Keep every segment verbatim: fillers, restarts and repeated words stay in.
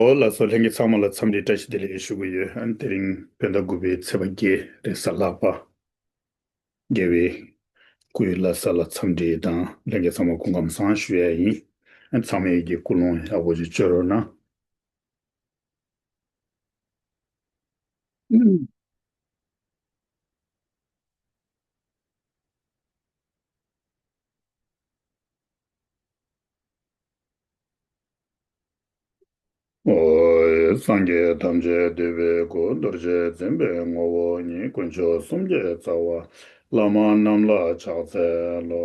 འོ་ལགས་སོ། ལྷན་རྒྱས་ཚང་མ་ལ་འཚམས་འདྲི་བཀྲ་ཤིས་བདེ་ལེགས་ཞུ་གི་ཡོད། ཨ་ནི་དེ་རིང་བོད་ཟླ་དགུ་པའི་ཚེས་པ་བརྒྱད་རེད་ཟེར། ལྷག་པ་རྒྱལ་བའི་སྐུའི་བླ་གཟའ་ལ་འཚམས་འདྲི་དང་། ལྷན་རྒྱས་ཚང་མ་སྐུ་ཁམས་བཟང་ཞུ་ཡ་ཡིན། ཨ་ནི་ཚང་མས་ཀྱི་སྐུ་ལུང་ཡག་པོ་ཅིག་བཅོལ་རོགས་གནང་། ཨོ་ཡེ། སངས་རྒྱས་ཐམས་ཅད་འདུས་པའི་སྐུ། རྡོ་རྗེ་འཛིན་པའི་ངོ་བོ་ཉིད། དཀོན་མཆོག་གསུམ་གྱི་རྩ་བ། བླ་མ་རྣམས་ལ་ཕྱག་འཚལ་ལོ།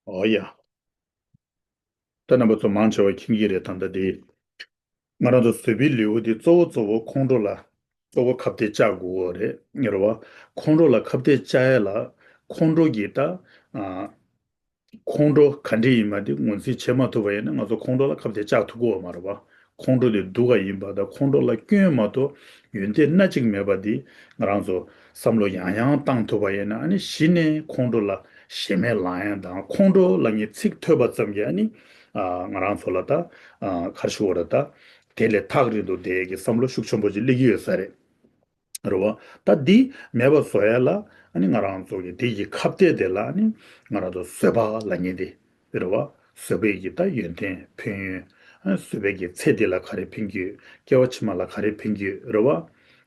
ཨོ་ཡ། ད་རྣམ་པ་ཚོ་མང་ཆེ་བ་མཁྱེན་གྱི་རེད། ད་ལྟ་དེ་ང་རང་ཚོ་བཟོད་པའི་ལེའུ་དེ་གཙོ་བོ་གཙོ་བོ་ཁོང་ཁྲོ་ལ་གཙོ་བོ་ཁ་གཏད་བཅག་དགོས་རེད། རེད་བ། ཁོང་ཁྲོ་ལ་ཁ་གཏད་བཅག་ཡ་ལ་ཁོང་ཁྲོ་གི་ད་ཨ་ཁོང་ཁྲོ་ག་འདྲ་ཡིན་མ་དེ་ངོས་འཛིན་བྱེད་མ་ཐུབ་པ་ཡིན་ན་ང་ཚོ་ཁོང་ཁྲོ་ལ་ཁ་གཏད་བཅག་ཐུབ་ཀྱི་ཡོད་མ་རེད་བ། ཁོང་ཁྲོ་དེ་སྡུག་ག་ཡིན་པ་དང་ཁོང་ཁྲོ་ལ་སྐྱོན་མ་གཏོགས་ཡོན་ཏན་སྣ་གཅིག་མེད་པ་འདི་ང་རང་ཚོ་བསམ་བློ་ཡང་ཡང་བཏང་ཐུབ་པ་ཡིན་ན། ཨ་ནི་གཞི་ནས་ཁོང་ཁྲོ་ལ་ཞེ་མེར་ལངས་ཡ་དང་། ཁོང་ཁྲོ་ལབ་མཁན་ཚིག་ཐོས་པ་ཙམ་གྱིས་ཨ་ནི་ཨ་ང་རང་ཚོ་ལ་ད་ཨ་ག་རེ་ཞུ་དགོས་རེད། ད་དེ་ལས་ཐག་རིང་དུ་བསྡད་ཀྱི་བསམ་བློ་ཤུགས་ཆེན་པོ་ཅིག་སླེབས་ཀྱི་ཡོད་ས་རེད། རེད་བ། ད་འདི་མེད་པ་བཟོ་ཡ་ལ་ཨ་ནི་ང་རང་ཚོ་གི་དེ་ཡི་ཁ་གཏད་དེ་ལ་ཨ་ནི་ང་རང་ཚོ་བཟོད་པ་ལབ་མཁན་དེ་རེད་བ། བཟོད་པའི་གི་ད་ཡོན་ཏན་ཕན་ཡོན། ཨ་ནི་བཟོད་པའི་གི་ཚེ་འདི་ལ་ག་རེ་ཕན་གྱི་ཡོད། སྐྱེ་བ་ཕྱི་མ་ལ་ག་རེ་ཕན་གྱི་ཡོད། རེད་བ།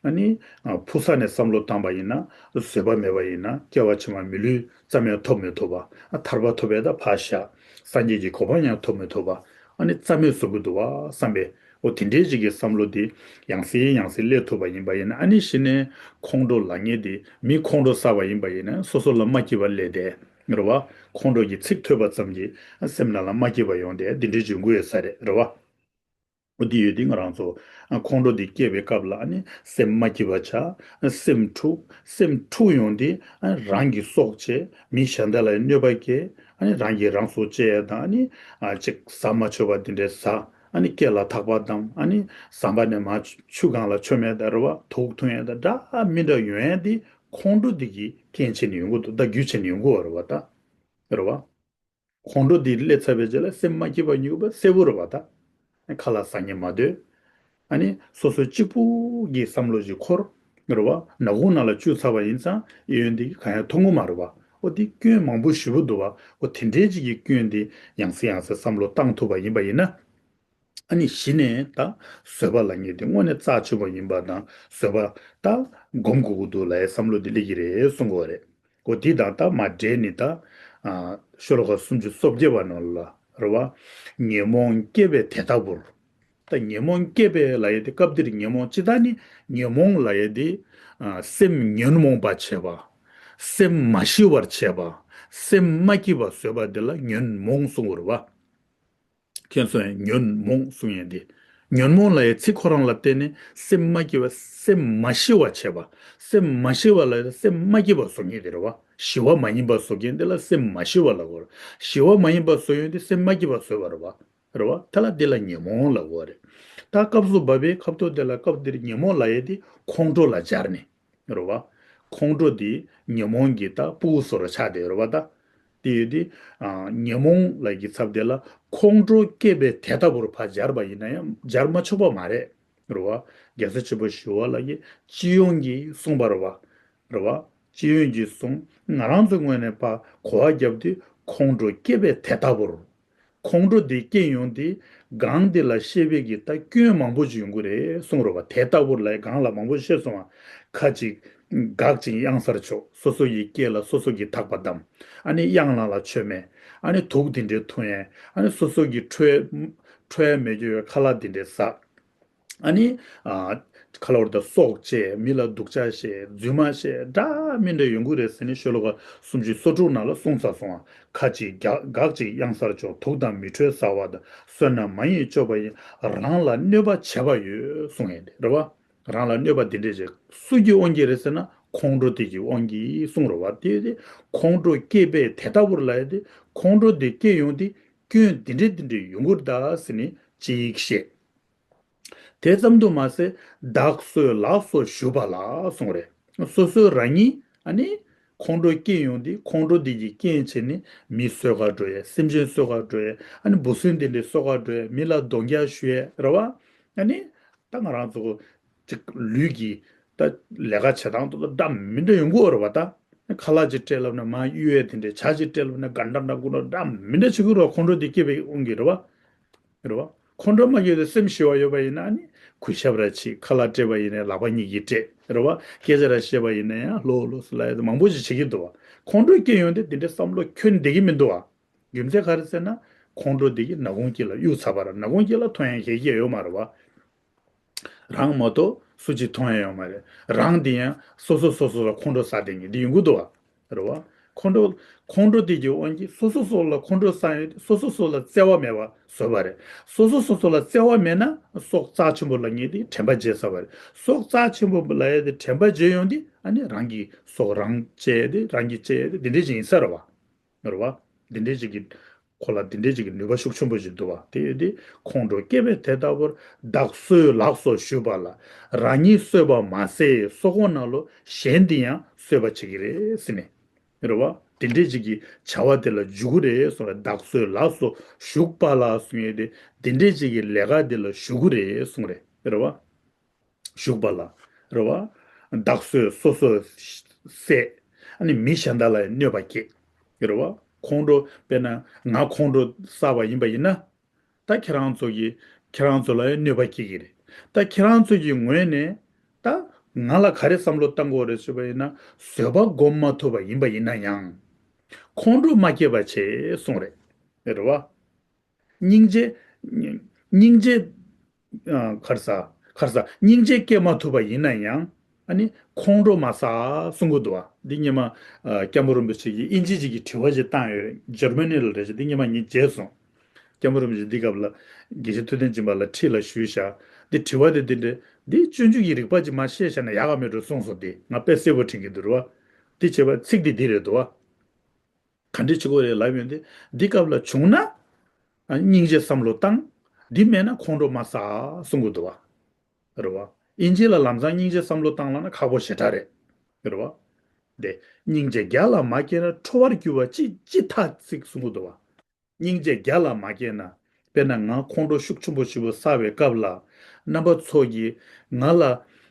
ཨ་ནི་ཨ་ཕུགས་ས་ནས་བསམ་བློ་བཏང་པ་ཡིན་ན་བཟོད་པ་མེད་པ་ཡིན་ན་སྐྱེ་བ་ཕྱི་མ་མི་ལུས་རྩ་མེད་ཐོབ་མི་ཐུབ་པ། ཨ་ཐར་པ་ཐོབ་པའི་ད་ཕར་བཞག་སངས་རྒྱས་ཀྱི་གོ་འཕང་ཡང་ཐོབ་མི་ཐུབ་པ། ཨ་ནི་རྩ་མེད་བཟོ་གི་འདུག་བ་བསམ་པའི། འོ་དེ་འདྲའི་ཅིག་གི་བསམ་བློ་དེ་ཡང་སེ་ཡང་སེ་སླེབས་ཐུབ་པ་ཡིན་པ་ཡིན་ན། ཨ་ནི་གཞི་ནས་ཁོང་ཁྲོ་ལབ་མཁན་དེ་མི་ཁོང་ཁྲོ་ཟ་བ་ཡིན་པ་ཡིན་ན་སོ་སོ་ལ་མ་སྐྱིད་པ་སླེབས་ཏེ། རེད་བ། ཁོང་ཁྲོ་གི་ཚིག་ཐོས་པ་ཙམ་གྱིས་སེམས་ནང་ལ་མ་སྐྱིད་པ་ཡོང་སྟེ་འདི་འདྲའི་འབྱུང་གི་ཡོད་ས་རེད། རེད་བ། འོ་དེ་ཡོད་དེ་ང་རང་ཚོ་ཨ་ཁོང་ཁྲོ་དེ་སྐྱེས་པའི་སྐབས་ལ་ཨ་ནི་སེམས་མ་སྐྱིད་པ་ཆགས། སེམས་འཁྲུག་སེམས་འཁྲུག་ཡོང་དེ་ཨ་རང་གི་སྲོག་བཅད། མི་གཞན་དག་ལ་གནོད་པ་སྐྱེལ། ཨ་ནི་རང་གིས་རང་སྲོག་བཅད་ཡ་དང་། ཨ་ནི་ཨ་ཅིག་ཟ་མ་ཆོག་པ་དེ་འདྲས་ཟ། ཨ་ནི་སྐེ་ལ་ཐག་པ་བསྡམས། ཨ་ནི་ཟམ་པ་ནས་མར་ཆུ་སྒང་ལ་མཆོང་མེད་ད་རེད་བ། དུག་འཐུང་ཡ་ད་འདྲ་མི་འདྲ་ཡོང་ཡ་དེ་ཁོང་ཁྲོ་དེ་གི་རྐྱེན་བྱས་ནས་ཡོང་གི་འདུག་ད་རྒྱུ་བྱས་ནས་ཡོང་གི་ཡོད་རེད་བ། ད་རེད་བ། ཁོང་ཁྲོ་འདི་སླེབས་ཚར་བའི་རྗེས་ལ་སེམས་མ་སྐྱིད་པ་ཉུག་པ་གསལ་པོ་རེད་བ། ད་ཁ་ལག་ཟ་སྙིང་མ་འདོད། ཨ་ནི་སོ་སོ་གཅིག་པུ་གི་བསམ་བློ་ཞིག་འཁོར། རེད་བ། ནག་ཁུང་ནང་ལ་བཅུག་ཚར་བ་ཡིན་ཙང་གཡས་གཡོན་འདི་གང་ཡང་མཐོང་གི་མ་རེད་བ། འོ་དེ་སྐྱོན་མང་པོ་ཞེ་པོ་འདུག་བ། འོ་དེ་འདྲའི་ཅིག་གི་སྐྱོན་འདི་ཡང་སེ་ཡང་སེ་བསམ་བློ་བཏང་ཐུབ་པ་ཡིན་པ་ཡིན་ན། ཨ་ནི་གཞི་ནས་ད་བཟོད་པ་ལབ་མཁན་དེ་དངོས་གནས་རྩ་ཆེན་པོ་ཡིན་པ་དང་། བཟོད་པ་ད་སྒོམ་དགོས་ཀྱི་འདུག་ལབ་ཡའི་བསམ་བློ་འདི་སླེབས་ཀྱི་རེད་གསུང་གི་ཡོད་རེད། འོ་དེ་དང་ད་མ་འབྲེལ་ནས་ད་ཨ་ཤོ་ལོ་ཀ་སུམ་ཅུ་སོ་བརྒྱད་པ་ནང་ལ་རེད་བ། ཉོན་མོངས་སྐྱེས་པས་དེ་ལྟ་བུར། ད་ཉོན་མོངས་སྐྱེས་པས་ལབ་ཡ་དེ་སྐབས་འདིར་ཉོན་མོངས་ཇི་ལྟར་ནི་ཉོན་མོངས་ལབ་ཡ་དེ་ཨ་སེམས་ཉོན་མོངས་པ་བྱེད་པ། སེམས་མ་ཞི་བར་བྱེད་པ། སེམས་མ་སྐྱིད་པ་བཟོས་པ་དེ་ལ་ཉོན་མོངས་གསུང་གི་རེད་བ། ཁྱེད་ཚོས་ཉོན་མོངས་གསུང་ཡས་འདི། ཉོན་མོངས་ལབ་ཡའི་ཚིག་ཁོ་རང་ལ་བརྟེན་ནས་སེམས་མ་སྐྱིད་པ། སེམས་མ་ཞི་བ་བྱེད་པ། སེམས་མ་ཞི་བ་ལབ་ཡ་སེམས་མ་སྐྱིད་པ་བཟོ་མཁན་དེ་རེད་བ། ཞི་བ་མ་ཡིན་པ་བཟོ་མཁན་དེ་ལ་སེམས་མ་ཞི་བ་ལབ་དགོས་རེད། ཞི་བ་མ་ཡིན་པ་བཟོ་ཡོང་དུས་སེམས་མ་སྐྱིད་པ་བཟོས་པ་རེད་བ། རེད་བ། དེ་ལ་དེ་ལ་ཉོན་མོངས་ལབ་དགོས་རེད། ད་སྐབས་སུ་བབ་པའི་ཁ་ཐུག་དེ་ལ་སྐབས་འདིར་ཉོན་མོངས་ལབ་ཡས་དེ་ཁོང་ཁྲོ་ལ་སྦྱར་ནས། རེད་བ། ཁོང་ཁྲོ་དེ་ཉོན་མོངས་ཀྱི་ད་ཕྲུ་གུ་བཟོ་འདྲ་ཆགས་བསྡད་ཡོད་རེད་བ། ད་དེ་ཡོད་དེ་ཨ་ཉོན་མོངས་ལབ་ཀྱི་ཚབ་དེ་ལ་ཁོང་ཁྲོ་སྐྱེས་པས་དེ་ལྟ་བུར་ཕར་སྦྱར་བ་ཡིན་ན་ཡང་སྦྱར་མ་ཆོག་པ་མ་རེད། རེད་བ། རྒྱལ་སྲས་ཆེན་པོ་ཞི་བ་ལྷ་གིས་སྤྱི་ཡོངས་ཀྱིས་གསུངས་པ་རེད་བ། རེད་བ། སྤྱི་ཡོངས་ཀྱིས་གསུངས། ང་རང་ཚོའི་ངོས་ནས་ཕར་གོ་བ་བརྒྱབ་དུས་ཁོང་ཁྲོ་སྐྱེས་པས་དེ་ལྟ་བུར། ཁོང་ཁྲོ་དེ་སྐྱེ་ཡོང་དུས་སྒང་དེ་ལ་བཤད་པའི་གི་ད་སྐྱོན་མང་པོ་ཅིག་ཡོང་གི་རེད་གསུངས་རེད་བ། དེ་ལྟ་བུར་ལབ་ཡས་སྒང་ལ་མང་པོ་བཤད་སོང་བ། ཁ་ཅིག་འགག་ཅིང་གཡང་སར་ཕྱོགས། སོ་སོ་ཡི་སྐེ་ལ་སོ་སོ་གིས་ཐག་པ་བསྡམས། ཨ་ནི་གཡང་ལ་ལ་མཆོད་མེ། ཨ་ནི་དུག་དེ་འདྲའི་འཐུང་ཡས། ཨ་ནི་སོ་སོ་གི་ཁྲོ་ཁྲོ་ཡས་མེད་རྒྱུ་ཡོད་ཁ་ལག་དེ་འདྲའི་ཟ། ཨ་ནི་ཨ་ཁ་ལོར་དང་སྲོག་བཅད། མི་ལ་སྡུག་ཅག་བྱེད། རྫུན་མ་བཤད། འདྲ་མི་འདྲ་ཡོང་གི་རེད་ཟེར་ནས་ཤོ་ལོ་ཀ་སུམ་ཅུ་སོ་དྲུག་ནང་ལ་གསུངས་ཚར་སོང་ང་། ཁ་ཅིག་འགག་འགག་ཅིང་གཡང་སར་ཕྱོགས། དུག་དང་མི་འཕྲོད་ཟ་བ་དང་། བསོད་ནམས་མ་ཡིན་སྤྱོད་པ་ཡིན། རང་ལ་གནོད་པ་བྱེད་པ་ཡོད་གསུངས་ཡོད་དེ་རེད་བ། རང་ལ་གནོད་པ་འདི་འདྲས་བྱེད། སུ་གི་དབང་གིས་རེད་ཟེར་ན་ཁོང་ཁྲོ་དེ་གི་དབང་གིས་གསུངས་རེད་བ། དེ་དེ་ཁོང་ཁྲོ་སྐྱེས་པས་དེ་ལྟ་བུར་ལབ་ཡ་དེ་ཁོང་ཁྲོ་དེ་སྐྱེ་ཡོང་དུས་སྐྱོན་འདི་འདྲས་འདི་འདྲས་ཡོང་གི་རེད་ད་ཟེར་ནས་ཅིག་བཤད། དེ་ཙམ་དུ་མ་ཟད་བདག་གསོས་ལགས་སོ་ཞུས་པ་ལ་གསུངས་རེད། སོ་སོའི་རང་ཉིད་ཨ་ནི་ ཁོང་ཁྲོ་སྐྱེ་ཡོང་དུས་ཁོང་ཁྲོ་འདི་གི་རྐྱེན་བྱས་ནས་མི་གསོད་གར་འགྲོ་ཡས། སེམས་ཅན་གསོད་གར་འགྲོ་ཡས། ཨ་ནི་འབུ་སྲིན་འདི་འདྲའི་གསོད་གར་འགྲོ་ཡས། མི་ལ་གདོང་རྒྱག་གཞུ་ཡས་རེད་བ། ཨ་ནི་ད་ང་རང་ཚོ་ཅིག་ལུས་ཀྱི་ད་ལས་ཀ་བྱེད་སྟངས་དེ་ཚོ་འདྲ་མི་འདྲ་ཡོང་གི་ཡོད་རེད་བ། ད་ཁ་ལག་ཅིག་སྤྲད་ལབ་ན་མར་གཡུག་ཡས། དེ་འདྲའི་ཇ་ཅིག་སྤྲད་ལབ་ན་ག་འདྲ་འདྲ་ཁོ་ན་འདྲ་མི་འདྲ་བྱེད་ཀྱི་རེད་བ། ཁོང་ཁྲོ་འདི་སྐྱེ་བའི་དབང་གིས་རེད་བ། རེད་བ། ཁོང་ཁྲོ་མ་སྐྱེས་ཏེ་སེམས་ཞི་བ་ཡོད་པ་ཡིན་ན་ཨ་ནི་གུས་ཞབས་ར་བྱེད། ཁ་ལག་སྤྲད་པ་ཡིན་ན་ལག་པ་གཉིས་ཀྱིས་སྤྲད། རེད་བ། སྐད་ཆ་ར་བཤད་པ་ཡིན་ན་ཡང་ལོ་ལོ་སུ་ལ་ཡ་མང་པོ་ཞིག་བྱེད་ཀྱི་འདུག་བ། ཁོང་ཁྲོ་སྐྱེ་ཡོང་དུས་འདི་འདྲའི་བསམ་བློ་ཁྱོན་བསྡད་ཀྱི་མི་འདུག་བ། རྒྱུ་མཚན་ག་རེ་ཟེར་ན། ཁོང་ཁྲོ་འདི་གིས་ནག་ཁུང་དཀྱིལ་ལ་གཡུག་ཚར་བ་ར། ནག་ཁུང་དཀྱིལ་ལ་ཐོན་ཡ་གལ་ཆེ་ཡོད་མ་རེད་བ། རང་མ་གཏོགས་སུ་གཅིག་མཐོང་ཡ་ཡོད་མ་རེད། རང་འདི་ཡང་སོ་སོ་སོ་སོ་ལ་ཁོང་ཁྲོ་ཟ་བསྡད་མཁན་འདི་ཡོང་གི་འདུག་བ། རེད་བ། ཁོང་ཁྲོ། ཁོང་ཁྲོ་དེ་གི་དབང་གིས་སོ་སོ་སོ་ལ་ཁོང་ཁྲོ་ཟ་ཡོང་དུས་སོ་སོ་སོ་ལ་བརྩེ་བ་མེད་པ་བཟོས་པ་རེད། སོ་སོ་སོ་སོ་ལ་བརྩེ་བ་མེད་ན་སྲོག་རྩ་ཆེན་པོ་ལ་ངེས་ཏེ་དྲན་པ་བརྗེད་ཚར་བ་རེད། སྲོག་རྩ་ཆེན་པོ་ལ་ཡ་དེ་དྲན་པ་བརྗེད་ཡོང་དུས་ཨ་ནི་རང་གི་སྲོག་རང་བཅད་དེ་རང་གིས་བཅད་དེ་འདི་འདྲས་ཅིག་ཡིན་ས་རེད་བ། རེད་བ། འདི་འདྲས་ཅིག་གི་ཁོ་ལ་འདི་འདྲས་ཅིག་གི་ནུས་པ་ཤུགས་ཆེན་པོ་ཞིག་འདུག་བ། དེ་ཡོད་དུས་ཁོང་ཁྲོ་སྐྱེ་བས་དེ་ལྟ་བུར་བདག་གསོད་ལགས་སོ་ཞུས་པ་ལ། རང་ཉིད་གསོད་པ་མ་ཟད་སྲོག་ཁོག་ནང་ལོགས་གཞན་དེ་ཡང་གསོད་པ་བྱེད་ཀྱི་རེད་ཟེར་ནས། རེད་བ། དེ་འདྲས་ཅིག་གི་བྱ་བ་དེ་ལ་འཇུག་གི་རེད་གསུངས་རེད། བདག་གསོད་ལགས་སོ་ཞུགས་པ་ལ་གསུངས་ཡོད་དེ། དེ་འདྲས་ཅིག་གི་ལས་ཀ་དེ་ལ་ཞུགས་ཀྱི་རེད་གསུངས་རེད། རེད་བ། ཞུགས་པ་ལ། རེད་བ། བདག་གསོད་སོ་སོ་བསད། ཨ་ནི་མི་གཞན་དག་ལ་ཡང་གནོད་པ་སྐྱེལ། རེད་བ། ཁོང་ཁྲོ་དཔེར་ན་ང་ཁོང་ཁྲོ་བསགས་པ་ཡིན་པ་ཡིན་ན། ད་ཁྱེད་རང་ཚོ་གིས་ཁྱེད་རང་ཚོ་ལ་ཡང་གནོད་པ་སྐྱེལ་གྱི་རེད། ད་ཁྱེད་རང་ཚོ་གི་ངོས་ནས་ད་ང་ལ་ག་རེ་བསམ་བློ་བཏང་དགོས་རེད་ཞུས་པ་ཡིན་ན། བཟོད་པ་སྒོམ་མ་ཐུབ་པ་ཡིན་པ་ཡིན་ན་ཡང་ཁོང་ཁྲོ་མ་སྐྱེས་པ་བྱེད་གསུངས་རེད། རེད་བ། སྙིང་རྗེ། སྙིང་རྗེ། ཨ། ག་རེ་ཟ། ག་རེ་ཟ། སྙིང་རྗེ་སྐྱེ་མ་ཐུབ་པ་ཡིན་ན་ཡང་ཨ་ནི་ཁོང་ཁྲོ་མ་ཟ་གསུང་གི་འདུག་བ། འདི་སྔོན་མ། ཨ། སྐྱབས་མགོན་རིན་པོ་ཆེ་གིས་དབྱིན་ཇི་ཞིག་གི་དྲི་བ་ཞིག་བཏང་ཡོད་རེད། འཇར་མ་ནི་ལ་རེད་ཤག་འདི་སྔོན་མ་ངས་མཇལ་སོང་། སྐྱབས་མགོན་རིན་པོ་ཆེ་འདི་སྐབས་ལ་དགེ་བཤེས་ཐུབ་བསྟན་སྦྱིན་པ་ལ་ཁྲིད་ལ་ཞུས་ཤག་འདི་དྲི་བ་དེ་འདི་འདྲ། འདི་སྤྱོད་འཇུག་གི་རིགས་པ་ཅིག་མར་བཤད་བཞག་ན་ཡག་ག་མེད་འགྲོ་གསུངས་སོང་། འདི་ང་དཔེ་གསལ་པོ་དྲན་གྱི་འདུག་རེད་བ། འདི་བྱས་པ་ཚིག་འདི་འདི་རེད་འདུག་བ། ག་འདྲས་བྱེད་དགོས་རེད་ལབ་ཡོང་དུས། འདི་སྐབས་ལ་བྱུང་ན། ཨ། སྙིང་རྗེ་བསམ་བློ་བཏང་། འདི་མེད་ན་ཁོང་ཁྲོ་མ་ཟ་གསུང་གི་འདུག་བ། རེད་བ། དབྱིན་ཇི་ལ་ལམ་སང་སྙིང་རྗེ་བསམ་བློ་བཏང་ལབ་ན་ཁག་པོ་ཞེ་དྲག་རེད། རེད་བ། དེ་སྙིང་རྗེ་བརྒྱ་ལ་མ་སྐྱེས་ན། ཁྲོ་བར་འགྱུར་བ་ཅི་ཅི་ཐ་ཚིག་གསུང་གི་འདུག་བ། སྙིང་རྗེ་བརྒྱ་ལ་མ་སྐྱེས་ན། དཔེར་ན་ང་ཁོང་ཁྲོ་ཤུགས་ཆེན་པོ་ཞེ་པོ་ཟ་བའི་སྐབས་ལ། རྣམ་པ་ཚོ་གིས་ང་ལ་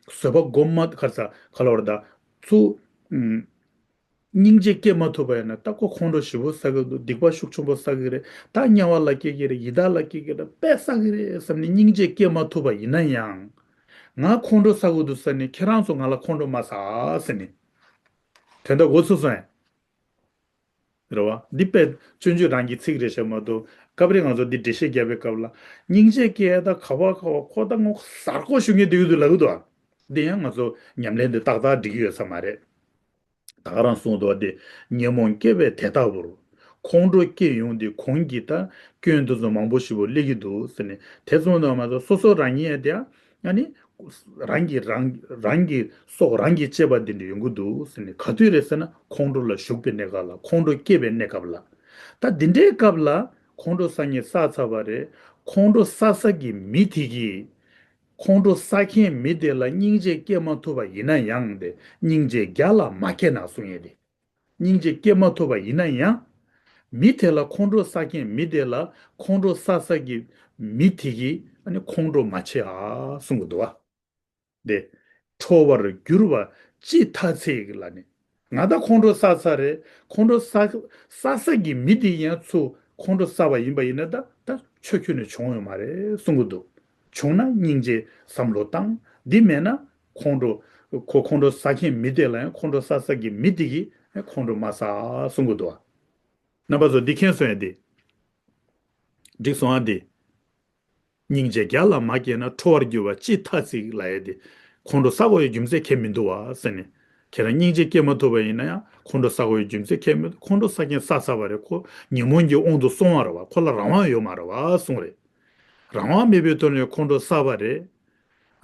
བཟོད་པ་སྒོམ་མ། ག་རེ་ཟ། ག་ལབ་རེད་ད། ཚུར། ཨུམ། སྙིང་རྗེ་སྐྱེ་མ་ཐུབ་པ་ཡིན་ན། ད་ཁོ་ཁོང་ཁྲོ་ཞེ་པོ་ཟ་གི་འདུག་སྡིག་པ་ཤུགས་ཆེན་པོ་ཟ་གི་རེད། ད་དམྱལ་བ་ལ་སྐྱེ་གི་རེད། ཡི་དྭགས་ལ་སྐྱེ་གི་རེད། དཔེ་ཟ་གི་རེད་བསམ་ནས་སྙིང་རྗེ་སྐྱེ་མ་ཐུབ་པ་ཡིན་ན་ཡང་། ང་ཁོང་ཁྲོ་ཟ་གི་འདུག་ཟེར་ནས་ཁྱེད་རང་ཚོ་ང་ལ་ཁོང་ཁྲོ་མ་ཟ་ཟེར་ནས། དོན་དག་གོ་ཚུགས་སོང་ངས། རེད་བ། འདི་དཔེ་སྤྱོད་འཇུག་རང་གི་ཚིག་རེད་ཤག་མ་གཏོགས། སྐབས་རེ་ང་ཚོ་འདི་འགྲེལ་བཤད་རྒྱབ་པའི་སྐབས་ལ། སྙིང་རྗེ་སྐྱེ་ད་ག་བ་ག་བ་ཁོ་ད་ངོ་གཟའ་སྐོར་ཞུ་མཁན་འདུག་འདུག་ལབ་ཀྱི་འདུག་ཨ། འདི་ཡང་ང་ཚོ་ཉམས་ལེན་འདི་ཏག་ཏག་འགྲིག་གི་ཡོད་ས་མ་རེད། ད་ག་རང་གསུངས་འདུག་བ། འདི་ཉོན་མོངས་སྐྱེ་བས་དེ་ལྟ་བུར། ཁོང་ཁྲོ་སྐྱེ་ཡོང་དུས་གོང་གི་ད་སྐྱོན་དེ་ཚོ་མང་པོ་ཞེ་པོ་སླེབས་ཀྱི་འདུག་ཟེར་ནས། དེ་ཚོ་ནང་མ་གཏོགས་སོ་སོ་རང་ཉིད་ཡང་དེ་ཡང་ཨ་ནི། རང་གིས་རང་རང་གི་སྲོག་རང་གིས་བཅད་པ་འདི་འདྲ་ཡོང་གི་འདུག་ཟེར་ནས། ག་དུས་རེད་ཟེར་ན། ཁོང་ཁྲོ་ལ་ཞུགས་པའི་གནས་སྐབས་ལ། ཁོང་ཁྲོ་སྐྱེས་པའི་གནས་སྐབས་ལ། ད་འདི་འདྲའི་སྐབས་ལ་ཁོང་ཁྲོ་ཟ་མཁན་ཟ་ཚར་བ་རེད། ཁོང་ཁྲོ་ཟ་ས་གི་མི་དེ་གིས། ཁོང་ཁྲོ་ཟ་མཁན་མི་དེ་ལ་སྙིང་རྗེ་སྐྱེ་མ་ཐུབ་པ་ཡིན་ན་ཡང་། དེ་སྙིང་རྗེ་བརྒྱ་ལ་མ་སྐྱེས་ན་གསུང་ཡས་དེ། སྙིང་རྗེ་སྐྱེ་མ་ཐུབ་པ་ཡིན་ན་ཡང་། མི་དེ་ལ། ཁོང་ཁྲོ་ཟ་མཁན་མི་དེ་ལ་ཁོང་ཁྲོ་ཟ་ས་གི་མི་དེ་གིས་ཨ་ནི་ཁོང་ཁྲོ་མ་བྱེད་ཨ་གསུང་གི་འདུག་བ། དེ། ཁྲོ་བར་འགྱུར་བ་ཅི་ཐ་ཚིག་ལ་ནི། ང་ད་ཁོང་ཁྲོ་ཟ་ཚར་རེད། ཁོང་ཁྲོ་ཟ་ཟ་ས་གི་མི་དེ་ཡང་ཚུར་ཁོང་ཁྲོ་ཟ་བ་ཡིན་པ་ཡིན་ན། ད་ད་ཆོས་ཁྱོན་ནས་བྱུང་ཡོད་མ་རེད་གསུང་གི་འདུག་བྱུང་ན་སྙིང་རྗེ་བསམ་བློ་བཏང་། འདི་མེད་ན་ཁོང་ཁྲོ། ཁོ་ཁོང་ཁྲོ་ཟ་མཁན་མི་དེ་ལ་ཡང་ཁོང་ཁྲོ་ཟ་ས་གི་མི་དེ་གིས་ཁོང་ཁྲོ་མ་ཟ་གསུང་གི་འདུག་བ། རྣམ་པ་ཚོ་འདི་མཁྱེན་སོང་ཡ། འདི་འགྲིག་སོང་ཨ། འདི། སྙིང་རྗེ་བརྒྱ་ལ་མ་སྐྱེས་ན། ཁྲོ་བར་འགྱུར་བ་ཅི་ཐ་ཚིག་ལབ་ཡ་དེ། ཁོང་ཁྲོ་ཟ་དགོས་ཡའི་རྒྱུ་མཚན་ཁྱེད་མི་འདུག་བ་ཟེར་ནས། ཁྱེད་རང་སྙིང་རྗེ་སྐྱེ་མ་ཐུབ་པ་ཡིན་ན་ཡང་ཁོང་ཁྲོ་ཟ་དགོས་ཡའི་རྒྱུ་མཚན་ཁྱེད་མི་འདུག་ཁོང་ཁྲོ་ཟ་མཁན་ཟ་ཚར་བ་རེད། ཁོ་ཉོན་མོངས་ཀྱི་དབང་དུ་སོང་བ་རེད་བ། ཁོ་ལ་རང་དབང་ཡོད་མ་རེད་བ་གསུངས་རེད། རང་དབང་མེད་པའི་ཐོག་ནས་ཁོང་ཁྲོ་ཟ་བ་རེད།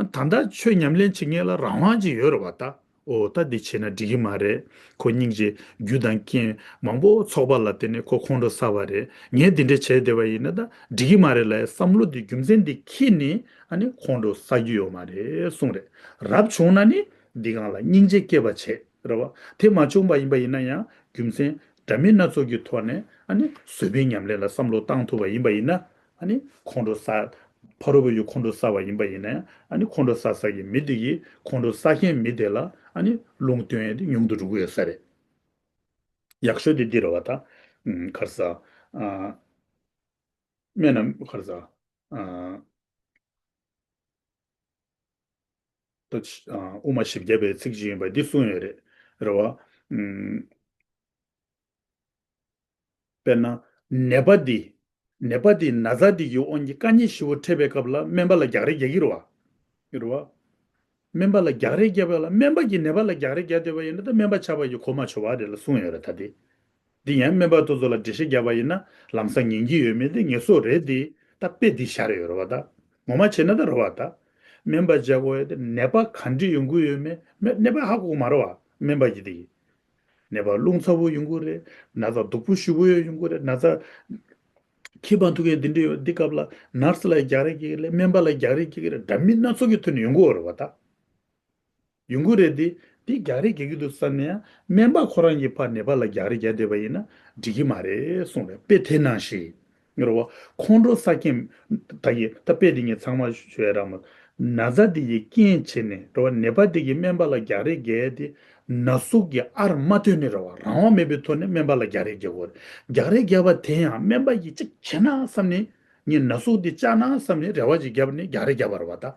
ད་ལྟ་ཆོས་ཉམས་ལེན་བྱེད་མཁན་ལ་རང་དབང་ཅིག་ཡོད་རེད་བ་ད། ཨོ་ད་འདི་བྱས་ན་འགྲིག་གི་མ་རེད། ཁོ་སྙིང་རྗེ་རྒྱུ་དང་རྐྱེན་མང་པོ་ཚོགས་པ་ལ་བརྟེན་ནས་ཁོ་ཁོང་ཁྲོ་ཟ་བ་རེད། ངས་འདི་འདྲ་བྱས་བསྡད་པ་ཡིན་ན་ད་འགྲིག་གི་མ་རེད་ལབ་བསམ་བློ་འདི་རྒྱུ་མཚན་འདི་འཁྱེར་ནས་ཨ་ནི་ཁོང་ཁྲོ་ཟ་རྒྱུ་ཡོད་མ་རེད་གསུངས་རེད། རབ་བྱུང་ན་ནི་འདི་སྒང་ལ་སྙིང་རྗེ་སྐྱེད་པ་བྱེད། རེད་བ། དེ་མ་བྱུང་པ་ཡིན་པ་ཡིན་ན་ཡང་རྒྱུ་མཚན་འདྲ་མིན་སྣ་ཚོགས་ཀྱི་ཐོག་ནས་ཨ་ནི་བཟོད་པའི་ཉམས་ལེན་ལ་བསམ་བློ་བཏང་ཐུབ་པ་ཡིན་པ་ཡིན་ན། ཨ་ནི་ཁོང་ཁྲོ་ཟ། ཕ་རོལ་པོ་ཡི་ཁོང་ཁྲོ་ཟ་བ་ཡིན་པ་ཡིན་ན་ཡང་ཨ་ནི་ཁོང་ཁྲོ་ཟ་ས་ཀྱི་མི་དེ་གིས་ཁོང་ཁྲོ་ཟ་མཁན་མི་དེ་ལ་ཨ་ནི་རླུང་བཏོན་ཡས་དེ་ཉུང་དུ་འགྲོ་གི་ཡོད་ས་རེད། ཡག་ཤོས་དེ་འདི་རེད་བ་ད། ཨུམ། ག་རེ་ཟ། ཨ། སྨན་ནམ་ག་རེ་ཟ། ཨ། ད་ཨ་དབུ་མ་བཞི་བརྒྱ་པའི་ཚིག་ཅིག་ཡིན་པ་འདི་གསུངས་ཡོད་རེད། རེད་བ། ཨུམ། དཔེར་ན། ནད་པ་འདི། ནད་པ་འདི་ན་ཚ་འདི་གི་དབང་གིས་དཀའ་ངལ་ཞེ་པོ་འཕྲད་པའི་སྐབས་ལ་སྨན་པ་ལ་རྒྱག་རེས་རྒྱག་གི་རེད་བ། རེད་བ། སྨན་པ་ལ་རྒྱག་རེས་བརྒྱབ་པ་ལ་སྨན་པ་གིས་ནད་པ་ལ་རྒྱག་རེས་རྒྱག་བསྡད་པ་ཡིན་ན་ད་སྨན་པ་ཆགས་པ་ཡི་གོ་མ་ཆོད་པ་རེད་ལ་གསུངས་ཡོད་རེད་ད་དེ། འདི་ཡང་སྨན་པ་དེ་ཚོ་ལ་འགྲེལ་བཤད་བརྒྱབ་པ་ཡིན་ན་ལམ་སང་ཉན་གྱི་ཡོད་མེད་དེ་ངེས་སོ་རེད་དེ། ད་དཔེ་འདི་ཤར་ཡོད་རེད་བ་ད། ངོ་མ་བྱས་ན་ད་རེད་བ་ད། སྨན་པ་བྱ་དགོས་ཡ་དེ་ནད་པ་ག་འདྲ་ཡོང་གི་ཡོད་མེད་མེད་ནད་པ་ཧ་གོ་གི་མ་རེད་བ་སྨན་པ་གིས་དེ། ནད་པ་རླུང་ཚ་པོ་ཡོང་གི་རེད། ན་ཚ་སྡུག་པོ་ཞེ་པོ་ཡོད་ཡོང་གི་རེད། ན་ཚ་ཁྱི་པ་འཐུ་མཁན་འདི་འདྲ་ཡོད། འདི་སྐབས་ལ་ནར་སི་ལ་རྒྱག་རེས་རྒྱག་གི་རེད། སྨན་པ་ལ་རྒྱག་རེས་རྒྱག་གི་རེད། འདྲ་མིན་སྣ་ཚོགས་ཀྱི་ཐོག་ནས་ཡོང་གི་ཡོད་རེད་བ་ད། ཡོང་གི་རེད་དེ། འདི་རྒྱག་རེས་རྒྱག་གི་འདུག་བསམ་ནས་ཡང་སྨན་པ་ཁོ་རང་གིས་ཕར་ནད་པ་ལ་རྒྱག་རེས་རྒྱག་བསྡད་པ་ཡིན་ན་འགྲིག་གི་མ་རེད་གསུངས་རེད། དཔེ་དེ་ནང་བཞིན། རེད་བ། ཁོང་ཁྲོ་ཟ་མཁན། ད་ཡི་ད་དཔེ་དེ་ངས་ཚང་མ་ཞུ་ཡ་རག་མ། ན་ཚ་དེ་ཡི་རྐྱེན་བྱས་ནས་རེད་བ། ནད་པ་དེ་གིས་སྨན་པ་ལ་རྒྱག་རེས་རྒྱག་ཡ་དེ་ན་ཟུག་གི་ཨར་མ་ཐོན་ནས་རེད་བ། རང་དབང་མེད་པའི་ཐོག་ནས་སྨན་པ་ལ་རྒྱག་རེས་རྒྱག་དགོས་རེད། རྒྱག་རེས་རྒྱག་པ་དེ་ཡང་སྨན་པ་གིས་གཅིག་བྱས་ན་བསམ་ནས་ངས་ན་ཟུག་དེ་བཅག་ན་བསམ་ནས་རེ་བ་ཅིག་བརྒྱབ་ནས་རྒྱག་རེས་རྒྱག་པ་རེད་བ་ད།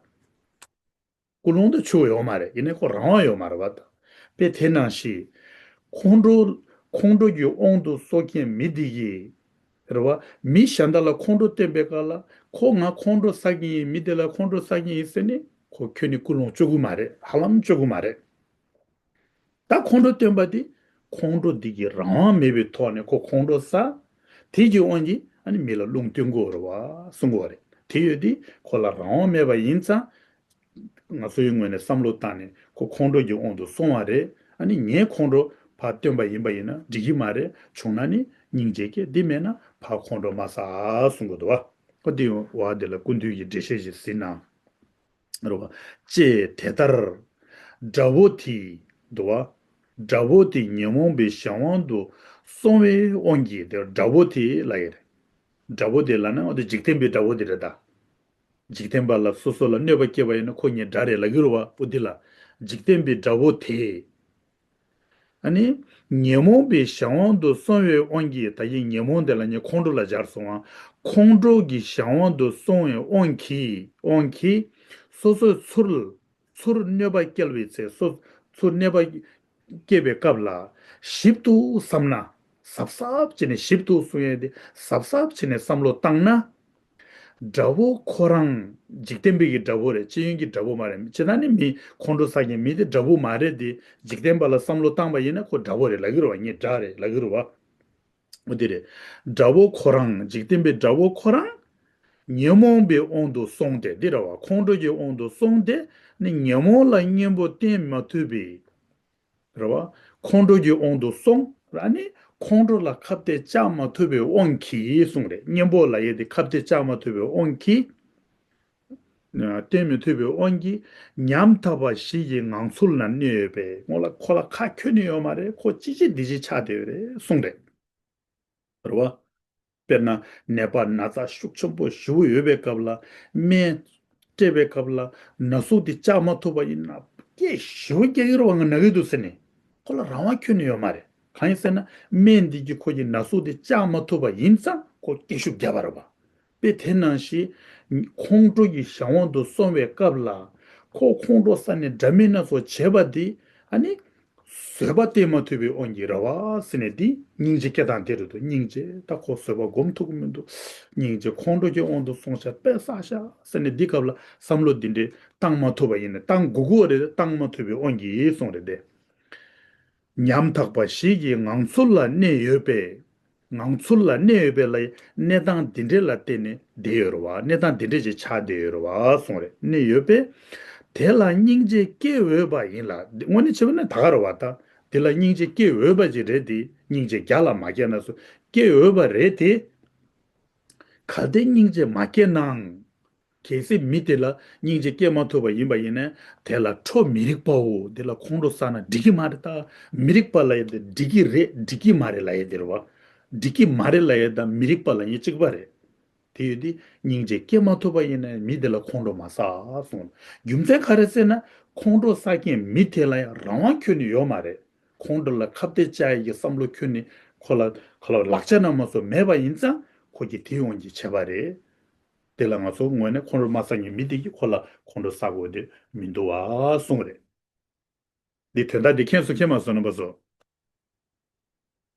ཀུན་སློང་དེ་ཆུ་བོ་ཡོད་མ་རེད། ཡིན་ནའི་ཁོ་རང་དབང་ཡོད་མ་རེད་བ་ད། དཔེ་དེ་ནང་བཞིན། ཁོང་ཁྲོ། ཁོང་ཁྲོ་གི་དབང་དུ་སོང་མཁན་མི་དེ་གིས། རེད་བ། མི་གཞན་དག་ལ་ཁོང་ཁྲོ་བསྟན་པའི་སྐབས་ལ་ཁོ་ང་ཁོང་ཁྲོ་ཟ་གི་ཡིན། མི་དེ་ལ་ཁོང་ཁྲོ་ཟ་གི་ཡིན་ཟེར་ནས་ཁོ་ཁྱོན་ནས་ཀུན་སློང་གཅོག་གི་མ་རེད། ཧ་ལམ་གཅོག་གི་མ་རེད། ད་ཁོང་ཁྲོ་བཏོན་པ་དེ་ཁོང་ཁྲོ་འདི་གི་རང་དབང་མེད་པའི་ཐོག་ནས་ཁོ་ཁོང་ཁྲོ་ཟ། དེ་གི་དབང་གིས་ཨ་ནི་མི་ལ་རླུང་བཏོན་དགོས་རེད་བ་གསུང་དགོས་རེད། དེ་ཡོད་དེ་ཁོ་ལ་རང་དབང་མེད་པ་ཡིན་ཙང་། ང་ཚོའི་ངོས་ནས་བསམ་བློ་བཏང་ནས་ཁོ་ཁོང་ཁྲོ་གི་དབང་དུ་སོང་བ་རེད། ཨ་ནི་ངས་ཁོང་ཁྲོ་ཕར་བཏོན་པ་ཡིན་པ་ཡིན་ན་འགྲིག་གི་མ་རེད། བྱུང་ན་ནི་སྙིང་རྗེ་སྐྱེ། འདི་མེད་ན་ཕར་ཁོང་ཁྲོ་མ་ཟ་གསུང་གི་འདུག་བ། ཁོ་འདི་བ་འདི་ལ་སྐུ་མདུན་གྱི་འགྲེལ་བཤད་ཅིག་གཟིགས་ན། རེད་བ། ཅེས་དེ་ལྟར། དགྲ་བོ་དེ། འདུག་བ། དགྲ་བོ་དེ་ཉོན་མོངས་པའི་གཞན་དབང་དུ་སོང་བའི་དབང་གིས་དེ་དགྲ་བོ་དེ་ལབ་ཡ་རེད། དགྲ་བོ་དེ་ལབ་ན་འོ་དེ་འཇིག་རྟེན་པའི་དགྲ་བོ་དེ་རེད་ད། འཇིག་རྟེན་པ་ལ་སོ་སོ་ལ་གནོད་པ་སྐྱེལ་བ་ཡིན་ན་ཁོ་ངའི་དགྲ་རེད་ལབ་ཀྱི་རེད་བ། འོ་དེ་ལ། འཇིག་རྟེན་པའི་དགྲ་བོ་དེ། ཨ་ནི། ཉོན་མོངས་པའི་གཞན་དབང་དུ་སོང་བའི་དབང་གིས་ད་ཡིན་ཉོན་མོངས་དེ་ལ་ངས་ཁོང་ཁྲོ་ལ་སྦྱར་སོང་ང་། ཁོང་ཁྲོ་གི་གཞན་དབང་དུ་སོང་བའི་དབང་གིས་དབང་གིས། སོ་སོའི་ཚུར། ཚུར་གནོད་པ་སྐྱེལ་བའི་ཚེ་སོ། ཚུར་གནོད་པ་སྐྱེལ་བའི་སྐབས་ལ། ཞིབ་ཏུ་བསམ་ན། གཟབ་གཟབ་བྱས་ནས་ཞིབ་ཏུ་གསུང་ཡས་དེ་གཟབ་གཟབ་བྱས་ནས་བསམ་བློ་བཏང་ན། དགྲ་བོ་ཁོ་རང་། འཇིག་རྟེན་པའི་གི་དགྲ་བོ་རེད། སྤྱི་ཡོངས་ཀྱི་དགྲ་བོ་མ་རེད། ཅི་ད་ནི་མི་ཁོང་ཁྲོ་ཟ་མཁན་མི་དེ་དགྲ་བོ་མ་རེད་དེ། འཇིག་རྟེན་པ་ལ་བསམ་བློ་བཏང་པ་ཡིན་ན་ཁོ་དགྲ་བོ་རེད་ལབ་ཀྱི་རེད་བ། ངའི་དགྲ་རེད་ལབ་ཀྱི་རེད་བ། འོ་དེ་རེད། དགྲ་བོ་ཁོ་རང་། འཇིག་རྟེན་པའི་དགྲ་བོ་ཁོ་རང་། ཉོན་མོངས་པའི་དབང་དུ་སོང་སྟེ་འདི་རེད་བ། ཁོང་ཁྲོ་གི་དབང་དུ་སོང་སྟེ་ནི་ཉོན་མོངས་ལ་གཉེན་པོ་བསྟེན་མ་ཐུབ་པའི། རེད་བ། ཁོང་ཁྲོ་གི་དབང་དུ་སོང་། ཨ་ནི་ཁོང་ཁྲོ་ལ་ཁ་གཏད་བཅག་མ་ཐུབ་པའི་དབང་གིས་གསུངས་རེད། གཉེན་པོ་ལབ་ཡས་དེ་ཁ་གཏད་བཅག་མ་ཐུབ་པའི་དབང་གིས། བསྟེན་མི་ཐུབ་པའི་དབང་གིས་ཉམ་ཐག་པ་ཞིག་གི་ངང་ཚུལ་ན་གནས་ཡོད་པས། ངོ་ལ་ཁོ་ལ་ཁ་འཁྱོལ་ནི་ཡོད་མ་རེད། ཁོ་ཅི་བྱེད་འདི་བྱེད་ཆགས་བསྡད་ཡོད་རེད་གསུངས་རེད། རེད་བ། དཔེར་ན་ནད་པ་ན་ཚ་ཤུགས་ཆེན་པོ་ཞེ་པོ་ཡོད་པའི་སྐབས་ལ་སྨན་སྤྲད་པའི་སྐབས་ལ་ན་ཟུག་དེ་བཅག་མ་ཐུབ་པ་ཡིན་ན་སྐད་ཞེ་པོ་རྒྱག་གི་རེད་བ། ང་ན་གི་འདུག་ཟེར་ནས་ཁོ་ལ་རང་དབང་ཁྱོན་ནས་ཡོད་མ་རེད། གང་ཡིན་ཟེར་ན་སྨན་འདི་གིས་ཁོ་གི་ན་ཟུག་དེ་བཅག་མ་ཐུབ་པ་ཡིན་ཙང་ཁོ་སྐད་ཤུགས་རྒྱག་པ་རེད་བ། དཔེ་དེ་ནང་བཞིན་ཁོང་ཁྲོ་གི་གཞན་དབང་དུ་སོང་བའི་སྐབས་ལ་ཁོ་ཁོང་ཁྲོ་ཟ་ནས་འདྲ་མིན་སྣ་ཚོགས་བྱས་པ་འདི་ཨ་ནི། བཟོད་པ་བསྟེན་མ་ཐུབ་པའི་དབང་གིས་རེད་བ་ཟེར་ནས་འདི་སྙིང་རྗེ་སྐྱེ་སྟངས་དེ་རེད་འདུག་སྙིང་རྗེ་ད་ཁོ་བཟོད་པ་སྒོམ་ཐུབ་ཀྱི་མི་འདུག་སྙིང་རྗེ་ཁོང་ཁྲོ་གི་དབང་དུ་སོང་ཤག་དཔེ་བསགས་ཤག་ཟེར་ནས་འདི་སྐབས་ལ་བསམ་བློ་འདི་འདྲས་བཏང་མ་ཐུབ་པ་ཡིན་ན་བཏང་དགོས་ཀྱི་རེད། བཏང་མ་ཐུབ་པའི་དབང་གིས་གསུངས་རེད་དེ། ཉམ་ཐག་པ་ཞིག་གི་ངང་ཚུལ་ལ་གནས་ཡོད་པས། ངང་ཚུལ་ལ་གནས་ཡོད་པས་ལ་གནས་སྟངས་འདི་འདྲས་ལ་བརྟེན་ནས་བསྡད་ཡོད་རེད་བ། གནས་སྟངས་འདི་འདྲས་ཅིག་ཆགས་བསྡད་ཡོད་རེད་བ་གསུངས་རེད། གནས་ཡོད་པས། དེ་ལ་སྙིང་རྗེ་སྐྱེ་འོས་པ་ཡིན་ལ། དངོས་གནས་བྱས་པ་ན་ད་ག་རེད་བ་ད། དེ་ལ་སྙིང་རྗེ་སྐྱེ་འོས་པ་ཅིག་རེད་དེ། སྙིང་རྗེ་བརྒྱ་ལ་མ་སྐྱེ་ན་སུ་སྐྱེ་འོས་པ་རེད་དེ། གལ་ཏེ་སྙིང་རྗེ་མ་སྐྱེ་ནའང་། གལ་སྲིད་མི་དེ་ལ་སྙིང་རྗེ་སྐྱེ་མ་ཐུབ་པ་ཡིན་པ་ཡིན་ན། དེ་ལ་ཁྲོ་མི་རིགས་པའོ། དེ་ལ་ཁོང་ཁྲོ་ཟ་ན་འགྲིག་གི་མ་རེད། ད་མི་རིགས་པ་ལབ་ཡ་དེ་འགྲིག་གི་རེད། འགྲིག་གི་མ་རེད་ལབ་ཡ་དེ་རེད་བ། འགྲིག་གི་མ་རེད་ལབ་ཡ་དང་མི་རིགས་པ་ལབ་ཡ་གཅིག་པ་རེད། དེ་ཡོད་དུས་སྙིང་རྗེ་སྐྱེ་མ་ཐུབ་པ་ཡིན་ན་མི་དེ་ལ་ཁོང་ཁྲོ་མ་ཟ་གསུངས། རྒྱུ་མཚན་ག་རེ་ཟེར་ན། ཁོང་ཁྲོ་ཟ་མཁན་མི་དེ་ལ་ཡང་རང་དབང་ཁྱོན་ནས་ཡོད་མ་རེད། ཁོང་ཁྲོ་ལ་ཁ་གཏད་བཅག་ཡག་གི་བསམ་བློ་ཁྱོན་ནས་ཁོ་ལ་ཁོ་ལ་ལག་ཆ་ན་མ་སོགས་མེད་པ་ཡིན་ཙང་ཁོ་གིས་དེ་ཡོང་གི་བྱས་པ་རེད། དེ་ལ་ང་ཚོ་ངོས་ནས་ཁོང་ཁྲོ་མ་ཟ་མཁན་མི་དེ་གིས་ཁོ་ལ་ཁོང་ཁྲོ་ཟ་དགོས་དེ་མི་འདུག་བ་གསུངས་རེད། འདི་དོན་དག་འདི་མཁྱེན་སོང་མཁྱེན་མ་སོང་རྣམ་པ་ཚོ།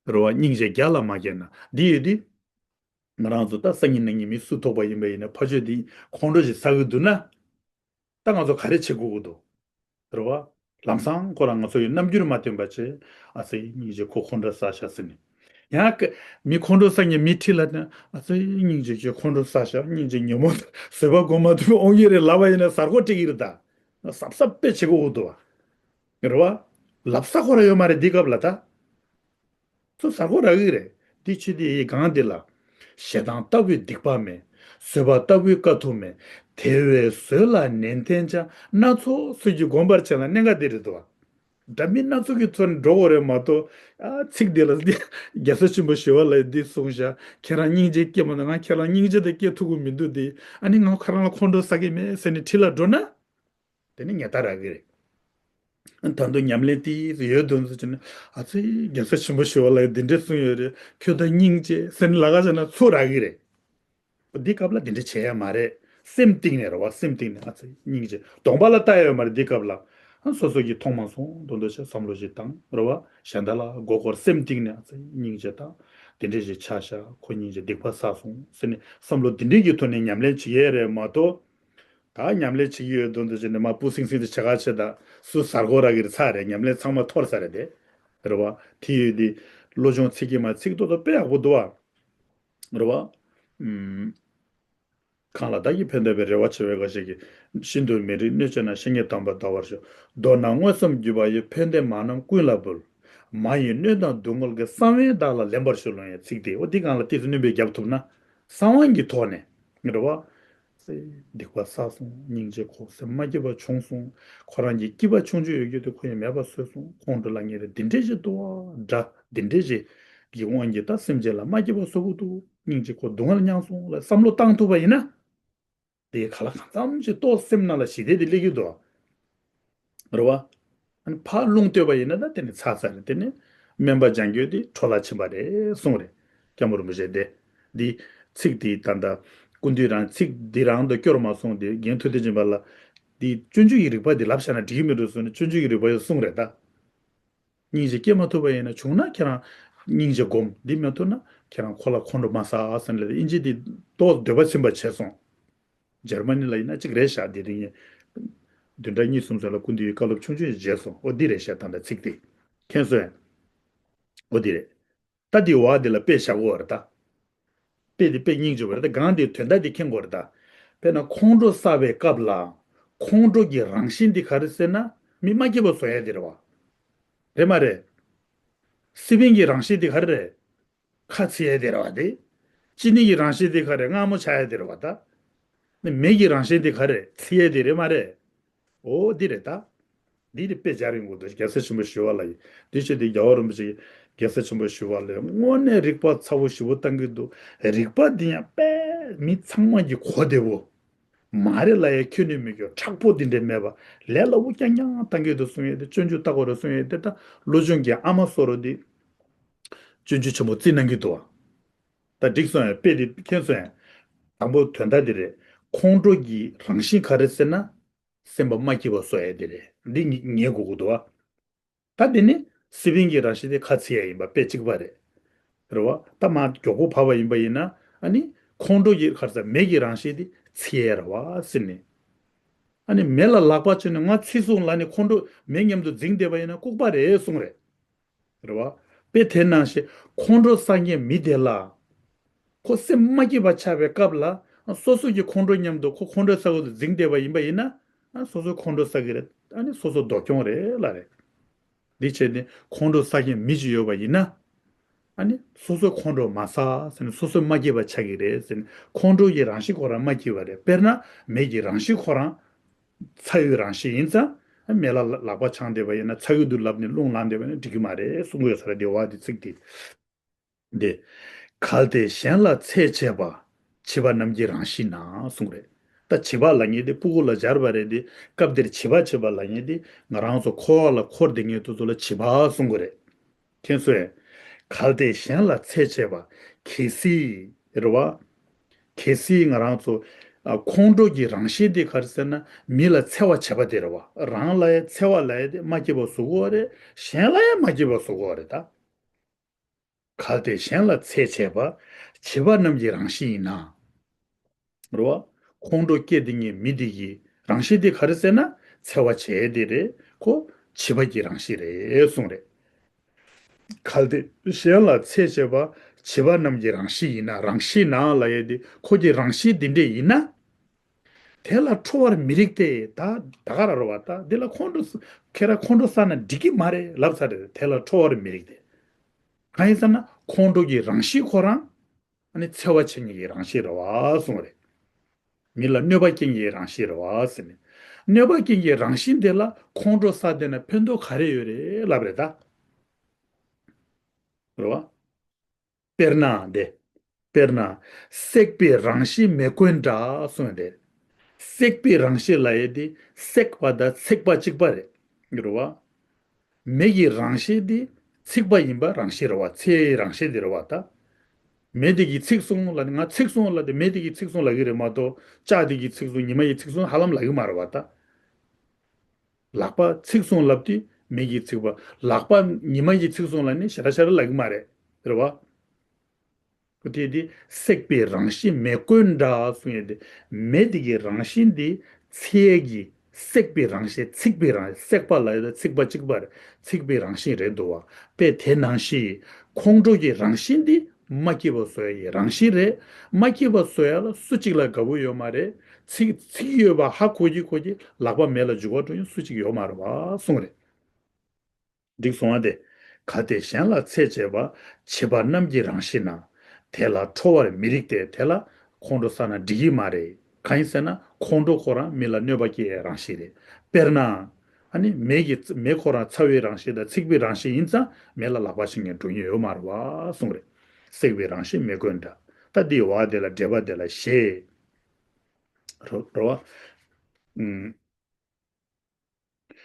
རེད་བ། སྙིང་རྗེ་བརྒྱ་ལ་མ་སྐྱེས་ན། འདི་ཡོད་དུས། ང་རང་ཚོ་ད་སང་ཉིན་གནངས་ཉིན་མི་སུ་ཐོབ་པ་ཡིན་པ་ཡིན་ན་ཕ་ཆོས་འདི་ཁོང་ཁྲོ་ཞིག་ཟ་གི་འདུག་ན། ད་ང་ཚོ་ག་རེ་བྱེད་དགོས་ཀྱི་འདུག་རེད་བ། ལམ་སང་ཁོ་རང་ང་ཚོ་ཡི་རྣམ་འགྱུར་མ་བསྟན་པ་བྱས། ཨ་ཙི་སྙིང་རྗེ་ཁོ་ཁོང་ཁྲོ་ཟ་ཤག་ཟེར་ནས། ཡང་ཀ་མི་ཁོང་ཁྲོ་ཟ་མཁན་མི་ཁྲིད་ལ་ནི། ཨ་ཙི་སྙིང་རྗེ་ཁྱོད་ཁོང་ཁྲོ་ཟ་ཤག་སྙིང་རྗེ་ཉོན་མོངས་བཟོད་པ་སྒོམ་མ་ཐུབ་པའི་དབང་གིས་རེད་ལབ་པ་ཡིན་ན་གཟའ་སྐོར་སྤྲད་ཀྱི་རེད་ད། གཟབ་གཟབ་དཔེ་བྱེད་དགོས་ཀྱི་འདུག་བ། རེད་བ། ལབ་ས་ཁོ་རང་ཡོད་མ་རེད་འདི་སྐབས་ལ་ད། ཚུར་གཟའ་སྐོར་རག་གི་རེད། འདི་ཆོས་འདི་ཡི་གང་འདི་ལ། ཞེ་སྡང་ལྟ་བུའི་སྡིག་པ་མེད། བཟོད་པ་ལྟ་བུའི་དཀའ་ཐུབ་མེད། དེ་བས་བཟོད་ལ་ནན་ཏན་བྱ། སྣ་ཚོགས་ཚུལ་གྱིས་བསྒོམ་པར་བྱས་ལ། གནད་འགག་འདི་རེད་དོ། འདྲ་མིན་སྣ་ཚོགས་ཀྱི་ཚུལ་འགྲོ་དགོས་རེད་མ་གཏོགས། ཨ་ཚིག་འདི་ལ་འདི་རྒྱལ་སྲས་ཆེན་པོ་ཞི་བ་ལྷས་འདི་གསུངས་ཤག་ཁྱེད་རང་སྙིང་རྗེ་སྐྱེ་མ་ཐུབ། ང་ཁྱེད་རང་སྙིང་རྗེ་དེ་སྐྱེ་ཐུབ་ཀྱི་མི་འདུག་འདི། ཨ་ནི་ང་ཁོ་རང་ལ་ཁོང་ཁྲོ་ཟ་གི་མེད་ཟེར་ནས་ཁྲིད་ལ་འགྲོ་ན། དེ་ནི་ངེས་རྟགས་རག་གི་རེད། ད་དུང་ཉམས་ལེན་ཏིས་ཡོད་དོན་ཚོ་བྱས་ན། ཨ་ཙི་རྒྱལ་སྲས་ཆེན་པོ་ཞི་བ་ལྷས་འདི་འདྲས་གསུངས་ཡོད་རེད། ཁྱོད་ད་སྙིང་རྗེ་ཟེར་ནས་ལབ་ཀ་བྱས་ན་ཚུར་རག་གི་རེད། འདི་སྐབས་ལ་འདི་འདྲས་བྱེད་ཡ་མ་རེད། སེམས་གཏིང་ནས་རེད་བ། སེམས་གཏིང་ནས་ཨ་ཙི་སྙིང་རྗེ་གདོང་པ་ལ་ལྟ་ཡ་ཡོད་མ་རེད་འདི་སྐབས་ལ། ཨ་སོ་སོ་གིས་མཐོང་མ་སོང་མདོག་མདོག་བྱས་བསམ་བློ་ཞིག་བཏང་རེད་བ། གཞན་དག་ལ་མགོ་སྐོར་སེམས་གཏིང་ནས་ཨ་ཙི་སྙིང་རྗེ་དང་། འདི་འདྲས་ཞིག་ཆགས་ཤག་ཁོ་སྙིང་རྗེ་སྡིག་པ་བསགས་སོང་ཟེར་ནས་བསམ་བློ་འདི་འདྲས་ཀྱི་ཐོག་ནས་ཉམས་ལེན་བྱེད་ཡས་རེད་མ་གཏོགས། ད་ཉམས་ལེན་བྱེད་ཀྱི་ཡོད་དོན་དུ་བྱས་ནས་མ་སྤུ་སིང་སིང་དུ་བྱེད་ག་བྱེད་ད། སུ་གཟའ་སྐོར་རག་གི་རེད། ཚར་རེད། ཉམས་ལེན་ཚང་མ་འཐོར་ས་རེད་དེ། རེད་བ། དེ་ཡོད་དེ། བློ་སྦྱོང་ཚིག་གི་མ་ཚིག་ཏོག་ཏོ་དཔེ་ཡག་པོ་འདུག་བ། རེད་བ། ཨུམ། གང་ལ་བདག་གིས་ཕན་བཏགས་པའི། རེ་བ་ཆེ་བའི་འགའ་ཞིག་གིས། ཤིན་ཏུ་མི་རིགས་གནོད་བྱེད་ན། བཤེས་གཉེན་དམ་པས་བདའ་བར་ཤོག་མདོར་ན་མངོན་སུམ་བརྒྱུད་པ་ཡི། ཕན་བདེ་མ་རྣམས་ཀུན་ལ་འབུལ། མ་ཡི་གནོད་དང་སྡུག་བསྔལ་གྱི། གསང་བས་བདག་ལ་ལེན་པར་ཞུ། ལོང་ཡའི་ཚིག་དེ། འོ་འདི་གང་ལ་ཏོག་ཙམ་སྣོན་པའི་རྒྱབ་ཐུབ་ན། གསང་བ་གི་ཐོག་ནས། རེད་བ། སྡིག་པ་བསགས་སོང་། སྙིང་རྗེ་ཁོ་སེམས་མ་སྐྱིད་པ་བྱུང་སོང་། ཁོ་རང་གི་སྐྱིད་པ་ཆུང་ཆུང་ཡོད་རྒྱུ་དེ་ཁོ་ཡིས་མེད་པ་བཟོས་སོང་། ཁོང་ཁྲོ་ལངས་ཀྱི་རེད། འདི་འདྲས་ཞིག་འདུག་བ། དགྲ་འདི་འདྲས་ཞིག་གི་དབང་གིས་ད་སེམས་ཅན་ལ་མ་སྐྱིད་པ་བཟོ་གི་འདུག་སྙིང་རྗེ་ཁོ་སྡུག་བསྔལ་མྱངས་སོང་ལ་བསམ་བློ་བཏང་ཐུབ་པ་ཡིན་ན། དེ་ག་ལ་གང་འཚམ་ཞིག་ཏོག་སེམས་ནང་ལ་ཞི་བདེ་དེ་སླེབས་ཀྱི་འདུག་བ། རེད་བ། ཨ་ནི་ཕར་རླུང་བསྟོད་པ་ཡིན་ན་ད་དེ་ནི་ཚར་ཚར་རེད། དེ་ནི་སྨན་པ་སྦྱང་རྒྱུ་དེ་འཕྲོ་བརླག་ཕྱིན་པ་རེད་གསུངས་རེད། སྐྱབས་མགོན་རིན་པོ་ཆེ་དེ། འདི་ཚིག་དེ་ད་ལྟ་སྐུ་མདུན་རང་ཚིག་འདི་རང་དུ་སྐྱོར་མ་སོང་། དེ་རྒན་ཐུབ་བསྟན་སྦྱིན་པ་ལ། འདི་སྤྱོད་འཇུག་གི་རིགས་པ་འདི་ལབ་བཞག་ན་འགྲིག་གི་མི་འདུག་གསུངས་ནས་སྤྱོད་འཇུག་གི་རིགས་པ་ཡང་གསུངས་རེད་ད། སྙིང་རྗེ་སྐྱེ་མ་ཐུབ་པ་ཡིན་ན། བྱུང་ན་ཁྱེད་རང་སྙིང་རྗེ་སྒོམ། འདི་མ་ཐུབ་ན་ཁྱེད་རང་ཁོ་ལ་ཁོང་ཁྲོ་མ་ཟ་ཟེར་ནས་ལབ། དབྱིན་ཇི་འདི་ཏོག་འདོད་པ་ཚིམ་པ་བྱས་སོང་། འཇར་མ་ནི་ལ་ཡིན་ན་གཅིག་རེད་ཤག་འདི་རིང་བདུན་ཕྲག་གཉིས་གསུམ་ཙམ་ལ་སྐུ་མདུན་གྱི་བཀའ་སློབ་ཆུང་ཆུང་ཞིག་མཇལ་སོང་། ཨོ་འདི་རེད་ཤག་ད་ལྟ་ཚིག་དེ་མཁྱེན་སོང་ཡ། ཨོ་འདི་རེད། ད་འདི་བ་འདི་ལ་དཔེ་བཞག་དགོས་རེད་ད། དཔེ་འདི་དཔེ་སྙིང་རྗེ་བ་རེད་ད། གང་འདི་དོན་དག་འདི་མཁྱེན་དགོས་རེད་ད། དཔེར་ན་ཁོང་ཁྲོ་ཟ་བའི་སྐབས་ལ། ཁོང་ཁྲོ་གི་རང་བཞིན་འདི་ག་རེ་ཟེར་ན། མི་མ་སྐྱིད་པ་བཟོ་ཡ་འདི་རེད་བ། རེད་མ་རེད། སི་པན་གྱི་རང་བཞིན་འདི་ག་རེ་རེད། ཁ་ཚིག་ཡས་དེ་རེད་བ་དེ། ཅི་ནི་གི་རང་བཞིན་དེ་ག་རེ། མངར་མོ་ཆགས་ཡས་དེ་རེད་བ་ད། ནི་མེ་གི་རང་བཞིན་དེ་ག་རེ། ཚིག་ཡས་དེ་རེད་མ་རེད། འོ་འདི་རེད་ད། འདི་དེ་དཔེ་སྦྱར་ཡོང་གི་འདུག་རྒྱལ་སྲས་ཆེན་པོ་ཞི་བ་ལྷ་ཡིས། འདི་བྱས་ཏེ་རྒྱལ་བ་རིན་པོ་ཆེ་གིས། རྒྱལ་སྲས་ཆེན་པོ་ཞི་བ་ལྷ་ཡིས་དངོས་གནས་རིག་པ་ཚ་བོ་ཞེ་པོ་བཏང་གི་འདུག་རིག་པ་འདི་ཡང་དཔེ་མི་ཚང་མ་གི་གོ་བདེ་བོ། མ་རེད་ལབ་ཡ་ཁྱོན་ནས་མི་སྐྱོ། མཁྲེགས་པོ་འདི་འདྲ་མེད་པ། ལས་སླ་པོ་རྐྱང་རྐྱང་བཏང་གི་འདུག་གསུང་ཡས་དེ། སྤྱོད་འཇུག་ལྟ་དགོས་རེད་གསུང་ཡས་དེ། ད་བློ་སྦྱོང་གི་ཨ་མ་བཟོ་འདྲ་དེ། སྤྱོད་འཇུག་ཆེན་པོ་རྩིས་གནང་གི་འདུག་བ། ད་འགྲིག་སོང་ཡ། དཔེ་དེ་མཁྱེན་སོང་ཡ། དང་པོ་དོན་དག་དེ་རེད། ཁོང་ཁྲོ་གི་རང་བཞིན་ག་རེ་ཟེར་ན། སེམས་པ་མ་སྐྱིད་པ་བཟོ་ཡ་དེ་རེད། འདི་ངེས་དགོས་ཀྱི་འདུག་བ། ད་དེ་ནི་སི་པན་གྱི་རང་བཞིན་དེ་ཁ་ཚིག་ཡ་ཡིན་པ་དཔེ་གཅིག་པ་རེད། རེད་བ། ད་མ་མགྱོགས་པོ་བབས་པ་ཡིན་པ་ཡིན་ན། ཨ་ནི་ཁོང་ཁྲོ་གི་ག་རེ་ཟེར། མེ་གི་རང་བཞིན་དེ་ཚིག་ཡ་རེད་བ་ཟེར་ནས། ཨ་ནི་མེ་ལ་ལག་པ་བཅོལ་ནས་ང་ཚིག་སོང་ལབ་ནས་ཁོང་ཁྲོ་མེ་མཉམ་དུ་འཛིང་བསྡད་པ་ཡིན་ན་ལྐུགས་པ་རེད་གསུངས་རེད། རེད་བ། དཔེ་དེ་ནང་བཞིན་ཁོང་ཁྲོ་ཟ་མཁན་མི་དེ་ལ། ཁོ་སེམས་མ་སྐྱིད་པ་ཆགས་པའི་སྐབས་ལ། སོ་སོ་གི་ཁོང་ཁྲོ་མཉམ་དུ་ཁོ་ཁོང་ཁྲོ་ཟ་དགོས་དུ་འཛིང་བསྡད་པ་ཡིན་པ་ཡིན་ན། སོ་སོ་ཁོང་ཁྲོ་ཟ་གི་རེད། ཨ་ནི་སོ་སོ་སྡུག་གྱོང་རེད་ལ་རེད། འདི་བྱས་ནས་ཁོང་ཁྲོ་ཟ་མཁན་མི་ཅིག་ཡོད་པ་ཡིན་ན། ཨ་ནི་སོ་སོའི་ཁོང་ཁྲོ་མ་ཟ་ཟེར་ནས་སོ་སོས་མ་སྐྱེས་པ་ཆགས་ཀྱི་རེད་ཟེར་ནས། ཁོང་ཁྲོ་གི་རང་བཞིན་ཁོ་རང་མ་སྐྱེས་པ་རེད། དཔེར་ན་མེ་གི་རང་བཞིན་ཁོ་རང་ཚ་བའི་རང་བཞིན་ཡིན་ཙང་། མེ་ལ་ལག་པ་འཆང་བསྡད་པ་ཡིན་ན། ཚ་གི་འདུག་ལབ་ནས་རླུང་ལངས་བསྡད་པ་ཡིན་ན་འགྲིག་གི་མ་རེད་གསུང་གི་ཡོད་ས་རེད། འདི་བ་འདི་ཚིག་འདི། འདི། གལ་ཏེ་གཞན་ལ་འཚེ་བྱེད་པ། བྱིས་པ་རྣམས་ཀྱི་རང་བཞིན་ན་གསུངས་རེད། ད་བྱིས་པ་ལབ་མཁན་དེ་སྤུ་གུ་ལ་སྦྱར་བ་རེད་དེ། སྐབས་འདིར་བྱིས་པ་བྱིས་པ་ལབ་མཁན་དེ་ང་རང་ཚོ་འཁོར་བ་ལ་འཁོར་བསྡད་མཁན་དེ་ཚོ་ལ་བྱིས་པ་གསུང་གི་རེད། མཁྱེན་སོང་ངས། གལ་ཏེ་གཞན་ལ་འཚེ་བྱེད་པ། གལ་སྲིད་རེད་བ། གལ་སྲིད་ང་རང་ཚོ་ཨ་ཁོང་ཁྲོ་གི་རང་བཞིན་དེ་ག་རེ་ཟེར་ན། མི་ལ་འཚེ་བ་བྱེད་པ་དེ་རེད་བ། རང་ལ་ཡང་འཚེ་བ་ལབ་ཡ་དེ་མ་སྐྱེས་པ་བཟོ་དགོས་པ་རེད། གཞན་ལ་ཡང་མ་སྐྱེས་པ་བཟོ་དགོས་པ་རེད་ད། གལ་ཏེ་གཞན་ལ་འཚེ་བྱེད་པ། བྱིས་པ་རྣམས་ཀྱི་རང་བཞིན་ཡིན་ན། རེད་བ། ཁོང་ཁྲོ་སྐྱེ་བསྡད་མཁན་མི་དེ་གི་རང་བཞིན་དེ་ག་རེ་ཟེར་ན། འཚེ་བ་བྱེད་དེ་རེད། ཁོ་བྱིས་པ་གི་རང་བཞིན་རེད་གསུངས་རེད། གལ་ཏེ་གཞན་ལ་འཚེ་བྱེད་པ། བྱིས་པ་རྣམས་ཀྱི་རང་བཞིན་ཡིན་ན། རང་བཞིན་ན་ལབ་ཡ་དེ་ཁོ་གི་རང་བཞིན་དེ་འདྲས་ཡིན་ན། དེ་ལ་ཁྲོ་བར་མི་རིགས་ཏེ། ད་ད་ག་རང་རེད་བ། ད་འདི་ལ་ཁོང་ཁྲོ་ཁྱེད་རང་ཁོང་ཁྲོ་ཟ་ན་འགྲིག་གི་མ་རེད་ལབ་ཚར་རེད། དེ་ལ་ཁྲོ་བར་མི་རིགས་ཏེ། གང་ཡིན་ཟེར་ན་ཁོང་ཁྲོ་གི་རང་བཞིན་ཁོ་རང་ཨ་ནི་འཚེ་བ་བྱེད་མཁན་གྱི་རང་བཞིན་རེད་བ་གསུངས་རེད། མི་ལ་གནོད་པ་སྐྱེལ་མཁན་གྱི་རང་བཞིན་རེད་བ་ཟེར་ནས། གནོད་པ་སྐྱེལ་མཁན་གྱི་རང་བཞིན་དེ་ལ་ཁོང་ཁྲོ་ཟ་བསྡད་ན་ཕན་ཐོགས་ག་རེ་ཡོད་རེད་ལབ་རེད་ད། རེད་བ། དཔེར་ན་དེ། དཔེར་ན། བསྲེགས་པའི་རང་བཞིན་མེ་བཀོན་འདྲ་གསུངས་ཏེ། བསྲེགས་པའི་རང་བཞིན་ལབ་ཡས་དེ་བསྲེགས་པ་དང་ཚེག་པ་གཅིག་པ་རེད། རེད་བ། མེ་གི་རང་བཞིན་དེ་ཚིག་པ་ཡིན་པ་རང་བཞིན་རེད་བ། ཚེ་ཡི་རང་བཞིན་དེ་རེད་བ་ད། མེ་དེ་གིས་ཚིག་སོང་ལབ་ནས། ང་ཚིག་སོང་ལབ་དེ་མེ་དེ་གིས་ཚིག་སོང་ལབ་ཀྱི་རེད་མ་གཏོགས། ལྕགས་དེ་གིས་ཚིག་སོང་། ཉི་མ་ཡིས་ཚིག་སོང་ཧ་ལམ་ལབ་ཀྱི་མ་རེད་བ་ད། ལག་པ་ཚིག་སོང་ལབ་དུས་མེ་གིས་ཚིག་པ། ལག་པ་ཉི་མ་ཡིས་ཚིག་སོང་ལབ་ནས་ཞེ་དྲག་ཞེ་དྲག་ལབ་ཀྱི་མ་རེད། རེད་བ། དེ་དེ་བསྲེགས་པའི་རང་བཞིན་མེ་བཀོན་འདྲ་གསུངས་ཡས་དེ། མེ་དེ་གི་རང་བཞིན་དེ་ཚིག་གི་བསྲེགས་པའི་རང་བཞིན། ཚིག་པའི་རང་བཞིན། བསྲེགས་པ་ལབ་ཡས་དང་ཚིག་པ་གཅིག་པ་རེད། ཚིག་པའི་རང་བཞིན་རེད་འདུག་བ། དཔེ་དེ་ནང་བཞིན་ཁོང་ཁྲོ་གི་རང་བཞིན་དེ་མ་སྐྱེས་པ་བཟོ་ཡས་ཀྱི་རང་བཞིན་རེད། མ་སྐྱེས་པ་བཟོ་ཡས་ལ་སུ་གཅིག་ལ་དགའ་པོ་ཡོད་མ་རེད། ཚིག་ཚིག་ཡོད་པ་ཧ་གོ་གི་གོ་གི་ལག་པ་མེ་ལ་འཇུ་བ་འགྲོ་ཡོང་སུ་གཅིག་ཡོད་མ་རེད་བ་གསུངས་རེད། འགྲིག་སོང་བ་དེ། གལ་ཏེ་གཞན་ལ་འཚེ་བྱེད་པ། བྱིས་པ་རྣམས་ཀྱི་རང་བཞིན་ན། དེ་ལ་ཁྲོ་བར་མི་རིགས་ཏེ། དེ་ལ་ཁོང་ཁྲོ་ཟ་ན་འགྲིག་གི་མ་རེད། གང་ཡིན་ཟེར་ན་ཁོང་ཁྲོ་ཁོ་རང་མི་ལ་གནོད་པ་སྐྱེལ་ཡས་རང་བཞིན་རེད། དཔེར་ན། ཨ་ནི་མེ་གི་མེ་ཁོ་རང་ཚ་བའི་རང་བཞིན་དང་ཚིག་པའི་རང་བཞིན་ཡིན་ཙང་མེ་ལ་ལག་པ་བྱིན་མཁན་འགྲོ་མཁན་ཡོད་མ་རེད་བ་གསུངས་རེད། བསྲེགས་པའི་རང་བཞིན་མེ་བཀོན་འདྲ། ད་འདིའི་བ་དེ་ལ་འགྲེལ་པ་དེ་ལ་ཞེས། རོ་རོ་བ། ཨུམ།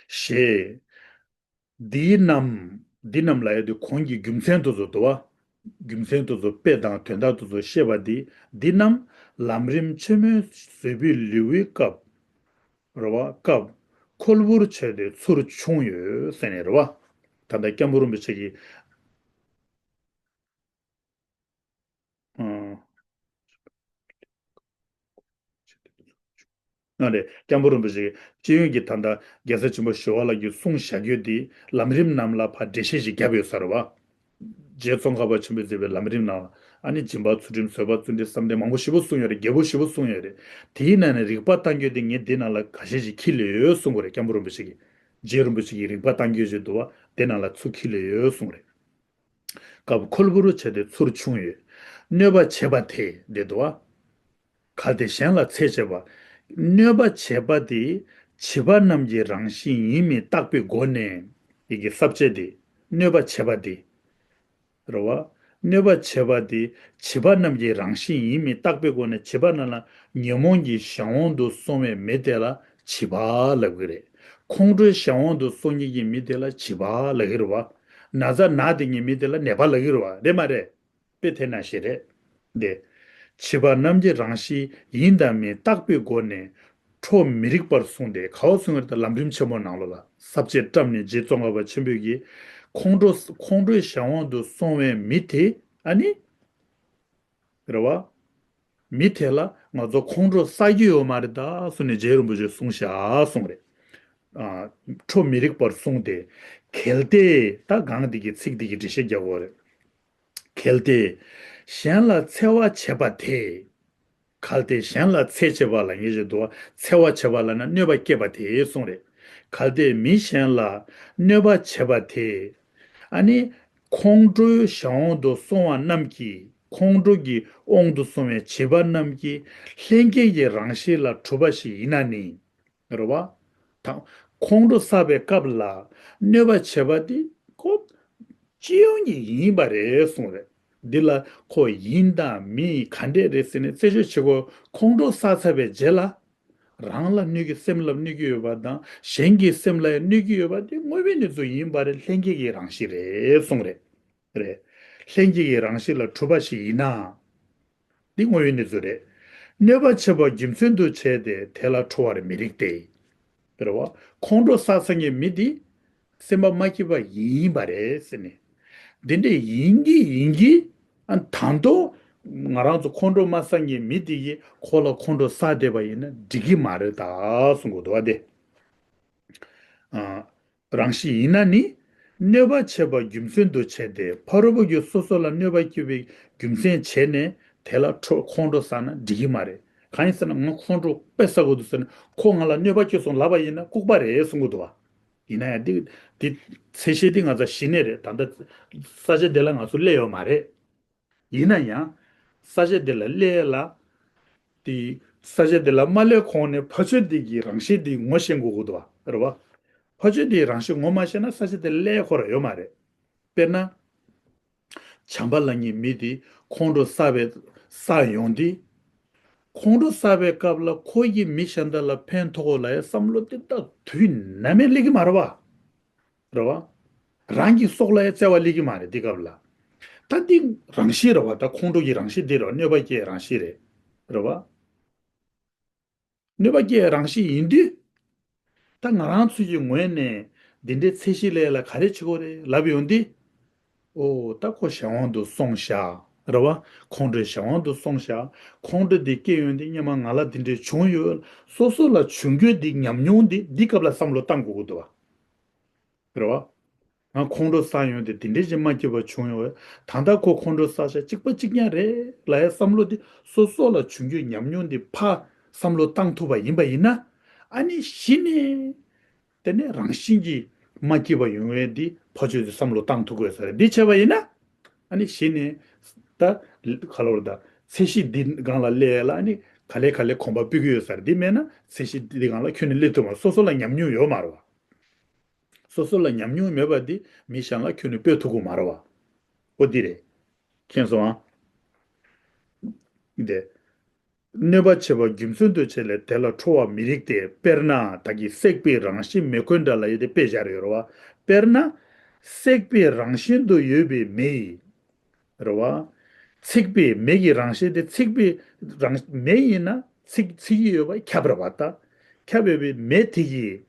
ཞེས། འདི་རྣམས། འདི་རྣམས་ལབ་ཡས་དེ་གོང་གི་རྒྱུ་མཚན་དེ་ཚོ་འདུག་བ། རྒྱུ་མཚན་དེ་ཚོ་དཔེ་དང་དོན་དག་དེ་ཚོ་བཤད་པ་འདི། འདི་རྣམས་ལམ་རིམ་ཆེན་མོའི་བཟོད་པའི་ལེའུའི་སྐབས། རེད་བ། སྐབས་ཁོལ་བུར་བྱས་ཏེ་ཚུར་ཕྱུང་ཡོད་ཟེར་ནས་རེད་བ། ད་ལྟ་སྐྱབས་མགོན་རིན་པོ་ཆེ་གིས། ཨང་། ཨ་རེད། སྐྱབས་མགོན་རིན་པོ་ཆེ་གིས་སྤྱི་ཡོངས་ཀྱི་ད་ལྟ་རྒྱལ་སྲས་ཆེན་པོ་ཞི་བ་ལྷ་གིས་གསུངས་བཞག་རྒྱུ་དེ་ལམ་རིམ་རྣམས་ལ་ཕར་འགྲེལ་བཤད་ཅིག་བརྒྱབ་ཡོད་ས་རེད་བ། རྗེ་ཙོང་ཁ་པ་ཆེན་པོས་མཛད་པའི་ལམ་རིམ་ནང་ལ་ཨ་ནི་སྦྱིན་པ་ཚུལ་ཁྲིམས་བཟོད་པ་བརྩོན་འགྲུས་བསམ་གཏན་མང་པོ་ཞེ་པོ་གསུངས་ཡོད་རེད། རྒྱས་པོ་ཞེ་པོ་གསུངས་ཡོད་རེད། དེའི་ནང་ནས་རིགས་པ་བཏང་རྒྱུ་དེ་ངས་འདི་ནང་ལ་ཁ་ཤས་ཤིག་ཁྱི་ལས་ཡོད་གསུང་གི་རེད། སྐྱབས་མགོན་རིན་པོ་ཆེ་གིས། རྗེ་རིན་པོ་ཆེ་གིས་རིགས་པ་བཏང་རྒྱུ་ཞིག་འདུག་བ། དེ་ནང་ལ་ཚུར་ཁྱི་ལས་ཡོད་གསུང་རེད། སྐབས་ཁོལ་བུར་བྱས་ཏེ་ཚུར་ཕྱུང་ཡོད། གནོད་པ་བྱེད་པ་དེ་འདི་འདུག་བ། གལ་ཏེ་གཞན་ལ་འཚེ་བྱེད་པ། གནོད་པ་བྱེད་པ་དེ་བྱིས་པ་རྣམས་ཀྱི་རང་བཞིན་ཡིན་མིན་བརྟག་པའི་སྒོ་ནས། ཡི་གེ་ས་བཅད་དེ། གནོད་པ་བྱེད་པ་དེ། རེད་བ། གནོད་པ་བྱེད་པ་དེ་བྱིས་པ་རྣམས་ཀྱི་རང་བཞིན་ཡིན་མིན་བརྟག་པའི་སྒོ་ནས། བྱིས་པ་རྣམས་ལ་ཉོན་མོངས་ཀྱི་གཞན་དབང་དུ་སོང་བའི་མི་དེ་ལ་བྱིས་པ་ལབ་ཀྱི་རེད། ཁོང་ཁྲོའི་གཞན་དབང་དུ་སོང་མཁན་གྱི་མི་དེ་ལ་བྱིས་པ་ལབ་ཀྱི་རེད་བ། ན་ཚ་ན་བསྡད་མཁན་མི་དེ་ལ་ནད་པ་ལབ་ཀྱི་རེད་བ། རེད་མ་རེད། དཔེ་དེ་ནང་བཞིན་རེད། འདི། བྱིས་པ་རྣམས་ཀྱི་རང་བཞིན་ཡིན་དང་མིན་བརྟག་པའི་སྒོ་ནས་ཁྲོ་མི་རིགས་པར་གསུངས་ཏེ། ག་བ་གསུངས་པ་རེད། ད་ལམ་རིམ་ཆེན་མོ་ནང་ལོགས་ལ་ས་བཅད་བཀྲམ་ནས་རྗེ་ཙོང་ཁ་པ་ཆེན་པོས་ཀྱིས་ཁོང་ཁྲོ་ཁོང་ཁྲོའི་གཞན་དབང་དུ་སོང་བའི་མི་དེ་ཨ་ནི། རེད་བ། མི་དེ་ལ་ང་ཚོ་ཁོང་ཁྲོ་ཟ་རྒྱུ་ཡོད་མ་རེད་ད་གསུངས་ནས་རྗེ་རིན་པོ་ཆེས་གསུངས་བཞག་གསུངས་རེད། ཨ། ཁྲོ་མི་རིགས་པར་གསུངས་ཏེ། གལ་ཏེ། ད་གང་འདི་གི་ཚིག་འདི་གི་འགྲེལ་བཤད་རྒྱག་དགོས་རེད། གལ་ཏེ། གཞན་ལ་འཚེ་བ་བྱེད་པ་དེ། གལ་ཏེ་གཞན་ལ་འཚེ་བྱེད་པ་ལབ་མཁན་ཞིག་འདུག་བ། འཚེ་བ་བྱེད་པ་ལབ་ན་གནོད་པ་བསྐྱེད་པ་དེ་གསུངས་རེད། གལ་ཏེ་མི་གཞན་ལ་གནོད་པ་བྱེད་པ་དེ། ཨ་ནི། ཁོང་ཁྲོའི་གཞན་དབང་དུ་སོང་བ་རྣམས་ཀྱིས། ཁོང་ཁྲོ་གི་དབང་དུ་སོང་བའི་བྱིས་པ་རྣམས་ཀྱིས་ལྷན་སྐྱེས་ཀྱི་རང་གཤིས་ལ་གྲུབ་པ་ཞིག་ཡིན་ན་ནི། རེད་བ། ད་ཁོང་ཁྲོ་བསགས་པའི་སྐབས་ལ་གནོད་པ་བྱེད་པ་དེ་ཁོ་སྤྱི་ཡོངས་ཀྱི་ཡིན་པ་རེད་གསུངས་རེད། འདི་ལ་ཁོ་ཡིན་དང་མིན་ག་འདྲས་རེད་ཟེར་ནས་རྩད་གཅོད་བྱེད་དགོས། ཁོང་ཁྲོ་བསགས་ཚར་བའི་རྗེས་ལ། རང་ལ་གནོད་ཀྱི་སེམས་ལ་གནོད་ཀྱི་ཡོད་པ་དང་གཞན་གྱི་སེམས་ལ་ཡང་གནོད་ཀྱི་ཡོད་པ་དེ་དངོས་པོའི་གནས་ཚུལ་ཡིན་པ་རེད། ལྷན་སྐྱེས་ཀྱི་རང་གཤིས་རེད་གསུངས་རེད། རེད། ལྷན་སྐྱེས་ཀྱི་རང་གཤིས་ལ་གྲུབ་པ་ཞིག་ཡིན་ན། འདི་དངོས་ཡོད་གནས་ཚུལ་རེད། གནོད་པ་བྱེད་པ་རྒྱུ་མཚན་དུ་བྱས་ཏེ་དེ་ལ་ཁྲོ་བར་མི་རིགས་ཏེ། རེད་བ། ཁོང་ཁྲོ་བསགས་ཚར་མཁན་མི་འདི་སེམས་པ་མ་སྐྱིད་པ་ཡིན་པ་རེད་ཟེར་ནས། འདི་འདྲས་ཡིན་གྱི་ཡིན་གྱི། ཨ། ད་དུང་ང་རང་ཚོ་ཁོང་ཁྲོ་མ་བསགས་མཁན་མི་འདི་གིས་ཁོ་ལ་ཁོང་ཁྲོ་བསགས་བསྡད་པ་ཡིན་ན་འགྲིག་གི་མ་རེད་ད་གསུང་གི་འདུག་བ་དེ། ཨ། རང་གཤིས་ཡིན་ན་ནི། གནོད་པ་བྱེད་པ་རྒྱུ་མཚན་དུ་བྱས་ཏེ་ཕ་རོལ་པོ་གིས་སོ་སོ་ལ་གནོད་པ་སྐྱེལ་བའི་རྒྱུ་མཚན་བྱས་ནས་དེ་ལ་ཁྲོ་ཁོང་ཁྲོ་བསགས་ན་འགྲིག་གི་མ་རེད། གང་ཡིན་ཟེར་ན་ང་ཁོང་ཁྲོ་དཔེ་བསགས་དགོས་འདུག་ཟེར་ན་ཁོ་ང་ལ་གནོད་པ་སྐྱེལ་སོང་ལབ་པ་ཡིན་ན་ལྐུགས་པ་རེད་གསུང་གི་འདུག་བ། ཡིན་ན་ཡང་འདི་འདི་ཚད་གཞི་འདི་ང་ཚོ་གཞི་ནས་རེད། ད་ལྟ་ས་ཆ་འདི་ལ་ང་ཚོ་སླེབས་ཡོད་མ་རེད། ཡིན་ན་ཡང་། ས་ཆ་འདི་ལ་སླེབས་ལ། དེ་ས་ཆ་འདི་ལ་མ་སླེབས་གོང་ནས་ཕ་ཆོས་འདི་གི་རང་གཤིས་འདི་ངོ་ཤེས་དགོས་ཀྱི་འདུག་བ། རེད་བ། ཕ་ཆོས་འདི་རང་གཤིས་ངོ་མ་ཤེས་ན་ས་ཆ་འདི་ལ་སླེབས་ཁོ་ར་ཡོད་མ་རེད། དཔེར་ན། བྱམས་པ་ལབ་མཁན་མི་འདི་ཁོང་ཁྲོ་བསགས་པའི་བསགས་ཡོང་དུས། ཁོང་ཁྲོ་བསགས་པའི་སྐབས་ལ་ཁོ་ཡིས་མི་གཞན་དག་ལ་ཕན་ཐོགས་ལ་ཡ་བསམ་བློ་འདི་ད་དུས་ནམ་ཡང་སླེབས་ཀྱི་མ་རེད་བ། རེད་བ། རང་གི་སྲོག་ལ་ཡང་བརྩེ་བ་སླེབས་ཀྱི་མ་རེད་འདི་སྐབས་ལ། ད་འདི་རང་གཤིས་རེད་བ། ད་ཁོང་ཁྲོ་གི་རང་གཤིས་འདི་རེད་བ། གནོད་པ་སྐྱེལ་རང་གཤིས་རེད། རེད་བ། གནོད་པ་སྐྱེལ་རང་གཤིས་ཡིན་དུས། ད་ང་རང་ཚོ་གི་ངོས་ནས་འདི་འདྲའི་ཚད་གཞི་ལས་ལ་ག་རེ་བྱེད་དགོས་རེད་ལབ་ཡོང་དུས། ཨོ་ད་ཁོ་གཞན་དབང་དུ་སོང་ཤག་རེད་བ། ཁོང་ཁྲོའི་གཞན་དབང་དུ་སོང་ཤག་ཁོང་ཁྲོ་འདི་སྐྱེ་ཡོང་དུས་སྔོན་མ་ང་ལ་འདི་འདྲའི་བྱུང་ཡོད། སོ་སོ་ལ་བྱུང་རྒྱུ་འདི་ཉམས་མྱོང་འདི་འདི་སྐབས་ལ་བསམ་བློ་བཏང་དགོས་ཀྱི་འདུག་བ། རེད་བ། ང་ཁོང་ཁྲོ་བསགས་ཡོང་དུས་འདི་འདྲའི་ཅིག་མ་སྐྱིད་པ་བྱུང་ཡོད། ད་ལྟ་ཁོ་ཁོང་ཁྲོ་བསགས་ཤག་གཅིག་པ་གཅིག་རྐྱང་རེད་ལབ་ཡ་བསམ་བློ་དེ་སོ་སོ་ལ་བྱུང་རྒྱུའི་ཉམས་མྱོང་དེ་ཕར་བསམ་བློ་བཏང་ཐུབ་པ་ཡིན་པ་ཡིན་ན། ཨ་ནི་གཞི་ནས་དེ་ནས་རང་བཞིན་གྱིས་མ་སྐྱིད་པ་ཡོང་བའི་འདི་ཕ་ཆོས་དེ་བསམ་བློ་བཏང་ཐུབ་དགོས་ས་རེད། འདི་བྱས་པ་ཡིན་ན། ཨ་ནི་གཞི་ནས་ད་ག་ལ་བར་ད་ཚད་གཞི་འདི་སྒང་ལ་སླེབས་ཡ་ལ་ཨ་ནི་ག་ལེ་ག་ལེ་གོམ་པ་སྤོས་ཀྱི་ཡོད་ས་རེད། འདི་མེད་ན་ཚད་གཞི་འདི་སྒང་ལ་ཁྱོན་ནས་སླེབས་ཐུབ་མ་རེད། སོ་སོ་ལ་ཉམས་མྱོང་ཡོད་མ་རེད་བ། སོ་སོ་ལ་ཉམས་མྱོང་མེད་པ་འདི་མི་གཞན་ལ་ཁྱོན་ནས་སྤེལ་ཐུབ་ཀྱི་མ་རེད་བ། ཨོ་འདི་རེད། མཁྱེན་སོང་ཨ། འདི། གནོད་པ་བྱེད་པ་རྒྱུ་མཚན་དུ་བྱས་ལས་དེ་ལ་ཁྲོ་བ་མི་རིགས་ཏེ། དཔེར་ན་ད་གིན་བསྲེགས་པའི་རང་བཞིན་མེ་འཁོན་འདྲ་ལབ་ཡས་དེ་དཔེ་བཞག་ཡོད་རེད་བ། དཔེར་ན། བསྲེགས་པའི་རང་བཞིན་དུ་ཡོད་པའི་མེ་ཡིས། རེད་བ། ཚིག་པའི་མེ་གི་རང་བཞིན་དེ་ཚིག་པའི་རང་མེ་ཡིན་ན་ཚིག་ཚིག་གི་ཡོད་པ་ཁྱབ་རེད་བ་ད། ཁྱབ་ཡོད་པའི་མེ་དེ་གིས་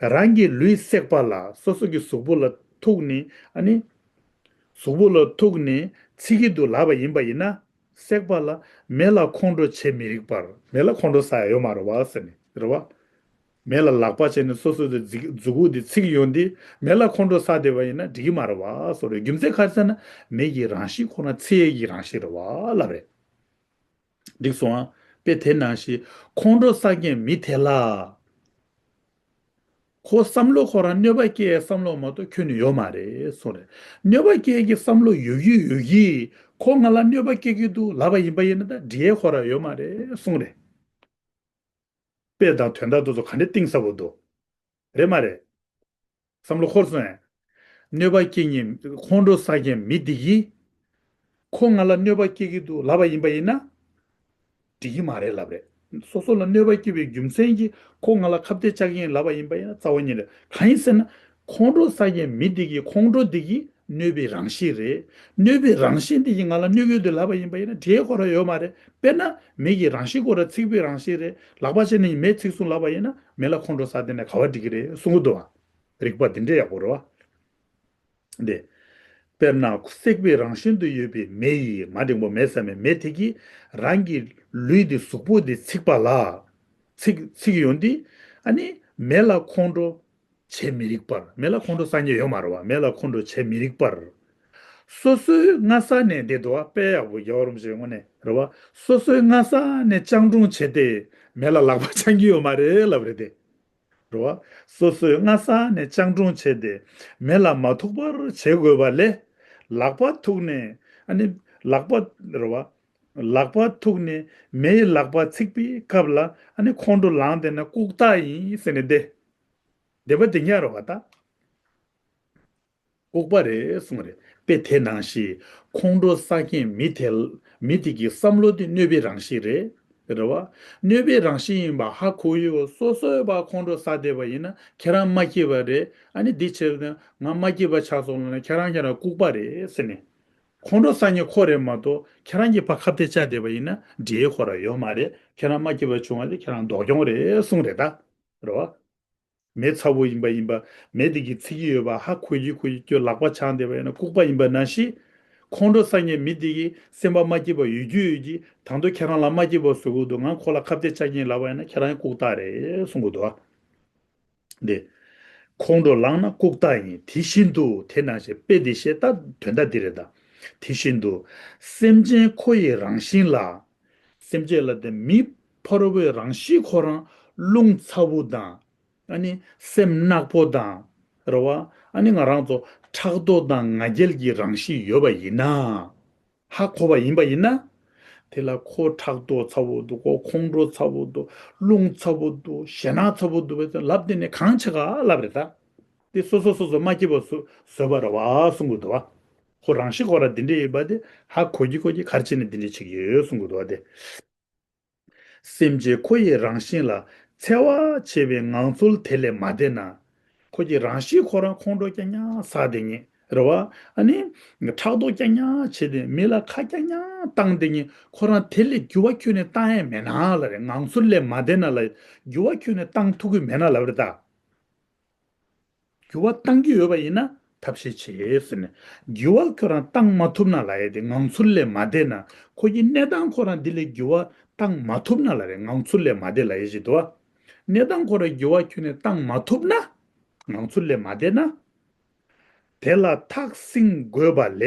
རང་གི་ལུས་བསྲེགས་པ་ལ་སོ་སོ་གི་གཟུགས་པོ་ལ་ཐུག་ནས་ཨ་ནི། གཟུགས་པོ་ལ་ཐུག་ནས་ཚིག་གི་འདུག་ལབ་པ་ཡིན་པ་ཡིན་ན། བསྲེགས་པ་ལ་མེ་ལ་ཁོང་ཁྲོ་བྱེད་མི་རིགས་པར་མེ་ལ་ཁོང་ཁྲོ་ཟ་ཡ་ཡོད་མ་རེད་བ་ཟེར་ནས་རེད་བ། མེ་ལ་ལག་པ་བྱས་ནས་སོ་སོ་དེ་རྫི་མཛུ་གུ་དེ་ཚིག་ཡོང་དུས་མེ་ལ་ཁོང་ཁྲོ་ཟ་བསྡད་པ་ཡིན་ན་འགྲིག་གི་མ་རེད་བ་སོ་རེད། རྒྱུ་མཚན་ག་རེ་ཟེར་ན་མེ་གི་རང་བཞིན་ཁོ་ན་ཚིག་གི་རང་བཞིན་རེད་བ་ལབ་རེད། འགྲིག་སོང་ཨ། དཔེ་དེ་ནང་བཞིན་ཁོང་ཁྲོ་ཟ་མཁན་མི་དེ་ལ། ཁོ་བསམ་བློ་ཁོ་རང་གནོད་པ་སྐྱེལ་བསམ་བློ་མ་གཏོགས་ཁྱོན་ནས་ཡོད་མ་རེད་གསུངས་རེད། གནོད་པ་སྐྱེལ་གྱི་བསམ་བློ་ཡོད་ཀྱི་ཡོད་ཀྱི་ཁོ་ང་ལ་གནོད་པ་སྐྱེལ་གྱི་འདུག་ལབ་པ་ཡིན་པ་ཡིན་ན་ད་འགྲིག་ཡས་ཁོ་རང་ཡོད་མ་རེད་གསུངས་རེད། དཔེ་དང་དོན་དག་དེ་ཚོ་ག་འདྲ་གཏིང་ཟབ་པོ་འདུག་རེད་མ་རེད། བསམ་བློ་འཁོར་སོང་ངས། གནོད་པ་སྐྱེལ་མཁན་ཁོང་ཁྲོ་ཟ་མཁན་མི་འདི་གིས། ཁོ་ང་ལ་གནོད་པ་སྐྱེལ་གྱི་འདུག་ལབ་པ་ཡིན་པ་ཡིན་ན། འགྲིག་གི་མ་རེད་ལབ་རེད། སོ་སོ་ལ་གནོད་པ་སྐྱེལ་བའི་རྒྱུ་མཚན་གྱིས་ཁོ་ང་ལ་ཁ་གཏད་བཅག་གི་ཡིན་ལབ་པ་ཡིན་པ་ཡིན་ན་རྩ་བ་ཉིད་ནས་གང་ཡིན་ཟེར་ན། ཁོང་ཁྲོ་ཟ་མཁན་མི་འདི་གིས་ཁོང་ཁྲོ་འདི་གིས་གནོད་པའི་རང་བཞིན་རེད། གནོད་པའི་རང་བཞིན་འདི་གིས་ང་ལ་གནོད་ཀྱི་འདུག་ལབ་པ་ཡིན་པ་ཡིན་ན་འགྲིག་ཁོ་རང་ཡོད་མ་རེད། དཔེར་ན་མེ་གི་རང་བཞིན་ཁོ་རང་ཚིག་པའི་རང་བཞིན་རེད། ལག་པ་བྱས་ནས་མེ་ཚིག་སོང་ལབ་པ་ཡིན་ན་མེ་ལ་ཁོང་ཁྲོ་ཟ་བསྡད་ན་ག་བ་འགྲིག་གི་རེད་གསུང་གི་འདུག་བ། རིགས་པ་འདི་འདྲ་ཡག་པོ་རེད་བ། འདི། དཔེར་ན་བསྲེགས་པའི་རང་བཞིན་དུ་ཡོད་པའི་མེ་ཡིས། མ་འགྲེང་བུ་མེ་ཟེར་མེ་མེ་དེ་གིས་རང་གི་ལུས་འདི་གཟུགས་པོ་འདི་ཚིག་པ་ལ། ཚིག་ཚིག་ཡོང་དུས་ཨ་ནི་མེ་ལ་ཁོང་ཁྲོ་བྱེད་མི་རིགས་པར། མེ་ལ་ཁོང་ཁྲོ་ཟ་མཁན་ཡོད་མ་རེད་བ། མེ་ལ་ཁོང་ཁྲོ་བྱེད་མི་རིགས་པར། སོ་སོའི་སྔ་ས་ནས་འདི་འདུག་བ། དཔེ་ཡག་པོ་རྒྱལ་བ་རིན་པོ་ཆེའི་ངོས་ནས་རེད་བ། སོ་སོའི་སྔ་ས་ནས་སྤྱང་གྲུང་བྱས་ཏེ་མེ་ལ་ལག་པ་འཆང་གི་ཡོད་མ་རེད་ལབ་རེད་དེ། རེད་བ། སོ་སོའི་སྔ་ས་ནས་སྤྱང་གྲུང་བྱས་ཏེ་མེ་ལ་མ་ཐུག་པར་བྱེད་དགོས་པ་ལས། ལག་པ་ཐུག་ནས་ཨ་ནི་ལག་པ་རེད་བ། ལག་པ་ཐུག་ནས་མེ་ཡི་ལག་པ་ཚིག་པའི་སྐབས་ལ་ཨ་ནི་ཁོང་ཁྲོ་ལངས་བསྡད་ན་ལྐུགས་རྟགས་ཡིན་ཟེར་ནས་བསྡད། བསྡད་པ་དེ་ཉག་རེད་བ་ད། ལྐུགས་པ་རེད་གསུངས་རེད། དཔེ་དེ་ནང་བཞིན་ཁོང་ཁྲོ་ཟ་མཁན་མི་དེ་མི་དེ་གི་བསམ་བློ་དེ་གནོད་པའི་རང་བཞིན་རེད། རེད་བ། གནོད་པའི་རང་བཞིན་ཡིན་པ་ཧ་གོ་ཡོད། སོ་སོའི་བ་ཁོང་ཁྲོ་ཟ་བསྡད་པ་ཡིན་ན་ཁྱེད་རང་མ་སྐྱིད་པ་རེད། ཨ་ནི་འདི་བྱས་ན་ང་མ་སྐྱིད་པ་ཆགས་སོང་ལབ་ན་ཁྱེད་རང་ཁྱེད་རང་ལྐུགས་པ་རེད་ཟེར་ནས། ཁོང་ཁྲོ་ཟ་མཁན་ཁོ་རེད་མ་གཏོགས་ཁྱེད་རང་གིས་ཕར་ཁ་གཏད་བཅག་བསྡད་པ་ཡིན་ན་འབྲེལ་ཁོ་རང་ཡོད་མ་རེད། ཁྱེད་རང་མ་སྐྱིད་པ་བྱུང་བ་དེ་ཁྱེད་རང་སྡུག་གྱོང་རེད་གསུངས་རེད་ད། རེད་བ། མེ་ཚ་བོ་ཡིན་པ་ཡིན་པ། མེ་དེ་གིས་ཚིག་གི་ཡོད་པ་ཧ་གོ་གི་གོ་གི་ཁྱོད་ལག་པ་འཆང་བསྡད་པ་ཡིན་ན་ལྐུགས་པ་ཡིན་པ་ནང་བཞིན། ཁོང་ཁྲོ་ཟ་མཁན་མི་དེ་གིས་སེམས་པ་མ་སྐྱིད་པ་ཡོད་རྒྱུ་ཡོད་ཀྱི་ད་དུང་ཁྱེད་རང་ལ་མ་སྐྱིད་པ་བཟོ་གི་འདུག་ང་ཁོ་ལ་ཁ་གཏད་བཅག་གིན་ལབ་པ་ཡིན་ན་ཁྱེད་རང་ལྐུགས་རྟགས་རེད་གསུང་གི་འདུག་ཨ། འདི། ཁོང་ཁྲོ་ལངས་ན་ལྐུགས་རྟགས་ཡིན། དེ་བཞིན་དུ་དེ་ནང་བཞིན་དཔེ་དེ་བཤད་ད་དོན་དག་འདི་རེད་ད། དེ་བཞིན་དུ། སེམས་ཅན་ཁོ་ཡི་རང་བཞིན་ལ། སེམས་ཅན་ལ་དེ་མི་ཕ་རོལ་པོའི་རང་བཞིན་ཁོ་རང་རླུང་ཚ་བོ་དང་། ཨ་ནི་སེམས་ནག་པོ་དང་། རེད་བ། ཨ་ནི་ང་རང་ཚོ་ཕྲག་དོག་དང་ང་རྒྱལ་གྱི་རང་བཞིན་ཡོད་པ་ཡིན་ན། ཧ་གོ་བ་ཡིན་པ་ཡིན་ན། དེ་ལ་ཁོ་ཕྲག་དོག་ཚ་བོ་འདུག་ཁོ་ཁོང་ཁྲོ་ཚ་བོ་འདུག་རླུང་ཚ་བོ་འདུག་ཞེད་སྣང་ཚ་བོ་འདུག་བས་ལབ་དེ་ནས་གང་བྱེད་ག་ལབ་རེད་ད། དེ་སོ་སོ་སོ་སོ་མ་སྐྱིད་པ་བཟོ་བཟོས་པ་རེད་བ་གསུང་གི་འདུག་བ། ཁོ་རང་བཞིན་ཁོ་རང་འདི་འདྲ་ཡིན་པ་དེ་ཧ་གོ་གི་གོ་གི་ག་རེ་བྱས་ནས་འདི་འདྲ་བྱེད་ཀྱི་ཡོད་གསུང་གི་འདུག་བ་དེ། སེམས་ཅན་ཁོ་ཡི་རང་བཞིན་ལ་འཚེ་བ་བྱེད་པའི་ངང་ཚུལ་དེ་ལས་མ་འདས་ན། ཁོ་གི་རང་བཞིན་ཁོ་རང་ཁོང་ཁྲོ་རྐྱང་རྐྱང་ཟ་བསྡད་མཁན་རེད་བ། ཨ་ནི། ཕྲག་དོག་རྐྱང་རྐྱང་བྱས་ཏེ་མི་ལ་ཁ་རྐྱང་རྐྱང་བཏང་བསྡད་མཁན་ཁོ་རང་དེ་ལས་འགྱུར་བ་ཁྱོན་ནས་བཏང་ཡས་མེད་ན་ལབ་རེད། ངང་ཚུལ་ལས་མ་འདས་ན་ལབ་འགྱུར་བ་ཁྱོན་ནས་བཏང་ཐུབ་ཀྱི་མེད་ན་ལབ་རེད་ད། འགྱུར་བ་བཏང་གི་ཡོད་པ་ཡིན་ན་ཐབས་ཤེས་བྱེད་ཟེར་ནས། འགྱུར་བ་ཁོ་རང་བཏང་མ་ཐུབ་ན་ལབ་ཡས་དེ་ངང་ཚུལ་ལས་མ་འདས་ན། ཁོ་གི་གནས་སྟངས་ཁོ་རང་འདི་ལས་འགྱུར་བ་བཏང་མ་ཐུབ་ན་ལབ་རེད། ངང་ཚུལ་ལས་མ་འདས་ལབ་ཡས་ཞིག་འདུག་བ། གནས་སྟངས་ཁོ་རང་འགྱུར་བ་ཁྱོན་ནས་བཏང་མ་ཐུབ་ན། ངང་ཚུལ་ལས་མ་འདས་ན། དེ་ལ་ཐག་བསྲིང་དགོས་པ་ལས།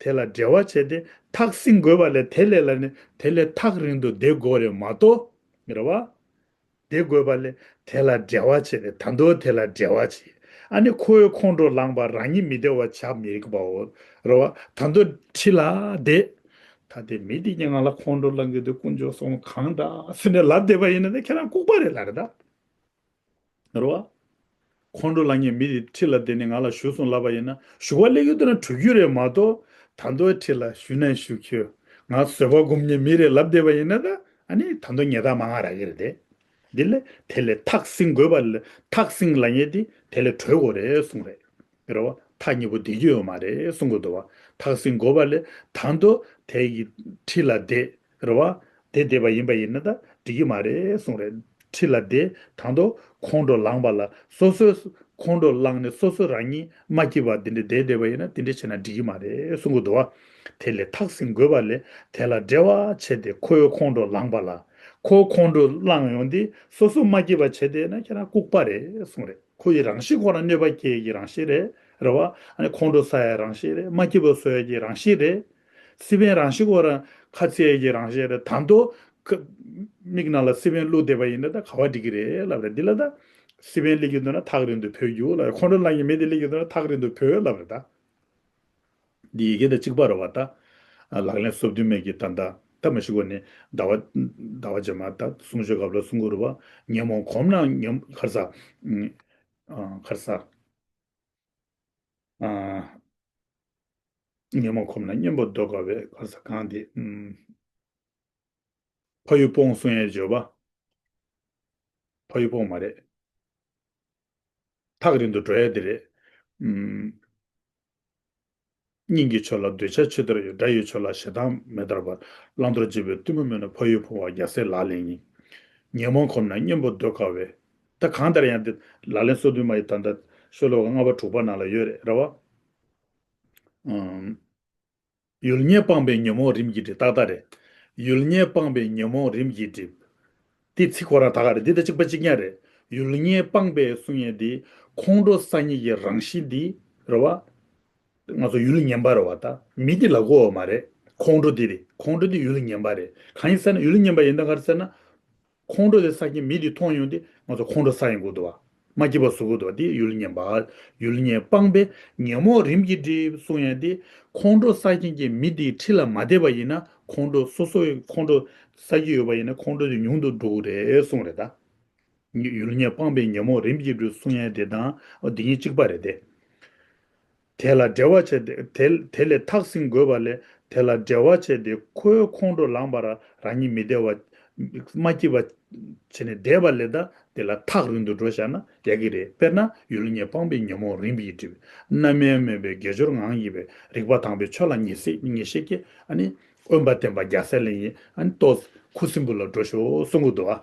དེ་ལ་འབྲེལ་བ་བྱས་ཏེ་ཐག་བསྲིང་དགོས་པ་ལས་དེ་ལས་ལ་ནི་དེ་ལས་ཐག་རིང་དུ་བསྡད་དགོས་རེད་མ་གཏོགས། རེད་བ། དེ་དགོས་པ་ལས་དེ་ལ་འབྲེལ་བ་བྱས་ཏེ་ད་དུང་དེ་ལ་འབྲེལ་བ་བྱས། ཨ་ནི་ཁོའི་ཁོང་ཁྲོ་ལངས་པ་རང་ཉིད་མི་བདེ་བ་ཆགས་མི་རིགས་པའོ། རེད་བ། ད་དུང་ཁྲི་ལ་བསྡད། ད་དེ་མི་དེ་ཀྱང་ང་ལ་ཁོང་ཁྲོ་ལངས་གི་འདུག་དཀོན་མཆོག་གསུམ་གང་འདྲ་ཟེར་ནས་ལབ་བསྡད་པ་ཡིན་ན་ནི་ཁྱེད་རང་ལྐུགས་པ་རེད་ལབ་རེད་ད། རེད་བ། ཁོང་ཁྲོ་ལངས་མཁན་མི་དེ་ཁྲི་ལ་བསྡད་ནས་ང་ལ་ཞུ་གསུང་ལབ་པ་ཡིན་ན་ཞུ་བ་སླེབས་ཡོད་དུས་ན་གྲོལ་རྒྱུ་རེད་མ་གཏོགས། ད་དུང་ཁྲི་ལ་ཞུ་ན་ཞུ་ཁྱོད་ང་བཟོད་པ་སྒོམ་མཁན་མི་རེད་ལབ་བསྡད་པ་ཡིན་ན་ད་ཨ་ནི་ད་དུང་ཉེས་རྡུང་མང་རག་གི་རེད་དེ། འདི་ལས་དེ་ལས་ཐག་བསྲིང་དགོས་པ་ལས་ཐག་བསྲིང་ལབ་མཁན་དེ་དེ་ལས་གྲོལ་དགོས་རེད་གསུངས་རེད། རེད་བ། ཐག་ཉེ་པོ་བསྡད་རྒྱུ་ཡོད་མ་རེད་གསུང་གི་འདུག་བ། ཐག་བསྲིང་དགོས་པ་ལས་ད་དུང་དེ་གི་ཁྲི་ལ་བསྡད། རེད་བ། དེ་བསྡད་པ་ཡིན་པ་ཡིན་ན་ད་འགྲིག་གི་མ་རེད་གསུངས་རེད། ཁྲི་ལ་བསྡད་ད་དུང་ཁོང་ཁྲོ་ལངས་པ་ལ་སོ་སོའི་ཁོང་ཁྲོ་ལངས་ནས་སོ་སོ་རང་ཉིད་མ་སྐྱིད་པ་འདི་འདྲ་བསྡད་བསྡད་པ་ཡིན་ན་དེ་འདྲ་བྱས་ན་འགྲིག་གི་མ་རེད་གསུང་གི་འདུག་བ། དེ་ལས་ཐག་བསྲིང་དགོས་པ་ལས་དེ་ལ་འབྲེལ་བ་བྱས་ཏེ་ཁོའི་ཁོང་ཁྲོ་ལངས་པ་ལ་ཁོ་ཁོང་ཁྲོ་ལངས་ཡོང་དུས་སོ་སོ་མ་སྐྱིད་པ་བྱས་བསྡད་ན་ཁྱེད་རང་ལྐུགས་པ་རེད་གསུངས་རེད། ཁོ་ཡི་རང་གཤིས་ཁོ་རང་གནོད་པ་སྐྱེལ་གྱི་རང་གཤིས་རེད། རེད་བ། ཨ་ནི་ཁོང་ཁྲོ་ཟ་ཡ་རང་གཤིས་རེད། མ་སྐྱིད་པ་བཟོ་ཡ་གི་རང་གཤིས་རེད། སི་པན་རང་གཤིས་ཁོ་རང་ཁ་ཚིག་ཡ་གི་རང་གཤིས་རེད། ད་དུང་ཁ་མིག་ནང་ལ་སི་པན་བླུགས་བསྡད་པ་ཡིན་ན་ད་ག་བ་འགྲིག་གི་རེད་ལབ་རེད། འདི་ལ་ད་སི་པན་སླེབས་ཀྱི་འདུག་ན་ཐག་རིང་དུ་བུད་རྒྱུ་ལབ་རེད། ཁོང་ཁྲོ་ལངས་ཀྱི་མི་དེ་སླེབས་ཀྱི་འདུག་ན་ཐག་རིང་དུ་བུད་ལབ་རེད་ད། འདི་ཡི་གེ་དང་གཅིག་པ་རེད་བ་ད། ལག་ལེན་སོ་བདུན་མའི་གི་ད་ལྟ་ད་མ་ཤི་གོ་ནི་ཟླ་བ་ཟླ་བ་རྗེས་མ་ད་གསུང་ཆོས་སྐབས་ལ་གསུང་གི་རེད་བ། ཉོན་མོངས་གོམས་ན་ཉོན་གར་ས། གར་ས། ཉོན་མོངས་གོམས་ན་གཉེན་པོ་བཟློག་དཀའ་བས་གར་ས་གང་དེ། ཕ་ཡུལ་སྤོང་གསུང་ཡས་བརྗོད་པ། ཕ་ཡུལ་སྤོང་མ་རེད། ཐག་རིང་དུ་འགྲོ་ཡ་དེ་རེད། ཨུམ། སྙིང་གི་ཆོས་ལ་འདོད་ཆགས་ཆུ་ལྟར་གཡོ། དགྲ་ཡི་ཆོས་ལ་ཞེ་སྡང་མེ་ལྟར་འབར། བླང་དོར་བགྱིས་པའི་གཏི་མུག་མེད་ན། ཕ་ཡུལ་སྤོང་བ་རྒྱལ་སྲས་ལག་ལེན་ཡིན། ཉོན་མོངས་གོམས་ན་གཉེན་པོ་བཟློག་དཀའ་བས། ད་གང་ལྟར་ཡང་དེ་ལག་ལེན་སོ་བདུན་མ་ཡི་ད་ལྟ་ཤོ་ལོ་ཀ་ལྔ་པ་དྲུག་པ་ནང་ལ་ཡོད་རེད་རེད་བ། ཨུམ། ཡུལ་ངན་སྤངས་པས་ཉོན་མོངས་རིམ་གྱིས་འགྲིབ། ཏག་ཏག་རེད། ཡུལ་ངན་སྤངས་པས་ཉོན་མོངས་རིམ་གྱིས་འགྲིབ། དེ་ཚིག་ཁོ་རང་ད་ག་རེད། འདི་དང་གཅིག་པ་གཅིག་རྐྱང་རེད། ཡུལ་ངན་སྤངས་པས་གསུང་ཡས་འདི་ཁོང་ཁྲོ་ཟ་མཁན་གྱི་རང་བཞིན་འདི་རེད་བ། ང་ཚོ་ཡུལ་ངན་པ་རེད་བ་ད། མི་འདི་ལབ་དགོས་བ་མ་རེད། ཁོང་ཁྲོ་འདི་རེད། ཁོང་ཁྲོ་འདི་ཡུལ་ངན་པ་རེད། གང་ཡིན་ཟེར་ན་ཡུལ་ངན་པ་ཡིན་ད་ག་རེ་ཟེར་ན། ཁོང་ཁྲོ་དེ་ཟ་མཁན་མི་འདི་མཐོང་ཡོང་དུས་ང་ཚོ་ཁོང་ཁྲོ་ཟ་ཡོང་གི་འདུག་བ། མ་སྐྱིད་པ་བཟོ་གི་འདུག་དེ་ཡུལ་ཉེས་པ། ཡུལ་ཉེས་སྤངས་པས་ཉོན་མོངས་རིམ་གྱིས་འགྲིབ་གསུང་ཡ་དེ། ཁོང་ཁྲོ་ཟ་མཁན་གྱི་མི་དེའི་འཁྲིས་ལ་མ་བསྡད་པ་ཡིན་ན། ཁོང་ཁྲོ་སོ་སོའི་ཁོང་ཁྲོ་ཟ་གི་ཡོད་པ་ཡིན་ན། ཁོང་ཁྲོ་དེ་ཉུང་དུ་འགྲོ་གི་རེད་གསུང་རེད་ད། ཡུལ་ཉེས་སྤངས་པས་ཉོན་མོངས་རིམ་གྱིས་འགྲིབ་གསུང་ཡ་དེ་དང་འོ་དེ་གཉིས་གཅིག་པ་རེད་དེ། དེ་ལ་འབྲེལ་བ་བྱས་ཏེ། དེ་དེ་ལས་ཐག་བསྲིང་དགོས་པ་ལས། དེ་ལ་འབྲེལ་བ་བྱས་ཏེ་ཁོའི་ཁོང་ཁྲོ་ལངས་པར་རང་ཉིད་མི་བདེ་བ། མ་སྐྱིད་པ་བྱས་ནས་བསྡད་པ་ལས། ད་དེ་ལ་ཐག་རིང་དུ་འགྲོ་བཞག་ན་ཡག་གི་རེད། དཔེར་ན། ཡུལ་ཉེས་སྤངས་པས་ཉོན་མོངས་རིམ་གྱིས་འགྲིབ། རྣམ་གཡེང་མེད་པའི་དགེ་སྦྱོར་ངང་ཡིན་པས། རིག་པ་དྭངས་པས་ཆོས་ལ་ངེས་ཤེས་ངེས་ཤེས་སྐྱེ། ཨ་ནི་དབེན་པ་བསྟེན་པ་རྒྱལ་སྲས་ལ་ཡིན། ཨ་ནི་ཏོག་ཙམ་ཁུ་སིམ་པོ་ལ་འགྲོ་ཤོག་གསུང་གི་འདུག་ཨ།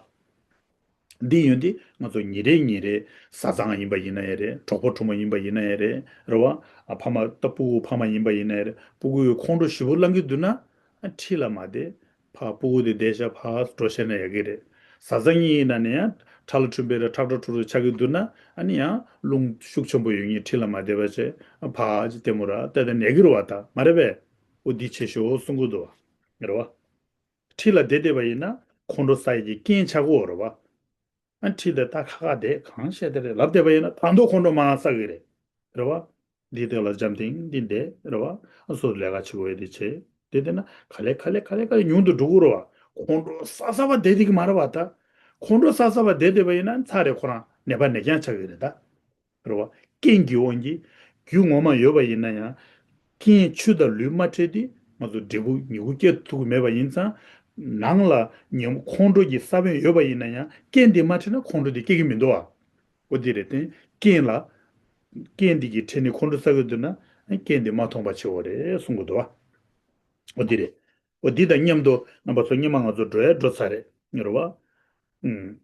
འདི་ཡོད་དེ་ང་ཚོ་ཉིན་རེ་ཉིན་རེ་བཟའ་ཚང་ཡིན་པ་ཡིན་ན་ཡང་རེད། གྲོགས་པོ་གྲོགས་མོ་ཡིན་པ་ཡིན་ན་ཡང་རེད། རེད་བ། ཨ་ཕ་མ་ད་སྤུ་གུ་ཕ་མ་ཡིན་པ་ཡིན་ན་ཡང་རེད། སྤུ་གུ་ཡི་ཁོང་ཁྲོ་ཞེ་པོ་ལངས་ཀྱི་འདུག་ན། ཨ་འཁྲིས་ལ་མ་བསྡད། ཕ་སྤུ་གུ་དེ་བསྡད་ཤག་ཕར་འགྲོ་ཤེས་ན་ཡག་གི་རེད། བཟའ་ཚང་གཉིས་ཡིན་ན་ནི་ཡང་ཁྲ་ལ་ཁྲུན་པའི་ར་ཁྲག་ཁྲག་ཁྲུག་ཁྲུག་ཆགས་ཀྱི་འདུག་ན། ཨ་ནི་ཡང་རླུང་ཤུགས་ཆེན་པོ་ཡོད་ཉིན་འཁྲིས་ལ་མ་བསྡད་པ་བྱས། ཨ་ཕར་ཅིག་ལྟད་མོ་ར་ལྟ་དེ་ནས་ཡག་གི་རེད་བ། ད་མ་རེད་པས། འོ་འདི་བྱེད་ཤོག་གསུང་གི་འདུག་བ། རེད་བ། འཁྲིས་ལ་བསྡད་བསྡད་པ་ཡིན་ན་ཁོང་ཁྲོ་ཟ་ཡི་གི་རྐྱེན་ཆགས་ཀྱི་ཡོད་རེད་བ། ཨ་འཁྲིས་དེ་ད་ཁ་ཁ་བསྡད་གང་བཤད་དེ་རེད་ལབ་བསྡད་པ་ཡིན་ན་ད་དུང་ཁོང་ཁྲོ་མར་ཟ་གི་རེད། རེད་བ། འདི་དེ་ལ་འཇམ་ཐིང་ཐིང་བསྡད། རེད་བ། ཨ་སོ་ལས་ཀ་བྱེད་དགོས་དེ་བྱེད། དེ་བསྡད་ན་ག་ལེ་ག་ལེ་ག་ལེ་ག་ལེ་ཉུང་དུ་འགྲོ་གི་རེད་བ། ཁོང་ཁྲོ་ཟ་ཟ་བ་བསྡད་བསྡད་ཀྱི་མ་རེད་བ། ད་ཁོང་ཁྲོ་ཟ་ཟ་བ་བསྡད་བསྡད་པ་ཡིན་ན་ཚར་རེད། ཁོ་རང་ནད་པ་ནད་རྐྱེན་ཆགས་ཀྱི་རེད་ད། རེད་བ། རྐྱེན་གྱི་དབང་གིས་རྒྱུ་ངོ་མ་ཡོད་པ་ཡིན་ན་ཡང་། རྐྱེན་ཆུ་དང་ལུད་མ་འཕྲད་དུས་ང་ཚོ་འབྲས་བུ་མྱུ་གུ་སྐྱེ་ཐུབ་ཀྱི་མེད་པ་ཡིན་ཙང་། ནང་ལ་ཉོན་ཁོང་ཁྲོ་གི་ས་བོན་ཡོད་པ་ཡིན་ན་ཡང་རྐྱེན་དེ་མ་འཕྲད་ན་ཁོང་ཁྲོ་དེ་སྐྱེ་གི་མི་འདུག་བ། འོ་དེ་རེད་དེ། རྐྱེན་ལ། རྐྱེན་དེ་གིས་འཕྲད་ནས་ཁོང་ཁྲོ་ཟ་གི་འདུག་ན། རྐྱེན་དེ་མ་མཐོང་པ་བྱེད་དགོས་རེད་གསུང་གི་འདུག་བ། འོ་འདི་རེད། འོ་འདི་དང་མཉམ་དུ་རྣམ་པ་ཚོ་སྔོན་མ་ང་ཚོ་འགྲོ་ཡ་འགྲོ་ཚར་རེད། རེད་བ། ཨུམ།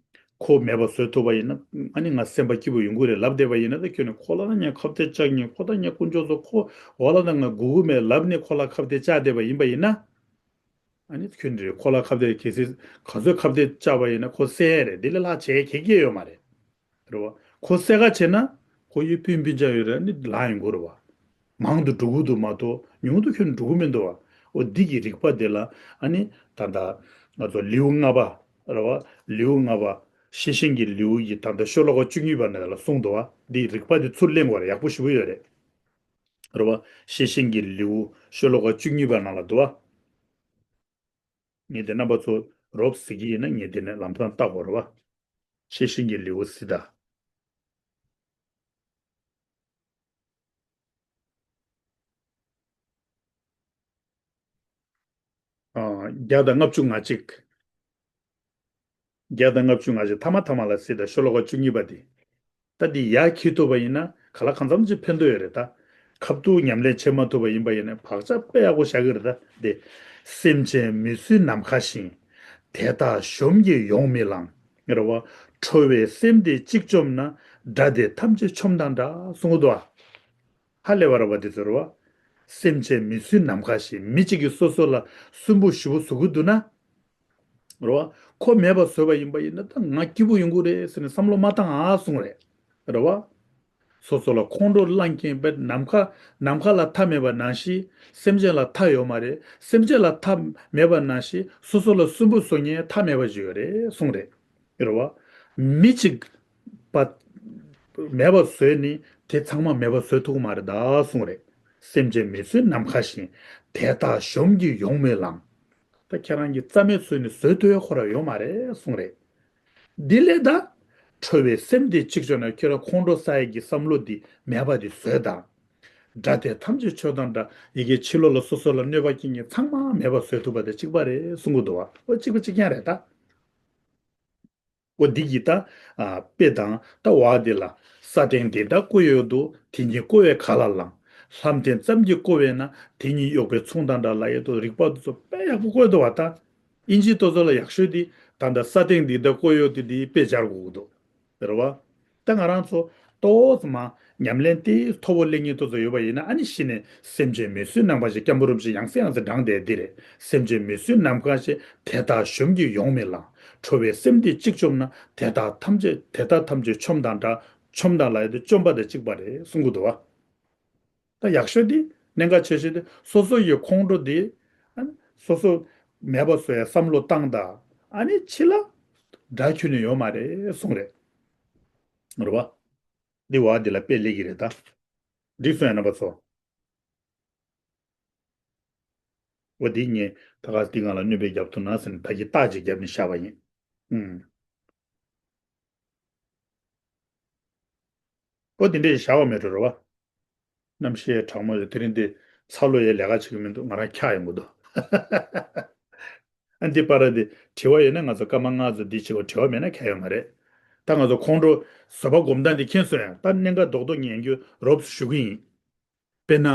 ཁོ་མེད་པ་བཟོས་ཐུབ་པ་ཡིན་ན། ཨ་ནི་ང་སེམས་པ་སྐྱིད་པོ་ཡོང་གི་རེད་ལབ་བསྡད་པ་ཡིན་ན། ད་ཁྱོད་ནི་ཁོ་ལ་ད་ངས་ཁ་གཏད་བཅག་ཉིན་ཁོ་ད་ངས་དཀོན་མཆོག་གསུམ་ཁོ་འོ་ལ་ད་ང་སྒུག་གི་མེད་ལབ་ནས་ཁོ་ལ་ཁ་གཏད་བཅག་བསྡད་པ་ཡིན་པ་ཡིན་ན། ཨ་ནི་ཁྱོད་འདྲ་ཁོ་ལ་ཁ་གཏད་གལ་སྲིད་ག་ཚོད་ཁ་གཏད་བཅག་པ་ཡིན་ན་ཁོ་བསད་ཡ་རེད། འདི་ལས་ལྷག་བྱེད་ཡ་གང་ཡང་ཡོད་མ་རེད། རེད་བ། ཁོ་བསད་ག་བྱེད་ན། ཁོ་ཡི་སྤུན་སྤུན་ཆ་ཡོད་རེད། ནི་ལ་ཡོང་གི་རེད་བ། མང་དུ་འགྲོ་གི་འདུག་མ་གཏོགས་ཉུང་དུ་ཁྱོན་འགྲོ་གི་མི་འདུག་བ། འོ་འདི་གི་རིགས་པ་དེ་ལ་ཨ་ནི་ད་ལྟ་ང་ཚོ་ལེའུ་ལྔ་པ། རེད་བ། ལེའུ་ལྔ་པ། ཤེས་བཞིན་གྱི་ལེའུ་ཡི་ད་ལྟ་ཤོ་ལོ་ཀ་བཅུ་གཉིས་པ་ནང་ལ་གསུངས་འདུག་བ། འདིའི་རིགས་པ་དེ་ཚུར་ལེན་དགོས་རེད། ཡག་པོ་ཞེ་པོ་ཡོད་རེད། རེད་བ། ཤེས་བཞིན་གྱི་ལེའུ་ཤོ་ལོ་ཀ་བཅུ་གཉིས་པ་ནང་ལ་འདུག་བ། ངས་དེ་རྣམ་པ་ཚོ་རོབ་གཟིགས་ཀྱི་ཡིན་ན་ངས་དེ་ནས་ལམ་སང་བལྟ་དགོས་རེད་བ། ཤེས་བཞིན་གྱི་ལེའུ་གཟིགས་དང་། ཨ། བརྒྱ་དང་ལྔ་བཅུ་ང་གཅིག་བརྒྱ་དང་ལྔ་བཅུ་ང་གཅིག་ཐ་མ་ཐ་མ་ལ་གཟིགས་དང་། ཤོ་ལོ་ཀ་བཅུ་གཉིས་པ་དེ། ད་འདི་ཡར་འཁྱེར་ཐུབ་པ་ཡིན་ན་ག་ལ་གང་འཚམ་ཅིག་ཕན་ཐོགས་ཡོད་རེད་ད། ཁ་ཐུག་ཉམས་ལེན་བྱེད་མ་ཐུབ་པ་ཡིན་པ་ཡིན་ན་བག་ཆགས་དཔེ་ཡག་པོ་བཞག་གི་རེད་ད། འདི། སེམས་ཅན་མི་བཟོད་ནམ་མཁའ་བཞིན། དེ་དག་གཞོམ་གྱིས་ཡོང་མི་ལང་། རེད་བ། ཁྲོ་བའི་སེམས་དེ་གཅིག་བཅོམ་ན། དགྲ་དེ་ཐམས་ཅད་ཆོམས་དང་འདྲ་གསུང་གི་འདུག་བ། ཧ་ལས་པ་རེད་བ། དེ་ཚོ་རེད་བ། སེམས་ཅན་མི་བཟོད་ནམ་མཁའ་བཞིན། མི་གཅིག་གིས་སོ་སོ་ལ་སུན་པོ་ཞེ་པོ་བཟོ་གི་འདུག་ན། རེད་བ། ཁོ་མེད་པ་བཟོས་པ་ཡིན་པ་ཡིན་ན་ད་ང་སྐྱིད་པོ་ཡོང་གི་རེད་ཟེར་ནས་བསམ་བློ་མ་བཏང་ཨ་གསུང་རེད། རེད་བ། སོ་སོ་ལ་ཁོང་ཁྲོ་ལངས་མཁན་པས་ནམ་མཁའ། ནམ་མཁའ་ལ་མཐའ་མེད་པ་ནང་བཞིན་སེམས་ཅན་ལ་མཐའ་ཡོད་མ་རེད། སེམས་ཅན་ལ་མཐའ་མེད་པ་ནང་བཞིན་སོ་སོ་ལ་སུན་པོ་བཟོ་མཁན་མཐའ་མེད་པ་ཞིག་ཡོད་རེད་གསུང་རེད། རེད་བ། མི་གཅིག་པ་མེད་པ་བཟོས་ནི་དེ་ཚང་མ་མེད་པ་བཟོས་ཐུབ་ཀྱི་མ་རེད་ད་གསུངས་རེད། སེམས་ཅན་མི་བཟོད་ནམ་མཁའ་བཞིན། དེ་དག་གཞོམ་གྱིས་ཡོང་མི་ལང་། ད་ཁྱེད་རང་གིས་རྩ་མེད་བཟོས་ནི་བཟོད་ཐུབ་ཡ་ཁོ་རང་ཡོད་མ་རེད་གསུངས་རེད། འདི་ལས་ད་ཁྲོ་བའི་སེམས་དེ་གཅིག་བྱུང་ན་ཁྱོད་རང་ཁོང་ཁྲོ་ཟ་ཡ་གི་བསམ་བློ་འདི་མེད་པ་འདི་བཟོས་དང་། དགྲ་དེ་ཐམས་ཅད་ཆོམས་དང་འདྲ། ཡི་གེ་ཕྱི་ལོགས་ལ་སོ་སོ་ལ་གནོད་པ་སྐྱེལ་མཁན་ཚང་མ་མེད་པ་བཟོས་ཐུབ་པ་དང་གཅིག་པ་རེད་གསུང་གི་འདུག་བ། འོ་གཅིག་པ་གཅིག་རྐྱང་རེད་ད། འོ་འདི་གིས་ད། ཨ། དཔེ་དང་ད་བ་འདི་ལ། ས་སྟེང་འདི་དག་བརྐོས་ཡོད་དོ། དེ་ཉིད་བརྐོ་བས་ག་ལ་ལང་། ལྷམ་སྟེང་ཙམ་གྱིས་བརྐོ་བས་ན། དེ་ཉིད་གཡོགས་པས་མཚུངས་དང་འདྲ་ལབ་ཡོད་དོ། རིགས་པ་འདི་ཚོ་དཔེ་ཡག་པོ་བཀོད་འདུག་བ་ད། ཨིན་ཇི་དེ་ཚོ་ལ་ཡག་ཤོས་འདི་ད་ལྟ་ས་སྟེང་འདི་དག་བརྐོས་ཡོད་དེ་འདི་དཔེ་སྦྱར་དགོས་ཀྱི་འདུག་རེད་བ། ད་ང་རང་ཚོ་ཏོག་ཙམ་མ་ཉམས་ལེན་ཏོག་ཙམ་མཐོ་པོ་གླེང་མཁན་ཏོག་ཙམ་ཡོད་པ་ཡིན་ན། ཨ་ནི་གཞི་ནས་སེམས་ཅན་མི་བཟོད་ནམ་མཁའ་བཞིན། སྐྱབས་མགོན་རིན་པོ་ཆེ་ཡང་སེ་ཡང་སེ་བགྲངས་བསྡད་འདི་རེད། སེམས་ཅན་མི་བཟོད་ནམ་མཁའ་བཞིན། དེ་དག་གཞོམ་གྱིས་ཡོང་མི་ལང་། ཁྲོ་བའི་སེམས་དེ་གཅིག་བཅོམ་ན། དེ་དག་ཐམས་ཅད་དེ་དག་ཐམས་ཅད་ཆོམས་དང་འདྲ། ཆོམས་དང་ལབ་ཡ་དེ་བཅོམ་པ་དང་གཅིག་པ་རེད་གསུང་གི་འདུག་བ། ད་ཡག་ཤོས་དེ་གནད་འགག་ཆེ་ཤོས་དེ་སོ་སོ་ཡི་ཁོང་ཁྲོ་དེ། ཨ་ནི་སོ་སོ་མེད་པ་བཟོ་ཡ་བསམ་བློ་བཏང་དང་། ཨ་ནི་ཕྱི་ལ་དགྲ་ཁྱོན་ནས་ཡོད་མ་རེད་གསུང་རེད། རེད་བ། འདི་བ་འདི་ལ་དཔེ་ལེགས་ཀྱི་རེད་ད། འགྲིག་སོང་ཡ་རྣམ་པ་ཚོ། འོ་འདི་ངས་ད་ག་འདི་ང་ལ་གནོད་པ་བརྒྱབ་ཐུབ་ན་ཟེར་ནས་ད་གི་རྟགས་ཅིག་བརྒྱབ་ནས་བཞག་པ་ཡིན། ཨུམ། ཨོ་དེ་འདྲས་བཞག་པ་མེད་འགྲོ་རེད་བ། གནམ་གཤིས་གྲང་མོ་རེད། དེ་རིང་འདི་ཚ་ལོ་ཡའི་ལས་ཀ་བྱེད་ཀྱི་མི་འདུག་ང་རང་འཁྱག་ཡོང་གི་འདུག་ཨ་འདི་པར་འདི་དྲི་བ་ཡོད་ན་ང་ཚོ་སྐར་མ་ལྔ་ཙམ་འདི་བྱེད་དགོས། དྲི་བ་མེད་ན་ཁྱད་ཡོད་མ་རེད། ད་ང་ཚོ་ཁོང་ཁྲོ་བཟོད་པ་སྒོམ་སྟངས་འདི་མཁྱེན་སོང་ཡང་ད་གནད་འགག་རྡོག་རྡོག་ཉན་རྒྱུ་རོབ་ཞུ་གི་ཡིན། དཔེར་ན།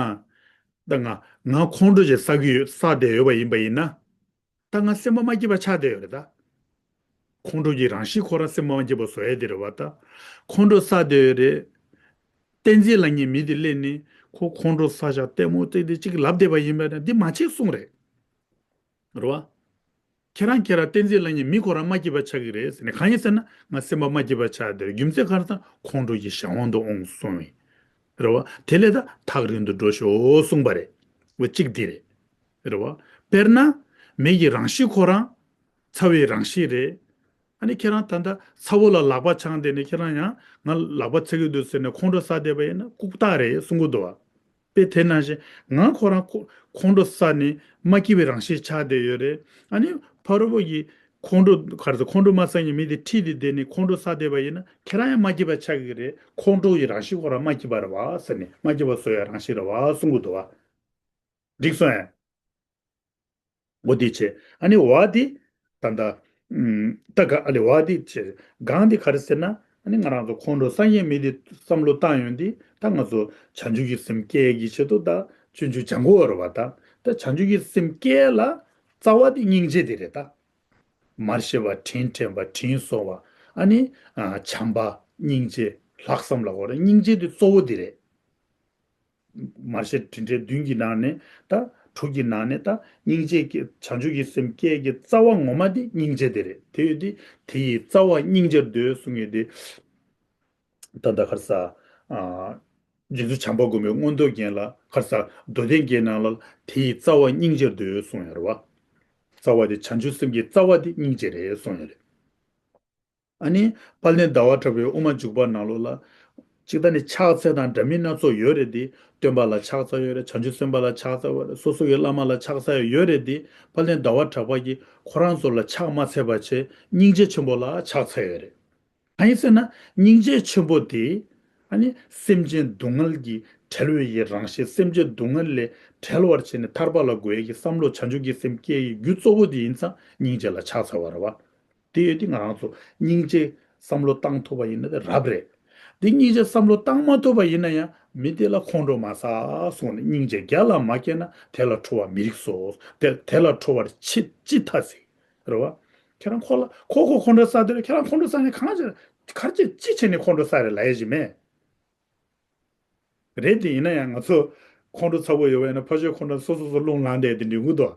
ད་ང་ང་ཁོང་ཁྲོ་ཞིག་བསགས་ཀྱི་ཡོད་བསགས་བསྡད་ཡོད་པ་ཡིན་པ་ཡིན་ན། ད་ང་སེམས་པ་མ་སྐྱིད་པ་ཆགས་བསྡད་ཡོད་རེད་ད། ཁོང་ཁྲོ་གི་རང་བཞིན་ཁོ་རང་སེམས་པ་མ་སྐྱིད་པ་བཟོ་ཡས་དེ་རེད་བ་ད། ཁོང་ཁྲོ་བསགས་བསྡད་ཡོད་རེད། བསྟན་འཛིན་ལབ་མཁན་མི་དེ་སླེབས་ནས་ཁོ་ཁོང་ཁྲོ་བསགས་ཤག་ལྟད་མོ་བལྟས་ཏེ་ཅིག་ལབ་བསྡད་པ་ཡིན་པ་ན་འདི་མ་བྱེད་གསུངས་རེད། རེད་བ། ཁྱེད་རང་ཁྱེད་རང་བསྟན་འཛིན་ལབ་མཁན་མི་ཁོ་རང་མ་སྐྱིད་པ་ཆགས་ཀྱི་རེད་ཟེར་ནས་གང་ཡིན་ཟེར་ན་ང་སེམས་པ་མ་སྐྱིད་པ་ཆགས་བསྡད་རེད། རྒྱུ་མཚན་ག་རེ་ཟེར་ན་ཁོང་ཁྲོ་གི་གཞན་དབང་དུ་འོང་གསུངས་ཡིན། རེད་བ། དེ་ལས་ད་ཐག་རིང་དུ་འགྲོ་ཤོག་གསུངས་པ་རེད། འོ་གཅིག་འདི་རེད། རེད་བ། དཔེར་ན། མི་གི་རང་གཤིས་ཁོ་རང་། ཚ་བའི་རང་གཤིས་རེད། ཨ་ནི་ཁྱེད་རང་ད་ལྟ་ཚ་བོ་ལ་ལག་པ་འཆང་བསྡད་ནས་ཁྱེད་རང་ཡང་ང་ལག་པ་ཚ་གི་འདུག་ཟེར་ནས་ཁོང་ཁྲོ་ཟ་བསྡད་པ་ཡིན་ན་ལྐུགས་རྟགས་རེད་གསུང་གི་འདུག་བ། དཔེ་དེ་ནང་བཞིན་ང་ཁོ་རང་ཁོ་ཁོང་ཁྲོ་ཟ་ནས་མ་སྐྱིད་པའི་རང་གཤིས་ཆགས་བསྡད་ཡོད་རེད། ཨ་ནི་ཕ་རོལ་པོ་ཡིས་ཁོང་ཁྲོ་ག་རེ་ཟེར་ཁོང་ཁྲོ་མ་ཟ་མཁན་མི་དེ་ཁྲིད་དེ་བསྡད་ནས་ཁོང་ཁྲོ་ཟ་བསྡད་པ་ཡིན་ན་ཁྱེད་རང་ཡང་མ་སྐྱིད་པ་ཆགས་ཀྱི་རེད། ཁོང་ཁྲོ་ཡི་རང་གཤིས་ཁོ་རང་མ་སྐྱིད་པ་རེད་བ་ཟེར་ནས་མ་སྐྱིད་པ་བཟོ་ཡའི་རང་གཤིས་རེད་བ་གསུང་གི་འདུག་བ། འགྲིག་སོང་ཨེ། འོ་དེ་བྱས། ཨ་ནི་བ་དེ། ད་ལྟ། ཨུམ། ད་ག་ཨ་ལེ་བ་དེ་བྱས། གང་དེ་ག་རེ་ཟེར་ན། ཨ་ནི་ང་རང་ཚོ་ཁོང་ཁྲོ་ཟ་མཁན་མི་དེ་བསམ་བློ་བཏང་ཡོང་དུས་ད་ང་ཚོ་བྱང་ཆུབ་ཀྱི་སེམས་སྐྱེ་གི་ཆེད་དུ་ད་སྤྱོད་འཇུག་སྦྱང་དགོས་རེད་བ་ད། ད་བྱང་ཆུབ་ཀྱི་སེམས་སྐྱེ་ལ་རྩ་བ་དེ་སྙིང་རྗེ་དེ་རེད་ད། མར་ཤེས་པ་དྲིན་དྲན་པ་དྲིན་གཟོ་བ། ཨ་ནི། ཨ། བྱམས་པ་སྙིང་རྗེ་ལྷག་བསམ་ལ་གོ་རེད། སྙིང་རྗེ་དེ་གཙོ་བོ་དེ་རེད། མར་ཤེས་དྲིན་དྲན་བདུན་གྱི་ནང་ནས་ད་དྲུག་གི་ནང་ནས་ད་སྙིང་རྗེ་གི་བྱང་ཆུབ་ཀྱི་སེམས་སྐྱེ་གི་རྩ་བ་ངོ་མ་དེ་སྙིང་རྗེ་དེ་རེད། དེ་ཡོད་དེ་དེ་ཡི་རྩ་བ་སྙིང་རྗེར་འདོད་གསུང་ཡོད་དེ། ད་ལྟ་ག་རེ་ཟེར། ཨ། རྗེ་བཙུན་བྱམས་པ་མགོན་པོའི་མངོན་རྟོགས་རྒྱན་ལ་ག་རེ་ཟེར་མདོ་སྡེ་རྒྱན་ནང་ལ་དེ་ཡི་རྩ་བ་སྙིང་རྗེར་འདོད་གསུང་ཡོད་རེད་བ། རྩ་བ་དེ་བྱང་ཆུབ་སེམས་ཀྱི་རྩ་བ་དེ་སྙིང་རྗེ་རེད་གསུང་ཡོད་རེད། ཨ་ནི། དཔལ་ལྡན་ཟླ་བ་གྲགས་པའི་དབུ་མ་འཇུག་པ་ནང་ལོགས་ལ། སྤྱིར་བཏང་ནི་ཕྱག་འཚལ་དང་འདྲ་མིན་སྣ་ཚོགས་ཡོད་རེད་དེ། སྟོན་པ་ལ་ཕྱག་འཚལ་ཡོད་རེད། བྱང་ཆུབ་སེམས་དཔའ་ལ་ཕྱག་འཚལ་ཡོད་རེད། སོ་སོ་གི་བླ་མ་ལ་ཕྱག་འཚལ་ཡོད་རེད་དེ། དཔལ་ལྡན་ཟླ་བ་གྲགས་པ་གིས་ཁོ་རང་ཚོ་ལ་ཕྱག་མ་འཚལ་བ་བྱས་སྙིང་རྗེ་ཆེན་པོ་ལ་ཕྱག་འཚལ་ཡོད་རེད། གང་ཡིན་ཟེར་ན་སྙིང་རྗེ་ཆེན་པོ་དེ། ཨ་ནི་སེམས་ཅན་སྡུག་བསྔལ་གྱི་བྲལ་བའི་ཡི་རང་བཞིན་སེམས་ཅན་སྡུག་བསྔལ་ལས་བྲལ་བར་བྱས་ནས་ཐར་པ་ལ་འགོད་ཡས་ཀྱི་བསམ་བློ་བྱང་ཆུབ་ཀྱི་སེམས་སྐྱེ་ཡི་རྒྱུ་གཙོ་བོ་དེ་ཡིན་ཙང་སྙིང་རྗེ་ལ་ཕྱག་འཚལ་བ་རེད་བ། དེ་ཡོད་དུས་ང་རང་ཚོ་སྙིང་རྗེ་བསམ་བློ་བཏང་ཐུབ་པ་ཡིན་ན་དེ་རབ་རེད། དེ་སྙིང་རྗེ་བསམ་བློ་བཏང་མ་ཐུབ་པ་ཡིན་ན་ཡང་མི་དེ་ལ་ཁོང་ཁྲོ་མ་ཟ་གསུངས་ནས་སྙིང་རྗེ་བརྒྱ་ལ་མ་སྐྱེས་ན་དེ་ལ་ཁྲོ་བ་མི་རིགས་སོ། དེ་དེ་ལ་ཁྲོ་བར་ཅི་ཅི་ཐ་ཟིག་རེད་བ། ཁྱེད་རང་ཁོ་ལ་ཁོ་ཁོ་ཁོང་ཁྲོ་ཟ་དེ་ལ་ཁྱེད་རང་ཁོང་ཁྲོ་ཟ་ནས་གང་བྱེད་གར་ཅི་ཅི་བྱས་ནས་ཁོང་ཁྲོ་ཟ་རེད་ལབ་ཡ་ཞིག་མེད། རེད་དེ་ཡིན་ན་ཡང་ང་ཚོ་ཁོང་ཁྲོ་ཚ་པོ་ཡོད་པ་ཡིན་ན་ཕ་ཆོས་ཁོང་ཁྲོ་སོ་སོ་སོ་རླུང་ལངས་བསྡད་དེ་འདྲི་གུ་དོ།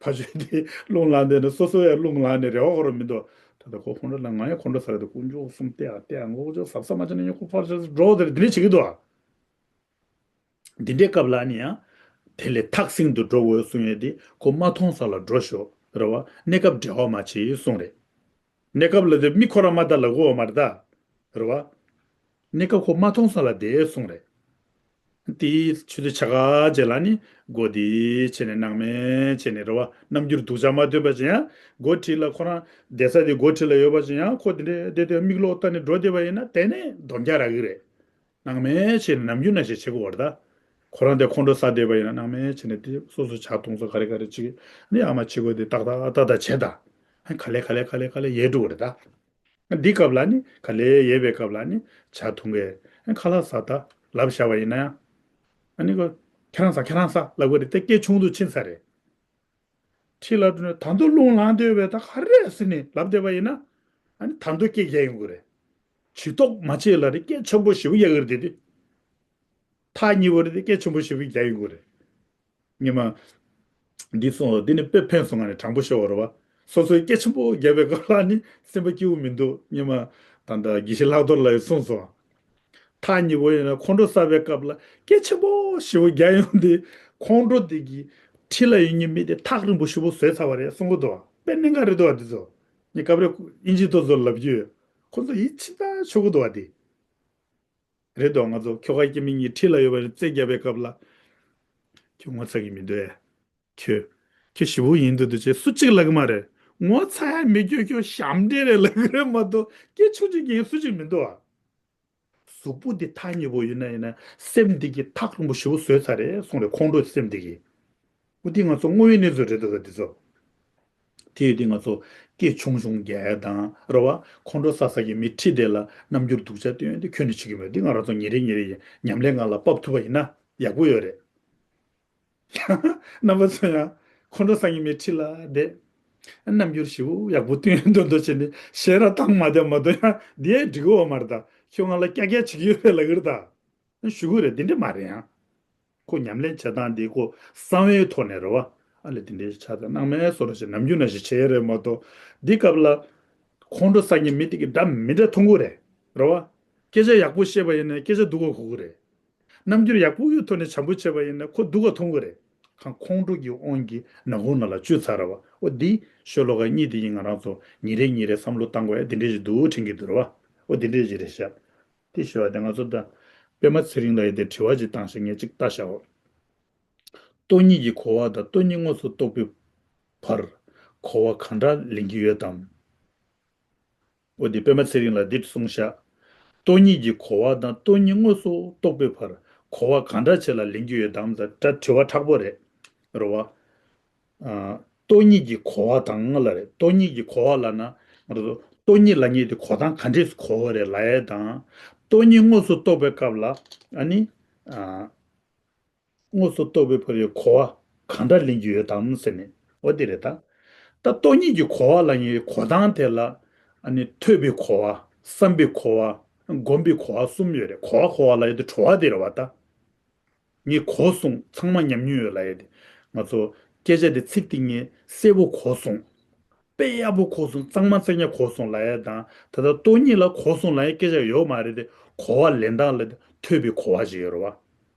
ཕ་ཆོས་དེ་རླུང་ལངས་བསྡད་ནས་སོ་སོ་ཡང་རླུང་ལངས་ནས་རེ་བ་ཁོ་རང་མི་འདུག་ད་ལྟ་ཁོ་ཁོང་ཁྲོ་ལ་ང་ཡང་ཁོང་ཁྲོ་ཟ་རེད་དེ་དཀོན་མཆོག་གསུམ་ལྟེ་ཨ་ལྟེ་ཨ་ངོ་ཅོག་ཟབ་ས་མ་བྱས་ན་ཡང་ཁོ་ཕར་ཕྱོགས་སུ་འགྲོ་དེ་འདི་འདྲ་བྱེད་ཀྱི་འདུག་ཨ། འདི་འདྲའི་སྐབས་ལ་ནི་ཡང་། དེ་ལས་ཐག་སྲིང་དུ་འགྲོ་དགོས་གསུང་ཡས་དེ་ཁོ་མ་མཐོང་ས་ལ་འགྲོ་ཤོག་རེད་བ། གནས་སྐབས་འབྲེལ་བ་མ་བྱེད་གསུང་རེད། གནས་སྐབས་ལ་དེ་མི་ཁོ་རང་མ་ད་ལ་གོ་བ་མ་རེད་ད། རེད་བ། གནས་སྐབས་ཁོ་མ་མཐོང་ས་ལ་བསྡད་གསུང་རེད། དེའི་ཆུ་ཚོད་ཆ་ག་རྗེས་ལ་ནི་སྒོ་དེ་བྱས་ནས་ནང་མེད་བྱས་ནས་རེད་བ། རྣམ་འགྱུར་སྡུག་ཅག་མ་སྟོན་པ་ཅིག་ཡང་སྒོ་ཁྲིད་ལ་ཁོ་རང་བསྡད་ས་དེ་སྒོ་ཁྲིད་ལ་ཡོད་པ་ཅིག་ཡང་ཁོ་དེ་འདྲས་བསྡད་དེ་མིག་ལོག་ལྟ་ནས་འགྲོ་བསྡད་པ་ཡིན་ན་དེ་ནས་གདོང་རྒྱག་རག་གི་རེད། སྣང་མེད་བྱས་ནས་ནམ་རྒྱུན་ནང་བཞིན་བྱེད་དགོས་པ་རེད་ད། ཁོ་རང་དེ་ཁོང་ཁྲོ་ཟ་བསྡད་པ་ཡིན་ན་སྣང་མེད་བྱས་ནས་དེ་སོ་སོ་ཇ་འཐུང་ས་ག་རེ་ག་རེ་བྱེད་ཀྱི་ཨ་ནི་ཨ་མ་བྱེད་དགོས་དེ་ཏག་ཏག་ཏག་ཏག་བྱེད་ད། ཨ་ག་ལེ་ག་ལེ་ག་ལེ་ག་ལེ་ཡལ་འགྲོ་གི་རེད་ད། འདི་སྐབས་ལ་ནི་ག་ལེ་ཡལ་བའི་སྐབས་ལ་ནི་ཇ་འཐུང་གི་ཨ་ཁ་ལག་ཟ་ད་ལབ་བཞག་པ་ཡིན་ན་ཡང་། ཨ་ནི་ཁོ་ཁྱེད་རང་ཟ་ཁྱེད་རང་ཟ་ལབ་གི་རེད་དེ་སྐད་ཆུང་དུ་ཕྱིན་ཚར་རེད། ཁྲིད་ལ་འགྲོ་ནས་ད་དུང་རླུང་ལངས་བསྡད་པས་ད་ག་རེ་ཟེར་ནས་ལབ་བསྡད་པ་ཡིན་ན། ཨ་ནི་ད་དུང་སྐད་རྒྱག་ཡོང་གི་རེད། ཇུས་གཏོགས་མ་བྱེད་ལ་རེ་སྐད་ཆེན་པོ་ཞེ་པོ་རྒྱག་གི་རེད་དེ་དེ། ཐག་ཉེ་བོ་རེད་དེ་སྐད་ཆེན་པོ་ཞེ་པོ་རྒྱག་ཡོང་གི་རེད། ཉི་མ། འདི་སོང་འདི་ནི་དཔེ་ཕན་སོང་ང་ནས་དྲང་པོ་ཤོད་པ་རེད་བ། སོ་སོའི་སྐད་ཆེན་པོ་རྒྱག་པའི་སྐབས་ལ་ནི་སེམས་པ་སྐྱིད་པོ་མི་འདུག་ཉི་མ། ད་ལྟ་དགེ་བཤེས་ལྷག་རྡོར་ལགས་ཀྱིས་གསུངས་སོང་། ཐག་ཉེ་བོ་ཡིན་ན་ཁོང་ཁྲོ་ཟ་བའི་སྐབས་ལ་སྐད་ཆེན་པོ་ཞེ་པོ་རྒྱག་ཡོང་དུས་ཁོང་ཁྲོ་དེ་གི་འཁྲིས་ལ་ཡོད་མཁན་མི་དེ་ཐག་རིང་པོ་ཞེ་པོ་བཟོས་ཚར་བ་རེད་གསུང་གི་འདུག་དཔེ་གནད་འགག་རེད་འདུག་བ་འདི་ཚོ། ངས་སྐབས་རེ་དབྱིན་ཇི་ཐོག་ཚོ་ལབ་རྒྱུ་ཡོད། ཁོང་ཚོ་ཡིད་ཆེས་ད་ཆོག་གི་འདུག་བ་དེ། རེད་དོ། ང་ཚོ་ཁྱོ་ག་སྐྱེ་དམན་གཉིས་ཁྲི་ལ་ཡོད་པ་རེད་རྩོད་རྒྱག་པའི་སྐབས་ལ། ཁྱོད་ངོ་ཚ་གི་མི་འདུག་ཨེ། ཁྱོད། ཁྱོད་ཞེ་པོ་ཡིན་འདུག་འདུག་ཅེས་སུ་གཅིག་ལབ་གི་མ་རེད། ངོ་ཚ་ཡ་མེད། ཁྱོད་ཁྱོད་ཞབས་འདྲེན་རེད་ལབ་གི་རེད་མ་གཏོགས་སྐད་ཆུང་ཆུང་གི་སུ་གཅིག་མི་འདུག་ཨ། གཟུགས་པོ་འདི་ཐག་ཉེ་པོ་ཡོད་ན་ཡིན་ན་སེམས་འདི་གི་ཐག་རིང་པོ་ཞེ་པོ་བཟོས་ཚར་རེད་གསུངས་རེད། ཁོང་ཁྲོ་སེམས་འདི་གི། འོ་འདི་ང་ཚོ་དངོས་ཡོད་གནས་ཚུལ་རེད་འདུག་ད་འདི་ཚོ། དེ་ཡོད་དེ་ང་ཚོ་སྐད་ཆུང་ཆུང་རྒྱག་ཡ་དང་རེད་བ། ཁོང་ཁྲོ་ཟ་ཟ་གི་མི་ཁྲི་དེ་ལ་རྣམ་འགྱུར་སྡུག་ཅག་སྟོན་ཡ་དེ་ཁྱོན་ནས་བྱེད་ཀྱི་མེད། འདི་ང་རང་ཚོ་ཉིན་རེ་ཉིན་རེ་ཉམས་ལེན་ངང་ལ་ཕབ་ཐུབ་པ་ཡིན་ན་ཡག་པོ་ཡོད་རེད། རྣམ་པ་ཚོ་ཡང་ཁོང་ཁྲོ་ཟ་གི་མི་ཁྲི་ལ་བསྡད། རྣམ་འགྱུར་ཞེ་པོ་ཡག་པོ་སྟོན་འདོད་འདོད་བྱས་ནས་ཞལ་ར་བཏང་མ་བསྡད་མ་གཏོགས་ཡང་འདི་ཡང་འགྲིག་གི་ཡོད་མ་རེད་ད། ཁྱོད་ང་ལ་ཀྱག་ཀྱག་བྱེད་ཀྱི་ཡོད་པས་ལབ་གི་རེད་ད། ཞུ་གི་རེད། འདི་འདྲ་མ་རེད་ཡང་། ཁོ་ཉམས་ལེན་བྱེད་སྟངས་འདི་ཁོ་གསང་བའི་ཐོག་ནས་རེད་བ། ཨ་ལས་འདི་འདྲའི་ཆ་ཚང་སྣང་མེད་བཟོ་འདྲ་ཞིག་ནམ་རྒྱུན་ནང་བཞིན་བྱས་རེད་མ་གཏོགས། འདི་སྐབས་ལ་ཁོང་ཁྲོ་ཟ་མཁན་མི་དེ་གི་འདྲ་མི་འདྲ་མཐོང་གི་རེད། རེད་བ། སྐད་ཆ་ཡག་པོ་བཤད་པ་ཡིན་ན་སྐད་ཆ་སྡུག་ག་གོ་གི་རེད། རྣམ་འགྱུར་ཡག་པོ་ཡོད་ཐོག་ནས་བྱམས་པོ་བྱས་པ་ཡིན་ན་ཁོ་སྡུག་ག་མཐོང་གི་རེད། གང་ཁོང་ཁྲོ་གི་དབང་གིས་ནག་ཁུང་ནང་ལ་བཅུག་ཚར་རེད་བ། འོ་འདི་ཤོ་ལོ་ཀ་གཉིས་དེ་ཡིན། ང་རང་ཚོ་ཉིན་རེ་ཉིན་རེ་བསམ་བློ་བཏང་དགོས་ཡ་འདི་འདྲ་ཞིག་འདུག་དྲན་གྱི་འདུག་རེད་བ། འོ་འདི་འདྲ་ཞིག་རེད་ཤག་དེ་ཞུ་བ་དེ་ང་ཚོ་ད་པད་མ་ཚེ་རིང་ལགས་ཡིན་དེ་དྲི་བ་ཅིག་བཏང་ཤག་ངས་ཅིག་ལྟ་ཤག་འོ། སྟོང་ཉིད་ཀྱི་གོ་བ་དང་སྟོང་ཉིད་དངོས་སུ་རྟོགས་པའི་བར་གོ་བ་གང་འདྲ་ལེན་གྱི་ཡོད་དམ། འོ་དེ་པད་མ་ཚེ་རིང་ལགས་འདི་གསུངས་ཤག་སྟོང་ཉིད་ཀྱི་གོ་བ་དང་སྟོང་ཉིད་དངོས་སུ་རྟོགས་པའི་བར་གོ་བ་གང་འདྲ་ཆེ་ལ་ལེན་གྱི་ཡོད་དམ་ཟེར་དྲ་དྲི་བ་མཁྲེགས་པོ་རེད། རེད་བ། ཨ། སྟོང་ཉིད་ཀྱི་གོ་བ་དང་ལ་རེད། སྟོང་ཉིད་ཀྱི་གོ་བ་ལབ་ན་ང་ཚོ་སྟོང་ཉིད་ལབ་མཁན་དེ་གོ་སྟངས་ག་འདྲས་གོ་བ་རེད་ལབ་ཡས་དང་། སྟོང་ཉིད་དངོས་སུ་རྟོགས་པའི་སྐབས་ལ་ཨ་ནི། ཨ། དངོས་སུ་རྟོགས་པའི་བར་གྱི་གོ་བ་གང་འདྲ་ལེན་གྱི་ཡོད་དམ་ཟེར་ནས་འོ་དེ་རེད་ད། ད་སྟོང་ཉིད་ཀྱི་གོ་བ་ལབ་མཁན་གྱི་གོ་སྟངས་དེ་ལ་ཨ་ནི་ཐོས་པའི་གོ་བ། བསམ་པའི་གོ་བ། སྒོམ་པའི་གོ་བ་གསུམ་ཡོད་རེད། གོ་བ་གོ་བ་ལབ་ཡས་དེ་བྲོ་བ་དེ་རེད་བ་ད། ངས་གོ་སོང་། ཚང་མ་ཉམས་མྱོང་ཡོད་ལབ་ཡས་དེ། ང་ཚོ་སྐད་ཆ་དེ་ཚིག་དེ་ངས་གསལ་པོ་གོ་སོང་། དཔེ་ཡག་པོ་གོ་སོང་། གཙང་མ་གཙང་རྐྱང་གོ་སོང་ལབ་ཡས་དང་། ད་ལྟ་སྟོང་ཉིད་ལ་གོ་སོང་ལབ་ཡས་སྐད་ཆ་ཡོད་མ་རེད་དེ། གོ་བ་ལེན་སྟངས་ལ་ཐོས་པའི་གོ་བ་ཞིག་ཡོད་རེད་བ།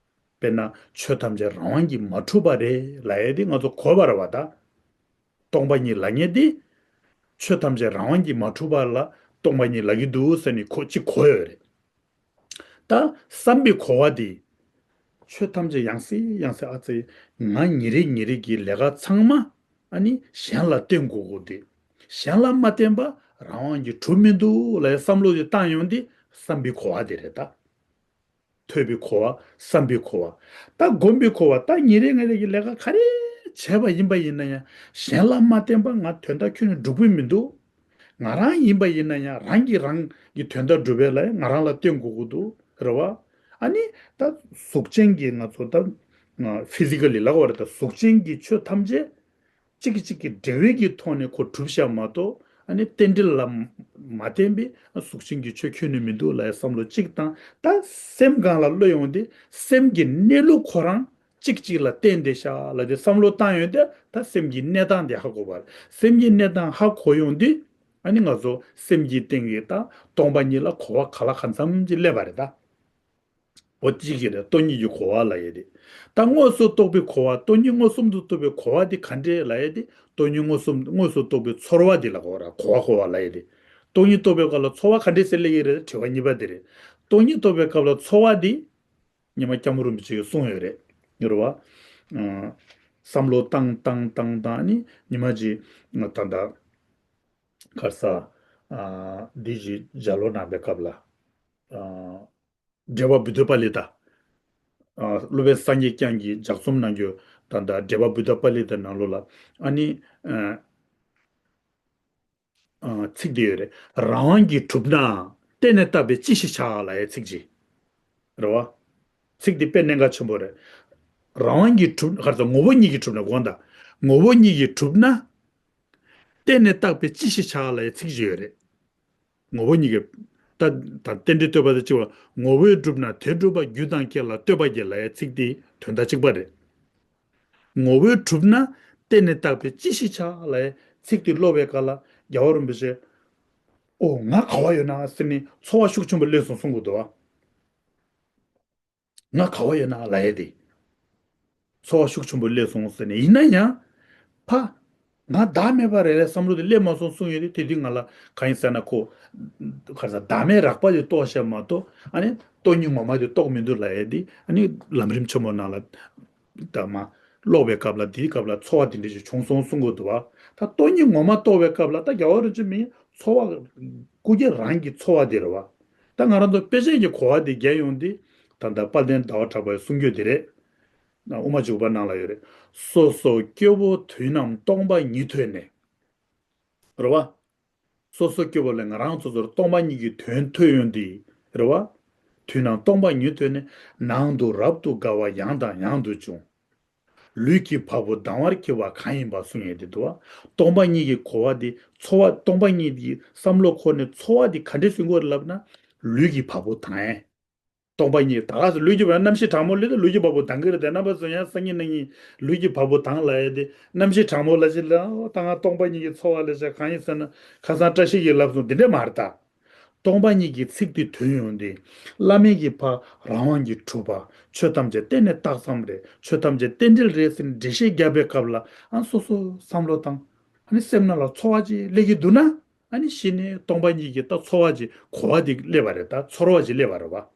དཔེར་ན་ཆོས་ཐམས་ཅད་རང་དབང་གིས་མ་གྲུབ་པ་རེད་ལབ་ཡས་དེ་ང་ཚོ་གོ་བ་རེད་བ་ད། སྟོང་པ་ཉིད་ལབ་མཁན་དེ། ཆོས་ཐམས་ཅད་རང་དབང་གིས་མ་གྲུབ་པ་ལ་སྟོང་པ་ཉིད་ལབ་ཀྱི་འདུག་ཟེར་ནས་ཁོ་གཅིག་གོ་ཡོད་རེད། ད་བསམ་པའི་གོ་བ་དེ། ཆོས་ཐམས་ཅད་ཡང་སྲིད་ཡང་སྲིད་ཨ་ཙི། ང་ཉིན་རེ་ཉིན་རེ་གི་ལས་ཀ་ཚང་མ་ཨ་ནི་གཞན་ལ་བརྟེན་དགོས་དགོས་དེ། གཞན་ལ་མ་བརྟེན་པ་རང་དབང་གིས་གྲུབ་མི་འདུག་ལབ་བསམ་བློ་དེ་བཏང་ཡོང་དེ་བསམ་པའི་གོ་བ་དེ་རེད་ད། ཐོས་པའི་གོ་བ། བསམ་པའི་གོ་བ། ད་སྒོམ་པའི་གོ་བ། ད་ཉིན་རེ་ཉིན་རེ་གི་ལས་ཀ་ག་རེ་བྱས་པ་ཡིན་པ་ཡིན་ན་ཡང་གཞན་ལ་མ་བརྟེན་པ་ང་དོན་དག་ཁྱོན་ནས་འགྲུབ་ཀྱི་མི་འདུག་ང་རང་ཡིན་པ་ཡིན་ན་ཡང་རང་གིས་རང་གི་དོན་དག་སྒྲུབ་པའི་ལ་ང་རང་ལ་བརྟེན་དགོས་ཀྱི་འདུག་རེད་བ། ཨ་ནི་ད་གཟུགས་ཅན་གྱི་ང་ཚོ་ད་ཕི་ཟི་ཀ་ལི་ལབ་དགོས་རེད། ད་གཟུགས་ཅན་གྱི་ཆོས་ཐམས་ཅད་གཅིག་གིས་གཅིག་གི་འབྲེལ་བའི་གི་ཐོག་ནས་ཁོ་གྲུབ་ཤག་མ་གཏོགས། ཨ་ནི་རྟེན་འབྲེལ་ལ་མ་བརྟེན་པའི་གཟུགས་ཅན་གྱི་ཆོས་ཁྱོན་ནས་མི་འདུག་ལབ་ཡ་བསམ་བློ་གཅིག་དང་། ད་སེམས་སྒང་ལ་བློ་ཡོང་དེ་སེམས་ཀྱི་གནས་ལུགས་ཁོ་རང་གཅིག་གཅིག་ལ་བརྟེན་བསྡད་ཤག་ལབ་དེ་བསམ་བློ་བཏང་ཡོང་དེ། ད་སེམས་ཀྱི་གནས་སྟངས་དེ་ཧ་གོ་བ་རེད། སེམས་ཀྱི་གནས་སྟངས་ཧ་གོ་ཡོང་དུས་ཨ་ནི་ང་ཚོ་སེམས་ཀྱི་སྟེང་གི་ད་སྟོང་པ་ཉིད་ལ་གོ་བ་ག་ལ་གང་འཚམ་ཅིག་སླེབས་པ་རེད་ད། འོ་གཅིག་གི་རེད། སྟོང་ཉིད་ཀྱི་གོ་བ་ལབ་ཡས་དེ། ད་དངོས་སུ་རྟོགས་པའི་གོ་བ། སྟོང་ཉིད་མངོན་སུམ་དུ་རྟོགས་པའི་གོ་བ་དེ་ག་འདྲས་ལབ་ཡས་དེ། སྟོང་ཉིད་མངོན་སུམ་དངོས་སུ་རྟོགས་པའི་ཚོར་བ་དེ་ལ་གོ་བ་ར་གོ་བ་གོ་བ་ལབ་ཡས་དེ། སྟོང་ཉིད་རྟོགས་པའི་སྐབས་ལ་ཚོར་བ་ག་འདྲས་སེ་སླེབས་ཀྱི་རེད། དྲི་བ་གཉིས་པ་དེ་རེད། སྟོང་ཉིད་རྟོགས་པའི་སྐབས་ལ་ཚོར་བ་དེ། ཉི་མ་སྐྱབས་མགོན་རིན་པོ་ཆེ་གིས་གསུངས་ཡོད་རེད། ཡོད་རེད་བ། ཨ། བསམ་བློ་བཏང་བཏང་བཏང་བཏང་ནི་ཉི་མ་གཅིག་ད་ལྟ་ག་རེ་ཟ། ཨ། འདི་གི་ལྗགས་ཀློག་གནང་པའི་སྐབས་ལ། ཨ། འགྲེལ་པ་བུདྡྷ་པཱ་ལི་ཏ། ཨ། སློབ་དཔོན་སངས་རྒྱས་བསྐྱངས་ཀྱིས་ལྗགས་རྩོམ་གནང་རྒྱུ་ད་ལྟ་འགྲེལ་པ་བུདྡྷ་པཱ་ལི་ཏ་ནང་ལོགས་ལ་ཨ་ནི། ཨ། ཨ། ཚིག་འདི་ཡོད་རེད། རང་དབང་གིས་གྲུབ་ན་བརྟེན་ནས་བཏགས་པའི་ཅི་ཞིག་བྱ་ལབ་ཡའི་ཚིག་ཅིག་རེད་བ། ཚིག་འདི་དཔེ་གནད་འགག་ཆེན་པོ་རེད། རང་དབང་གིས་གྲུབ་ག་རེ་ཟ། ངོ་བོ་ཉིད་ཀྱིས་གྲུབ་ན་དགོངས་དག་ངོ་བོ་ཉིད་ཀྱིས་གྲུབ་ན་བརྟེན་ནས་བཏགས་པའི་ཅི་ཞིག་བྱ་ལབ་ཡའི་ཚིག་ཅིག་ཡོད་རེད། ངོ་བོ་ཉིད་ཀྱིས། ད་ད་རྟེན་འབྲེལ་བསྟོད་པ་དང་གཅིག་པ། ངོ་བོས་གྲུབ་ན་དེ་གྲུབ་པ་རྒྱུ་དང་རྐྱེན་ལ་ལྟོས་པ་བགྱི་ལབ་ཡའི་ཚིག་དེ་དོན་དག་གཅིག་པ་རེད། ངོ་བོས་གྲུབ་ན་བརྟེན་ནས་བཏགས་པའི་ཅི་ཞིག་བྱ་ལབ་ཡའི་ཚིག་དེ་ཀློག་པའི་སྐབས་ལ་རྒྱལ་བ་རིན་པོ་ཆེ། ཨོ་ང་ག་བ་ཡོད་ན་ཟེར་ནས་ཚོར་བ་ཤུགས་ཆེན་པོ་སླེབས་སོང་གསུང་གི་འདུག་བ། ང་ག་བ་ཡོད་ན་ལབ་ཡས་དེ། ཚོར་བ་ཤུགས་ཆེན་པོ་སླེབས་སོང་ཟེར་ནས་ཡིན་ན་ཡང་། ཕ། ང་བདག་མེད་པ་རེད་ལ་བསམ་བློ་དེ་སླེབས་མ་སོང་གསུང་ཡོད་དེ། དེ་དུས་ང་ལ་གང་ཡིན་ཟེར་ན། ཁོ་ག་རེ་ཟ། བདག་མེད་རགས་པ་དེ་རྟོགས་ཤེས་མ་གཏོགས། ཨ་ནི་སྟོང་ཉིད་ངོ་མ་དེ་རྟོགས་མི་འདུག་ལབ་ཡས་དེ། ཨ་ནི་ལམ་རིམ་ཆེན་མོ་ནང་ལ་ད་མ་ཀློག་པའི་སྐབས་ལ། དེའི་སྐབས་ལ་ཚོར་བ་དེ་འདྲ་ཞིག་བྱུང་སོང་གསུང་གི་འདུག་བ། ད་སྟོང་ཉིད་ངོ་མ་རྟོགས་པའི་སྐབས་ལ་ད་རྒྱལ་བ་རིན་པོ་ཆེ་མིའི་ཚོར་བ། སྐུ་སྐྱེ་རང་གི་ཚོར་བ་དེ་རེད་བ། ད་ང་རང་ཚོ་དཔེ་ཆ་གི་གོ་བ་དེ་རྒྱས་ཡོང་དུས། ད་ལྟ་དཔལ་ལྡན་ཟླ་བ་གྲགས་པའི་གསུང་རྒྱུན་དེ་རེད། དབུ་མ་འཇུག་པ་ནང་ལ་ཡོད་རེད། སོ་སོ་སྐྱེ་བོ་དུས་རྣམས་སྟོང་པ་ཉིད་ཐོས་ནས། རེད་བ། སོ་སོ་སྐྱེ་བོ་ལ་ང་རང་ཚོ་ཚོར་སྟོང་པ་ཉིད་ཀྱི་དོན་ཐོས་ཡོང་དུས། རེད་བ། དུས་རྣམས་སྟོང་པ་ཉིད་ཐོས་ནས། ནང་དུ་རབ་ཏུ་དགའ་བ་ཡང་དང་ཡང་དུ་བྱུང་། ལུས་ཀྱི་བ་སྤུ་ལྡང་བར་གྱུར་པ་གང་ཡིན་པ་གསུང་ཡས་དེ་འདུག་བ། སྟོང་པ་ཉིད་ཀྱི་གོ་བ་དེ། ཚོར་བ། སྟོང་པ་ཉིད་ཀྱི་བསམ་བློ་འཁོར་ནས་ཚོར་བ་དེ་ག་འདྲས་གསུང་གི་ཡོད་རེད་ལབ་ན། ལུས་ཀྱི་བ་སྤུ་ལྡང་ཡས། སྟོང་པ་ཉིད། ད་ག་ཟེ་ལུས་ཀྱི་བ། རྣམ་ཤེས་དྲང་མོ་ལ་ད་ལུས་ཀྱི་བ་སྤུ་ལྡང་གི་རེད་དེ། རྣམ་པ་ཚོ་ཡང་སང་ཉིན་གནངས་ཉིན་ལུས་ཀྱི་བ་སྤུ་ལྡང་ལབ་ཡས་དེ། རྣམ་ཤེས་དྲང་མོ་ལ་ཅི་ལ། ཨོ་ད་ང་སྟོང་པ་ཉིད་ཀྱི་ཚོར་བ་ལ་ཅི་གང་ཡིན་ཟེར་ན། ཁ་སང་བཀྲ་ཤིས་ཀྱིས་ལབ་སོང་། དེ་འདྲས་མ་རེད་ད། སྟོང་པ་ཉིད་ཀྱི་ཚིག་དེ་ཐོས་ཡོང་དུས། བླ་མེད་ཀྱི་ཕ་རང་དབང་གིས་གྲུབ་པ། ཆོས་ཐམས་ཅད་གཏན་ནས་རྟགས་ཙམ་རེད། ཆོས་ཐམས་ཅད་རྟེན་འབྲེལ་རེད་ཟེར་ནས་འགྲེལ་བཤད་བརྒྱབ་པའི་སྐབས་ལ། ཨ། སོ་སོ་བསམ་བློ་བཏང་། ཨ་ནི་སེམས་ནང་ལ་ཚོར་བ་ཅིག་སླེབས་ཀྱི་འདུག་ན། ཨ་ནི་གཞི་ནས་སྟོང་པ་ཉིད་ཀྱི་ད་ཚོར་བ་ཅིག་གོ་བ་དེ་སླེབས་པ་རེད་ད། ཚོར་བ་ཅིག་སླེབས་པ་རེད་བ།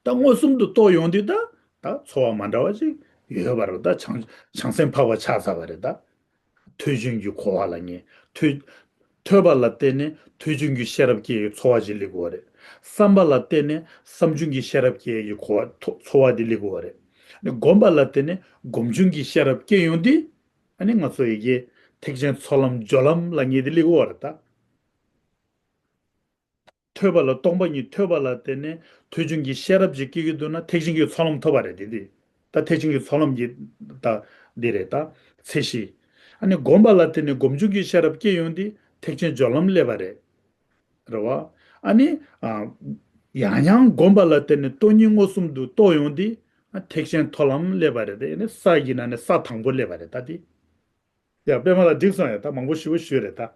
ད་མངོན་སུམ་དུ་རྟོགས་ཡོང་དུས་ད། ད་ཚོར་བ་མ་འདྲ་བ་ཅིག་ཡོད་པ་རེད་ད། བྱང་བྱང་སེམས་འཕགས་པ་ཆགས་ཚར་བ་རེད་ད། ཐོས་བྱུང་གི་གོ་བ་ལ་ངེས། ཐོས། ཐོས་པ་ལ་བརྟེན་ནས་ཐོས་བྱུང་གི་ཤེས་རབ་སྐྱེ་ཡི་ཚོར་བ་ཅིག་སླེབས་ཀྱི་ཡོད་རེད། བསམ་པ་ལ་བརྟེན་ནས་བསམ་བྱུང་གི་ཤེས་རབ་སྐྱེ་ཡི་གོ་བ། ཐོ་ཚོར་བ་དེ་སླེབས་ཀྱི་ཡོད་རེད། ཨ་ནི་སྒོམ་པ་ལ་བརྟེན་ནས་སྒོམ་བྱུང་གི་ཤེས་རབ་སྐྱེ་ཡོང་དུས། ཨ་ནི་ང་ཚོ་ཡི་གེ་ཐེག་ཆེན་ཚོགས་ལམ་སྦྱོར་ལམ་ལ་ངེས་དེ་སླེབས་ཀྱི་ཡོད་རེད་ད། ཐོས་པ་ལ། སྟོང་པ་ཉིད་ཐོས་པ་ལ་བརྟེན་ནས་ཐོས་བྱུང་གི་ཤེས་རབ་ཅིག་སྐྱེ་གི་འདུག་ན། ཐེག་ཆེན་གྱི་ཚོགས་ལམ་ཐོབ་པ་རེད་དེ། འདི་ད་ཐེག་ཆེན་གྱི་ཚོགས་ལམ་གྱི་ད་འདི་རེད་ད། ཚད་གཞི། ཨ་ནི་སྒོམ་པ་ལ་བརྟེན་ནས་སྒོམ་བྱུང་གི་ཤེས་རབ་སྐྱེ་ཡོང་དུས་ཐེག་ཆེན་སྦྱོར་ལམ་སླེབས་པ་རེད། རེད་བ། ཨ་ནི། ཨ། ཡང་ཡང་སྒོམ་པ་ལ་བརྟེན་ནས་སྟོང་ཉིད་མངོན་སུམ་དུ་རྟོགས་ཡོང་དུས། ཨ། ཐེག་ཆེན་མཐོ་ལམ་སླེབས་པ་རེད་དེ། ཨ་ནི་ས་ཡི་ནང་ནས་ས་དང་པོ་སླེབས་པ་རེད་ད་དེ། ཡ། པད་མ་ལགས་འགྲིག་སོང་ཡ། ད་མང་པོ་ཞེ་པོ་ཞུས་རེད་ད།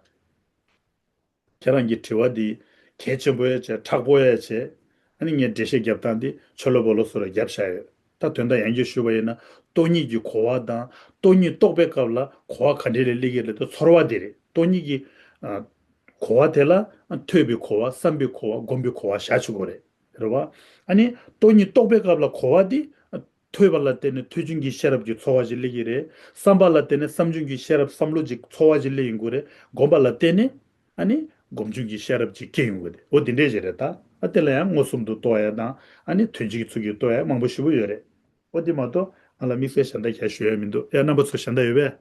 ཁྱེད་རང་གི་དྲི་བ་འདི་གལ་ཆེན་པོ་ཡང་བྱས། མཁྲེགས་པོ་ཡང་བྱས། ཨ་ནི་ངས་འགྲེལ་བཤད་རྒྱབ་སྟངས་འདི་ཆོ་ལོ་བོ་ལོ་སོ་ར་རྒྱབ་བཞག་ཡོད། ད་དོན་དག་ཡང་བསྐྱར་ཞུས་པ་ཡིན་ན། སྟོང་ཉིད་ཀྱི་གོ་བ་དང་། སྟོང་ཉིད་རྟོགས་པའི་སྐབས་ལ་གོ་བ་ག་འདྲས་ལ་སླེབས་ཀྱི་རེད། ད་ཚོར་བ་འདི་རེད། སྟོང་ཉིད་ཀྱི། ཨ། གོ་བ་དེ་ལ། ཨ། ཐོས་པའི་གོ་བ། བསམ་པའི་གོ་བ། སྒོམ་པའི་གོ་བ་བཞག་ཆོག་གི་རེད། རེད་བ། ཨ་ནི་སྟོང་ཉིད་རྟོགས་པའི་སྐབས་ལ་གོ་བ་འདི། ཨ། ཐོས་པ་ལ་བརྟེན་ནས་ཐོས་བྱུང་གི་ཤེས་རབ་ཀྱི་ཚོར་བ་ཞིག་སླེབས་ཀྱི་རེད། བསམ་པ་ལ་བརྟེན་ནས་བསམ་བྱུང་གི་ཤེས་རབ་བསམ་བློ་ཅིག་ཚོར་བ་ཞིག་སླེབས་ཡོང་གི་རེད། སྒོམ་པ་ལ་བརྟེན་ནས། ཨ་ནི་སྒོམ་བྱུང་གི་ཤེས་རབ་ཅིག་སྐྱེ་ཡོང་གི་རེད། འོ་དེ་འདྲས་ཞིག་རེད་ད། ཨ། དེ་ལ་ཡང་མངོན་སུམ་དུ་རྟོགས་ཡ་དང་། ཨ་ནི་དོན་སྤྱིའི་ཚུལ་གྱིས་རྟོགས་ཡ་མང་པོ་ཞེ་པོ་ཡོད་རེད། འོ་དེ་མ་གཏོགས་ང་ལ་དམིགས་བསལ་གཞན་དག་ཞུ་ཡ་མི་འདུག། ཡ། རྣམ་པ་ཚོ་གཞན་དག་ཡོད་པས།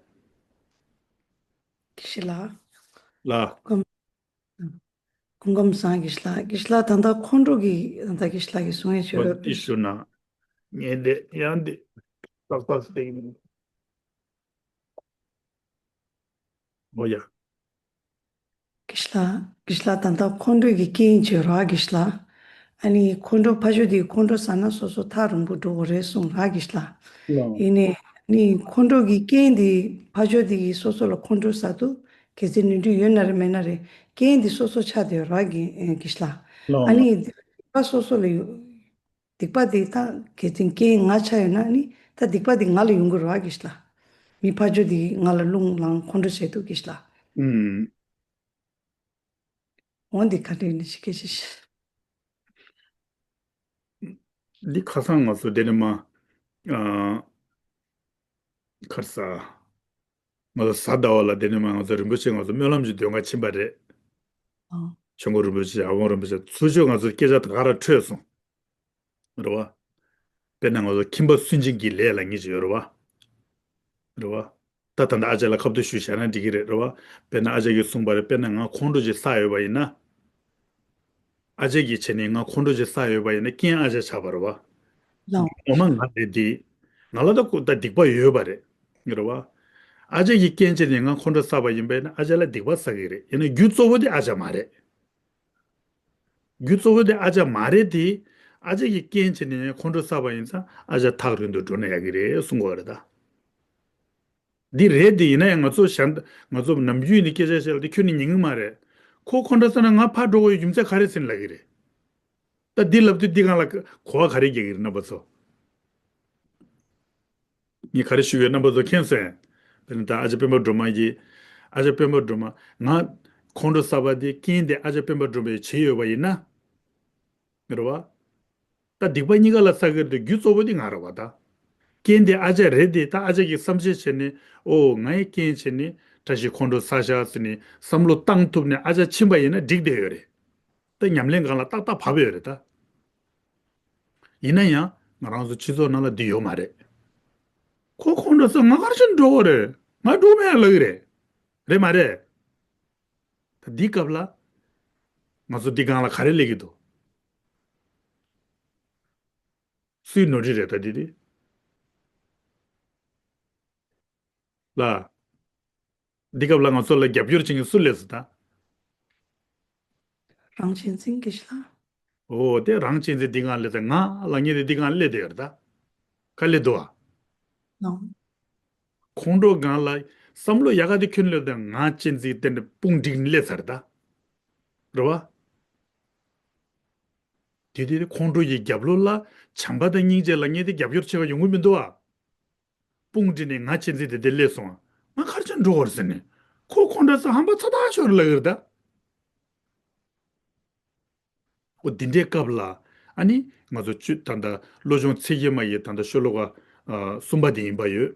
དགེ་བཤེས་ལགས། ལགས། སྐུ་ཁམས་བཟང་། དགེ་བཤེས་ལགས། དགེ་བཤེས་ལགས། ད་ལྟ་ཁོང་ཁྲོ་གི། ད་ལྟ་དགེ་བཤེས་ལགས་ཀྱིས་གསུང་ཡས་ཆོས་འོ་རོགས་དེ་ཞུ་ན། ངས་དེ་ཡང་དེ་ཏག་ཏག་བལྟས་ཡིན། འོ་ཡ། དགེ་བཤེས་ལགས། དགེ་བཤེས་ལགས། ད་ལྟ་ཁོང་ཁྲོ་གི་རྐྱེན་ཆོས་རོགས། དགེ་བཤེས་ལགས། ཨ་ནི་ཁོང་ཁྲོ་ཕར་ཕྱོགས་དེ་ཁོང་ཁྲོ་ཟ་ན་སོ་སོ་ཐག་རིང་པོ་འགྲོ་གི་རེད་གསུངས་ར། དགེ་བཤེས་ལགས། ལགས། ཡིན་ནའི་ནི་ཁོང་ཁྲོ་གི་རྐྱེན་དེ་ཕར་ཕྱོགས་དེ་གིས་སོ་སོ་ལ་ཁོང་ཁྲོ་ཟ་དུས་གལ་སྲིད་ནུས་མཐུ་ཡོད་ན་རེད་མེད་ན་རེད། རྐྱེན་དེ་སོ་སོ་ཆགས་བསྡད་ཡོད་ར། དགེ་དགེ་བཤེས་ལགས། ལགས། ཨ་ལགས། ནི་སྡིག་པ་སོ་སོ་ལ་ཡོད། སྡིག་པ་དེ་ད་གལ་སྲིད་རྐྱེན་ང་ཆགས་ཡོད་ན་ནི་ད་སྡིག་པ་དེ་ང་ལ་ཡོང་གི་རེད་བ། དགེ་བཤེས་ལགས། མི་ཕར་ཕྱོགས་དེ་ང་ལ་རླུང་ལངས་ཁོང་ཁྲོ་བྱེད་དུས་དགེ་བཤེས་ལགས། ཨུམ། འོ་འདི་ག་འདྲ་ཡིན་ན་ཞིག་སྐད་ཆ་བཤད། འདི་ཁ་སང་ང་ཚོ་དེ་ནས་མ། ཨ། ག་རེ་ཟ། ང་ཚོ་གཟའ་ཟླ་བ་ལ་དེ་ནས་མ་ང་ཚོ་རིན་པོ་ཆེ་ང་ཚོ་སྨོན་ལམ་གྱི་འདོན་ག་ཕྱིན་པ་རེད། ཨ། ཆོས་འཁོར་རིན་པོ་ཆེ། ཨ་ཝང་རིན་པོ་ཆེ། ཚུར་ཕྱོགས་ང་ཚོ་སྐད་ཆ་ད་ག་རང་འཕྲོད་སོང་། རེད་བ། དཔེར་ན་ང་ཚོ་ཁྱིམ་པ་སུན་འབྱིན་གྱི་ལས་ལབ་མཁན་ཅིག་ཡོད་རེད་བ། རེད་བ། ད་ད་ལྟ་ཨ་ཅག་ལ་ཁ་ཐུག་ཞུས་བཞག་ན་འགྲིག་གི་རེད། རེད་བ། དཔེར་ན་ཨ་ཅག་གིས་གསུངས་པ་རེད། དཔེར་ན་ང་ཁོང་ཁྲོ་ཅིག་ཟ་ཡོད་པ་ཡིན་ན། ཨ་ཅག་གིས་བྱས་ནས་ང་ཁོང་ཁྲོ་ཅིག་ཟ་ཡོད་པ་ཡིན་ན་རྐྱེན་ཨ་ཅག་ཆགས་པ་རེད་བ། ལགས། ངོ་མ་ང་རེད་དེ། ང་ལ་ད་ཁོ་ད་སྡིག་པ་ཡོད་པ་རེད། རེད་བ། ཨ་ཅག་གིས་རྐྱེན་བྱས་ནས་ང་ཁོང་ཁྲོ་ཟ་བ་ཡིན་པ་ཡིན་ན་ཨ་ཅག་ལ་སྡིག་པ་ཟ་གི་རེད། ཡིན་ན་རྒྱུ་གཙོ་བོ་དེ་ཨ་ཅག་མ་རེད། རྒྱུ་གཙོ་བོ་དེ་ཨ་ཅག་མ་རེད་དེ། ཨ་ཅག་གིས་རྐྱེན་བྱས་ནས་ཁོང་ཁྲོ་ཟ་བ་ཡིན་ཙང་ཨ་ཅག་ཐག་རིང་དུ་འགྲོ་ན་ཡག་གི་རེད་གསུང་གི་ཡོད་རེད་ད། འདི་རེད་དེ། ཡིན་ན་ཡང་ང་ཚོ་གཞན། ང་ཚོ་ནམ་རྒྱུན་ནས་སྐད་ཆ་བཤད་ལ་དེ་ཁྱོན་ནས་ཉན་གི་མ་རེད། ཁོ་ཁོང་ཁྲོ་ཟ་ན་ང་ཕར་འགྲོ་དགོས་ཡོད་རྒྱུ་མཚན་ག་རེ་ཟེར་ལབ་ཀྱི་རེད། ད་འདི་ལབ་དུས་འདི་སྒང་ལ་གོ་བ་ག་རེ་རྒྱག་གི་རེད་རྣམ་པ་ཚོ། ངས་ག་རེ་ཞུ་གི་ཡོད་རྣམ་པ་ཚོ་མཁྱེན་སོང་། དེ་ནི་ད་ཨ་ཅག་སྤེན་པ་སྒྲོལ་མ་གིས། ཨ་ཅག་སྤེན་པ་སྒྲོལ་མ། ང་ཁོང་ཁྲོ་ཟ་བ་དེ་རྐྱེན་དེ་ཨ་ཅག་སྤེན་པ་སྒྲོལ་མས་བྱས་ཡོད་པ་ཡིན་ན། རེད་བ། ད་སྡིག་པ་གཉིས་ཀ་ལ་བསགས་ཀྱི་རེད་དེ། རྒྱུ་གཙོ་བོ་དེ་ང་རེད་བ་ད། རྐྱེན་དེ་ཨ་ཅག་རེད་དེ། ད་ཨ་ཅག་གིས་བསམ་ཤེས་བྱས་ནས། ཨོ། ངའི་རྐྱེན་བྱས་ནས་བཀྲ་ཤིས་ཁོང་ཁྲོ་ཟ་ཤག་ཟེར་ནས་བསམ་བློ་བཏང་ཐུབ་ནས་ཨ་ཅག་ཕྱིན་པ་ཡིན་ན་འགྲིག་བསྡད་ཡོད་རེད། ད་ཉམས་ལེན་སྒང་ལ་ཏག་ཏག་བབས་ཡོད་རེད་ད། ཡིན་ན་ཡང་ང་རང་ཚོ་སྤྱི་ཚོགས་ནང་ལ་འདི་ཡོད་མ་རེད། ཁོ་ཁོང་ཁྲོ་ཟ། ང་ག་རེ་བྱས་ནས་འགྲོ་དགོས་རེད། ང་འགྲོ་མེད་ལབ་ཀྱི་རེད། རེད་མ་རེད། ད་འདི་སྐབས་ལ་ང་ཚོ་འདི་སྒང་ལ་ག་རེ་སླེབས་ཀྱི་འདུག་སུའི་ནོར་འཁྲུལ་རེད་ད་འདི་དེ། ལ། འདི་སྐབས་ལ་ང་ཚོ་ལ་རྒྱབ་སྐྱོར་བྱེད་མཁན་སུ་སླེབས་སོང་ད། རང་གཅེས་འཛིན་དགེ་བཤེས་ལགས། ཨོ། དེ་རང་གཅེས་འཛིན་འདི་སྒང་སླེབས་ཏེ། ང་ལབ་མཁན་དེ་འདི་སྒང་སླེབས་བསྡད་ཡོད་རེད་ད། ག་སླེབས་འདུག་ཨ། ལགས། ཁོང་ཁྲོ་སྒང་ལ་བསམ་བློ་ཡག་ག་དེ་ཁྱོན་སླེབས་ཏེ། ང་གཅེས་འཛིན་དེ་འདྲ་དཔུང་བསྒྲིགས་ནས་སླེབས་ཚར་ད། རེད་བ། དེ་དེ་ཁོང་ཁྲོ་ཡི་རྒྱབ་ལོགས་ལ་བྱམས་པ་དང་སྙིང་རྗེ་ལབ་མཁན་དེ་རྒྱབ་སྐྱོར་བྱེད་པ་ཡོང་གི་མི་འདུག་ཨ། དཔུང་བསྒྲིགས་ནས་ང་གཅེས་འཛིན་དེ་དེ་སླེབས་སོང་ཨ། ང་ག་རེ་བྱས་ནས་འགྲོ་དགོས་རེད་ཟེར་ནས། ཁོ་ཁོང་ཁྲོ་ཟ། ཧམ་པ་ཚ་ཐག་ཆོད་རེད་ལབ་ཀྱི་རེད་ད། འོ། འདི་འདྲའི་སྐབས་ལ་ཨ་ནི་ང་ཚོ་བཅུ། ད་ལྟ་བློ་སྦྱོང་ཚིག་བརྒྱད་མ་ཡི་ད་ལྟ་ཤོ་ལོ་ཀ་ཨ་གསུམ་པ་དེ་ཡིན་པ་ཡོད།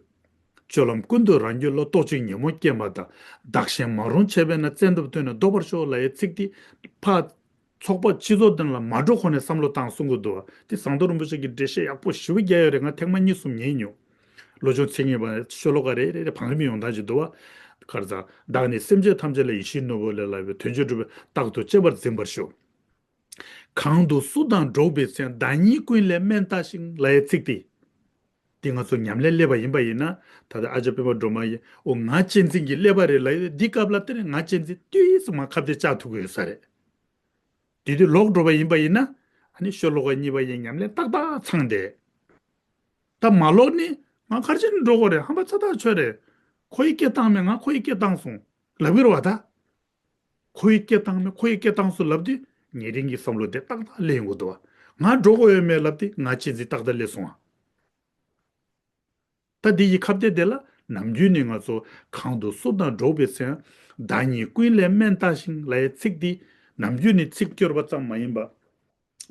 སྤྱོད་ལམ་ཀུན་ཏུ་རང་རྒྱུད་བློ། རྟོག་ཅིང་ཉོན་མོངས་སྐྱེས་པ་དག། བདག་གཞན་མ་རུངས་བྱས་པས་ན། བཙན་ཐབས་བཏོན་ནས་བཟློག་པར་ཤོག་ལབ་ཡའི་ཚིག་དེ་ཕར་ཚོགས་པ་སྤྱི་ཚོགས་དེ་ལ་མ་འགྲོ་གོང་ནས་བསམ་བློ་བཏང་གསུང་གི་འདུག་བ། དེ་ཟམ་གདོང་རིན་པོ་ཆེ་གིས་འགྲེལ་བཤད་ཡག་པོ་ཞེ་པོ་རྒྱག་ཡོད་རེད། ང་ཐེངས་མ་གཉིས་གསུམ་ཉན་མྱོང་། བློ་སྦྱོང་ཚིག་བརྒྱད་མ་ཤོ་ལོ་ཀ་རེ་རེ་རེ་བང་རིམ་ཡོང་སྟངས་ཅིག་འདུག་བ། ག་རེ་ཟ། བདག་ནི་སེམས་ཅན་ཐམས་ཅད་ལ་ཡིད་བཞིན་ནོར་བུ་ལས་ལྷག་པའི། དོན་ཆེན་སྒྲུབ་པའི་རྟག་ཏུ་གཅེས་པར་འཛིན་པར་ཤོག། གང་དུ་སུ་དང་འགྲོགས་པའི་ཚེ། བདག་ཉིད་ཀུན་ལས་དམན་བལྟ་ཞིང་ལབ་ཡའི་ཚིག་དེ། འདི་ང་ཚོ་ཉམས་ལེན་སླེབས་པ་ཡིན་པ་ཡིན་ན། ད་ལྟ་ཨ་ཅག་སྤེན་པ་སྒྲོལ་མ་ཡིས། འོ། ང་གཅེས་འཛིན་གྱིས་སླེབས་པ་རེད་ལབ་ཡོད། འདི་སྐབས་ལ་དེ་ནས་ང་གཅེས་འཛིན་ཏོག་ཙམ་མར་ཁ་གཏད་བཅག་ཐུབ་ཀྱི་ཡོད་ས་རེད། དེ་དུས་ལོག་འགྲོ་བ་ཡིན་པ་ཡིན་ན། ཨ་ནི་ཤོ་ལོ་ཀ་གཉིས་པ་ཡི་ཉམས་ལེན་ཏག་ཏག་ཚང་བསྡད། ད་མ་ལོག་ནི། ང་ག་རེ་བྱས་ནས་འགྲོ་དགོས་རེད། ཧམ་པ་ཚ་ཐག་ཆོད་རེད། ཁོ་ཡི་སྐད་བཏང་མེད། ང་ཁོ་ཡི་སྐད་བཏང་སོང་ལབ་ཀྱི་རེད་བ་ད། ཁོ་ཡི་སྐད་བཏང་མེད། ཁོ་ཡི་སྐད་བཏང་སོང་ལབ་དུས་ཉེ་རིང་གི་བསམ་བློ་དེ་ཏག་ཏག་སླེབས་ཡོང་གི་འདུག་བ། ང་འགྲོ་དགོས་ཡོད་མེད་ལབ་དུས་ང་གཅེས་འཛིན་ཏག་ཏག་སླེབས་སོང་ཨ། ད་འདི་ཡི་ཁ་གཏད་དེ་ལ་ནམ་རྒྱུན་ནས་ང་ཚོ་གང་དུ་སུ་དང་འགྲོགས་པའི་ཚེ། བདག་ཉིད་ཀུན་ལས་དམན་བལྟ་ཞིང་ལབ་ཡའི་ཚིག་འདི་ནམ་རྒྱུན་ནས་ཚིག་སྐྱོར་བ་ཙམ་མ་ཡིན་པ།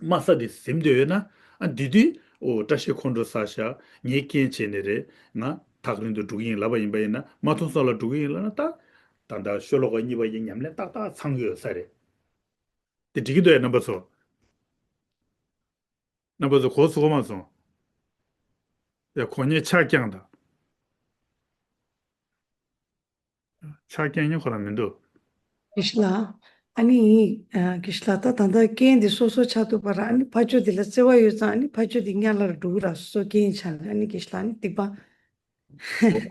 དམའ་ས་དེ་ཟིན་བསྡད་ཡོད་ན། ཨ། འདི་དུས། ཨོ། བཀྲ་ཤིས་ཁོང་ཁྲོ་ཟ་ཤག། ངས་རྐྱེན་བྱས་ནས་རེད། ང་ཐག་རིང་དུ་འགྲོ་གི་ཡིན་ལབ་པ་ཡིན་པ་ཡིན་ན། མ་མཐོང་ས་ལ་འགྲོ་གི་ཡིན་ལབ་ན། ད་ད་ལྟ་ཤོ་ལོ་ཀ་གཉིས་པ་ཡི་ཉམས་ལེན་ཏག་ཏག་ཚང་གི་ཡོད་ས་རེད། དེ་འགྲིག་གི་འདུག་ཡ། རྣམ་པ་ཚོ། རྣམ་པ་ཚོ་གོ་སོང་མ་སོང་། ཡ། ཁོ་གཉིས་ཆ་རྐྱང་དང་། ཆ་རྐྱང་གཉིས་ཁོ་རང་མི་འདུག། དགེ་བཤེས་ལགས། ཨ་ནི། ཨ། དགེ་བཤེས་ལགས། ད་ད་ལྟ་རྐྱེན་འདི་སོ་སོ་ཆགས་ཐུབ་པ་ར། ཨ་ནི་ཕ་ཆོས་འདི་ལ་བརྩེ་བ་ཡོད་ཙང་། ཨ་ནི་ཕ་ཆོས་འདི་གཉའ་ལ་ར་འགྲོ་གི་ར། སོ་སོ་རྐྱེན་ཆགས་ནས། ཨ་ནི་དགེ་བཤེས་ལགས། ཨ་ནི་སྡིག་པ།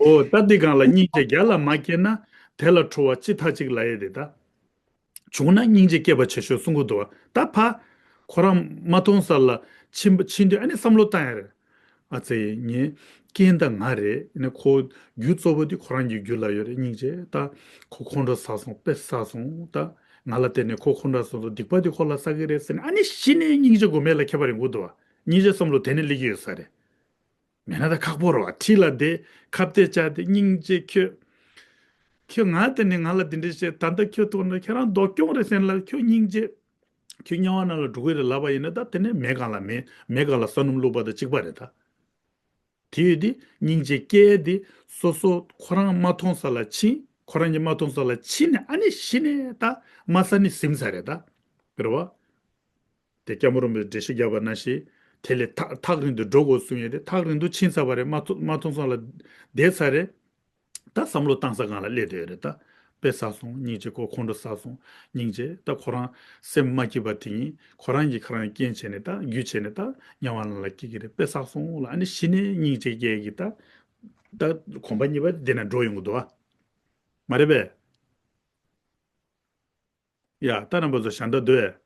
ཨོ། ད་འདི་སྒང་ལ་སྙིང་རྗེ་རྒྱ་ལ་མ་སྐྱེས་ན། དེ་ལ་ཁྲོ་བ་ཅི་མཐའ་གཅིག་ལབ་ཡས་དེ་ད། བྱུང་ན་སྙིང་རྗེ་སྐྱེད་པ་བྱེད་ཤོག་གསུང་གི་འདུག་བ། ད་ཕ་ཁོ་རང་མ་མཐོང་ས་ལ་ཕྱིན་པ། ཕྱིན་དུས་ཨ་ནི་བསམ་བློ་བཏང་ཡ་རེད། ཨ་ཙི། ངའི་རྐྱེན་ད་ང་རེད། ཨ་ནི་ཁོ་རྒྱུ་གཙོ་བོ་དེ་ཁོ་རང་གི་རྒྱུད་ལ་ཡོད་རེད། སྙིང་རྗེ། ད་ཁོ་ཁོང་ཁྲོ་ཟ་སོང་། དཔེ་ཟ་སོང་། ད་ང་ལ་བརྟེན་ནས་ཁོ་ཁོང་ཁྲོ་ཟ་སོང་། སྡིག་པ་དེ་ཁོ་ལ་བསགས་ཀྱི་རེད་ཟེར་ནས། ཨ་ནི་གཞི་ནས་སྙིང་རྗེ་དགོས་མེད་ལབ་ཁྱད་པར་ཡོང་གི་འདུག་བ། སྙིང་རྗེ་བསམ་བློ་དེ་ནས་སླེབས་ཀྱི་ཡོད་ས་རེད། མེད་ན་ད་ཁག་པོ་རེད་བ། འཁྲིས་ལ་བསྡད། ཁ་གཏད་བཅག་སྟེ། སྙིང་རྗེ་ཁྱོད། ཁྱོད་ང་དེ་ནས་ང་ལ་འདི་འདྲ་བྱས། ད་ལྟ་ཁྱོད་ཐོག་ན་ཁྱོད་རང་སྡུག་གྱོང་རེད་ཟེར་ལ། ཁྱོད་སྙིང་རྗེ། ཁྱོད་དམྱལ་བ་ནང་ལ་འགྲོ་གི་རེད་ལབ་པ་ཡིན་ན། ད་དེ་ནས་མེ་སྒང་ལ་མེ། མེ་སྒང་ལ་ས་སྣུམ་བླུགས་པ་དང་གཅིག་པ་རེད་ད། དེ་ཡོད་དེ་སྙིང་རྗེ་སྐྱེ་དེ་སོ་སོ་ཁོ་རང་མ་མཐོང་ས་ལ་ཕྱིན། ཁོ་རང་གིས་མ་མཐོང་ས་ལ་ཕྱིན་ནས། ཨ་ནི་གཞི་ནས་ད་དམའ་ས་ནས་ཟིན་ས་རེད་ད། རེད་བ། དེ་སྐྱབས་མགོན་རིན་པོ་ཆེས་འགྲེལ་བཤད་བརྒྱབ་པ་ནང་བཞིན། དེ་ལས་ཐག་ཐག་རིང་དུ་འགྲོ་དགོས་གསུང་ཡས་དེ། ཐག་རིང་དུ་ཕྱིན་ཚར་བ་རེད། མ་མཐོ་མ་མཐོང་ས་ལ་བསྡད་ཚར་རེད། ད་བསམ་བློ་བཏང་ས་སྒང་ལ་སླེབས་བསྡད་ཡོད་རེད་ད། དཔེ་ཟ་སོང་། སྙིང་རྗེ། ཁོ་ཁོང་ཁྲོ་ཟ་སོང་། སྙིང་རྗེ། ད་ཁོ་རང་སེམས་མ་སྐྱིད་པ་དེ་ཡིན། ཁོ་རང་གིས་ཁོ་རང་རྐྱེན་བྱས་ནས། ད་རྒྱུ་བྱས་ནས་ད་དམྱལ་བ་ནང་ལ་སྐྱེ་གི་རེད། དཔེ་ཟ་སོང་ལ། ཨ་ནི་གཞི་ནས་སྙིང་རྗེ་སྐྱེ་གི། ད་ད་གོམ་པ་གཉིས་པ་དེ་ནས་འགྲོ་ཡོང་གི་འདུག་ཨ། མ་རེད་པས། ཡ། ད་རྣམ་པ་ཚོ་ཞལ་འདེབས་འདོད།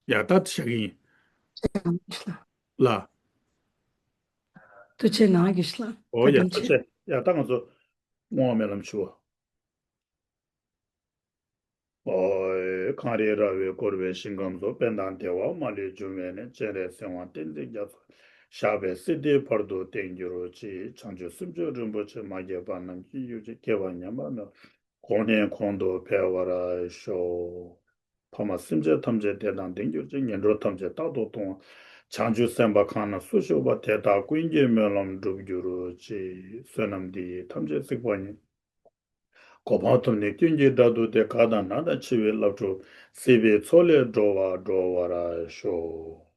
ཡ། ད་བཞག་གི་ཡིན། ལ། ཐུགས་རྗེ་གནང་། དགེ་བཤེས་ལགས། ཨོ་ཡ། བཀའ་དྲིན་ཆེ། ཐུགས་རྗེ། ཡ། ད་ང་ཚོ་བསྔོ་བ་སྨོན་ལམ་ཞུ་བ། ཨོ། གངས་རི་ར་བས་བསྐོར་བའི་ཞིང་ཁམས་སུ། དཔལ་དང་བདེ་བ་མ་ལུས་འབྱུང་བའི་གནས། སྤྱན་རས་གཟིགས་དབང་བསྟན་འཛིན་རྒྱ་མཚོ། ཞགས་པའི་གསེར་མདོག་བར་དུ་བརྟན་གྱུར་ཅིག། བྱང་ཆུབ་སེམས་མཆོག་རིན་པོ་ཆེ། མ་སྐྱེས་པ་རྣམས་སྐྱེ་གྱུར་ཅིག། སྐྱེས་པ་ཉམས་པ་མེད་པར་གོང་ནས་གོང་དུ་འཕེལ་བར་ཤོག། ཕ་མ་སེམས་ཅན་ཐམས་ཅད་བདེ་དང་ལྡན་གྱུར་ཅིག། ངན་འགྲོ་ཐམས་ཅད་རྟག་ཏུ་སྟོངས། བྱང་ཆུབ་སེམས་དཔའ་གང་རྣམས་སུ་ཞུགས་པ། དེ་དག་ཀུན་གྱི་སྨོན་ལམ་འགྲུབ་གྱུར་ཅིག། བསོད་ནམས་འདི་ཡིས་ཐམས་ཅད་གཟིགས་པ་ཉིད། གོ་འཕང་ཐོབ་ནས་ཀུན་གྱི་བདག་ཏུ་སྟེ། དགའ་དང་ན་དང་འཆི་བའི་སླར་འཁྲུག་སྲིད་པའི་མཚོ་ལས་སྒྲོལ་བ་སྒྲོལ་བར་ཤོག།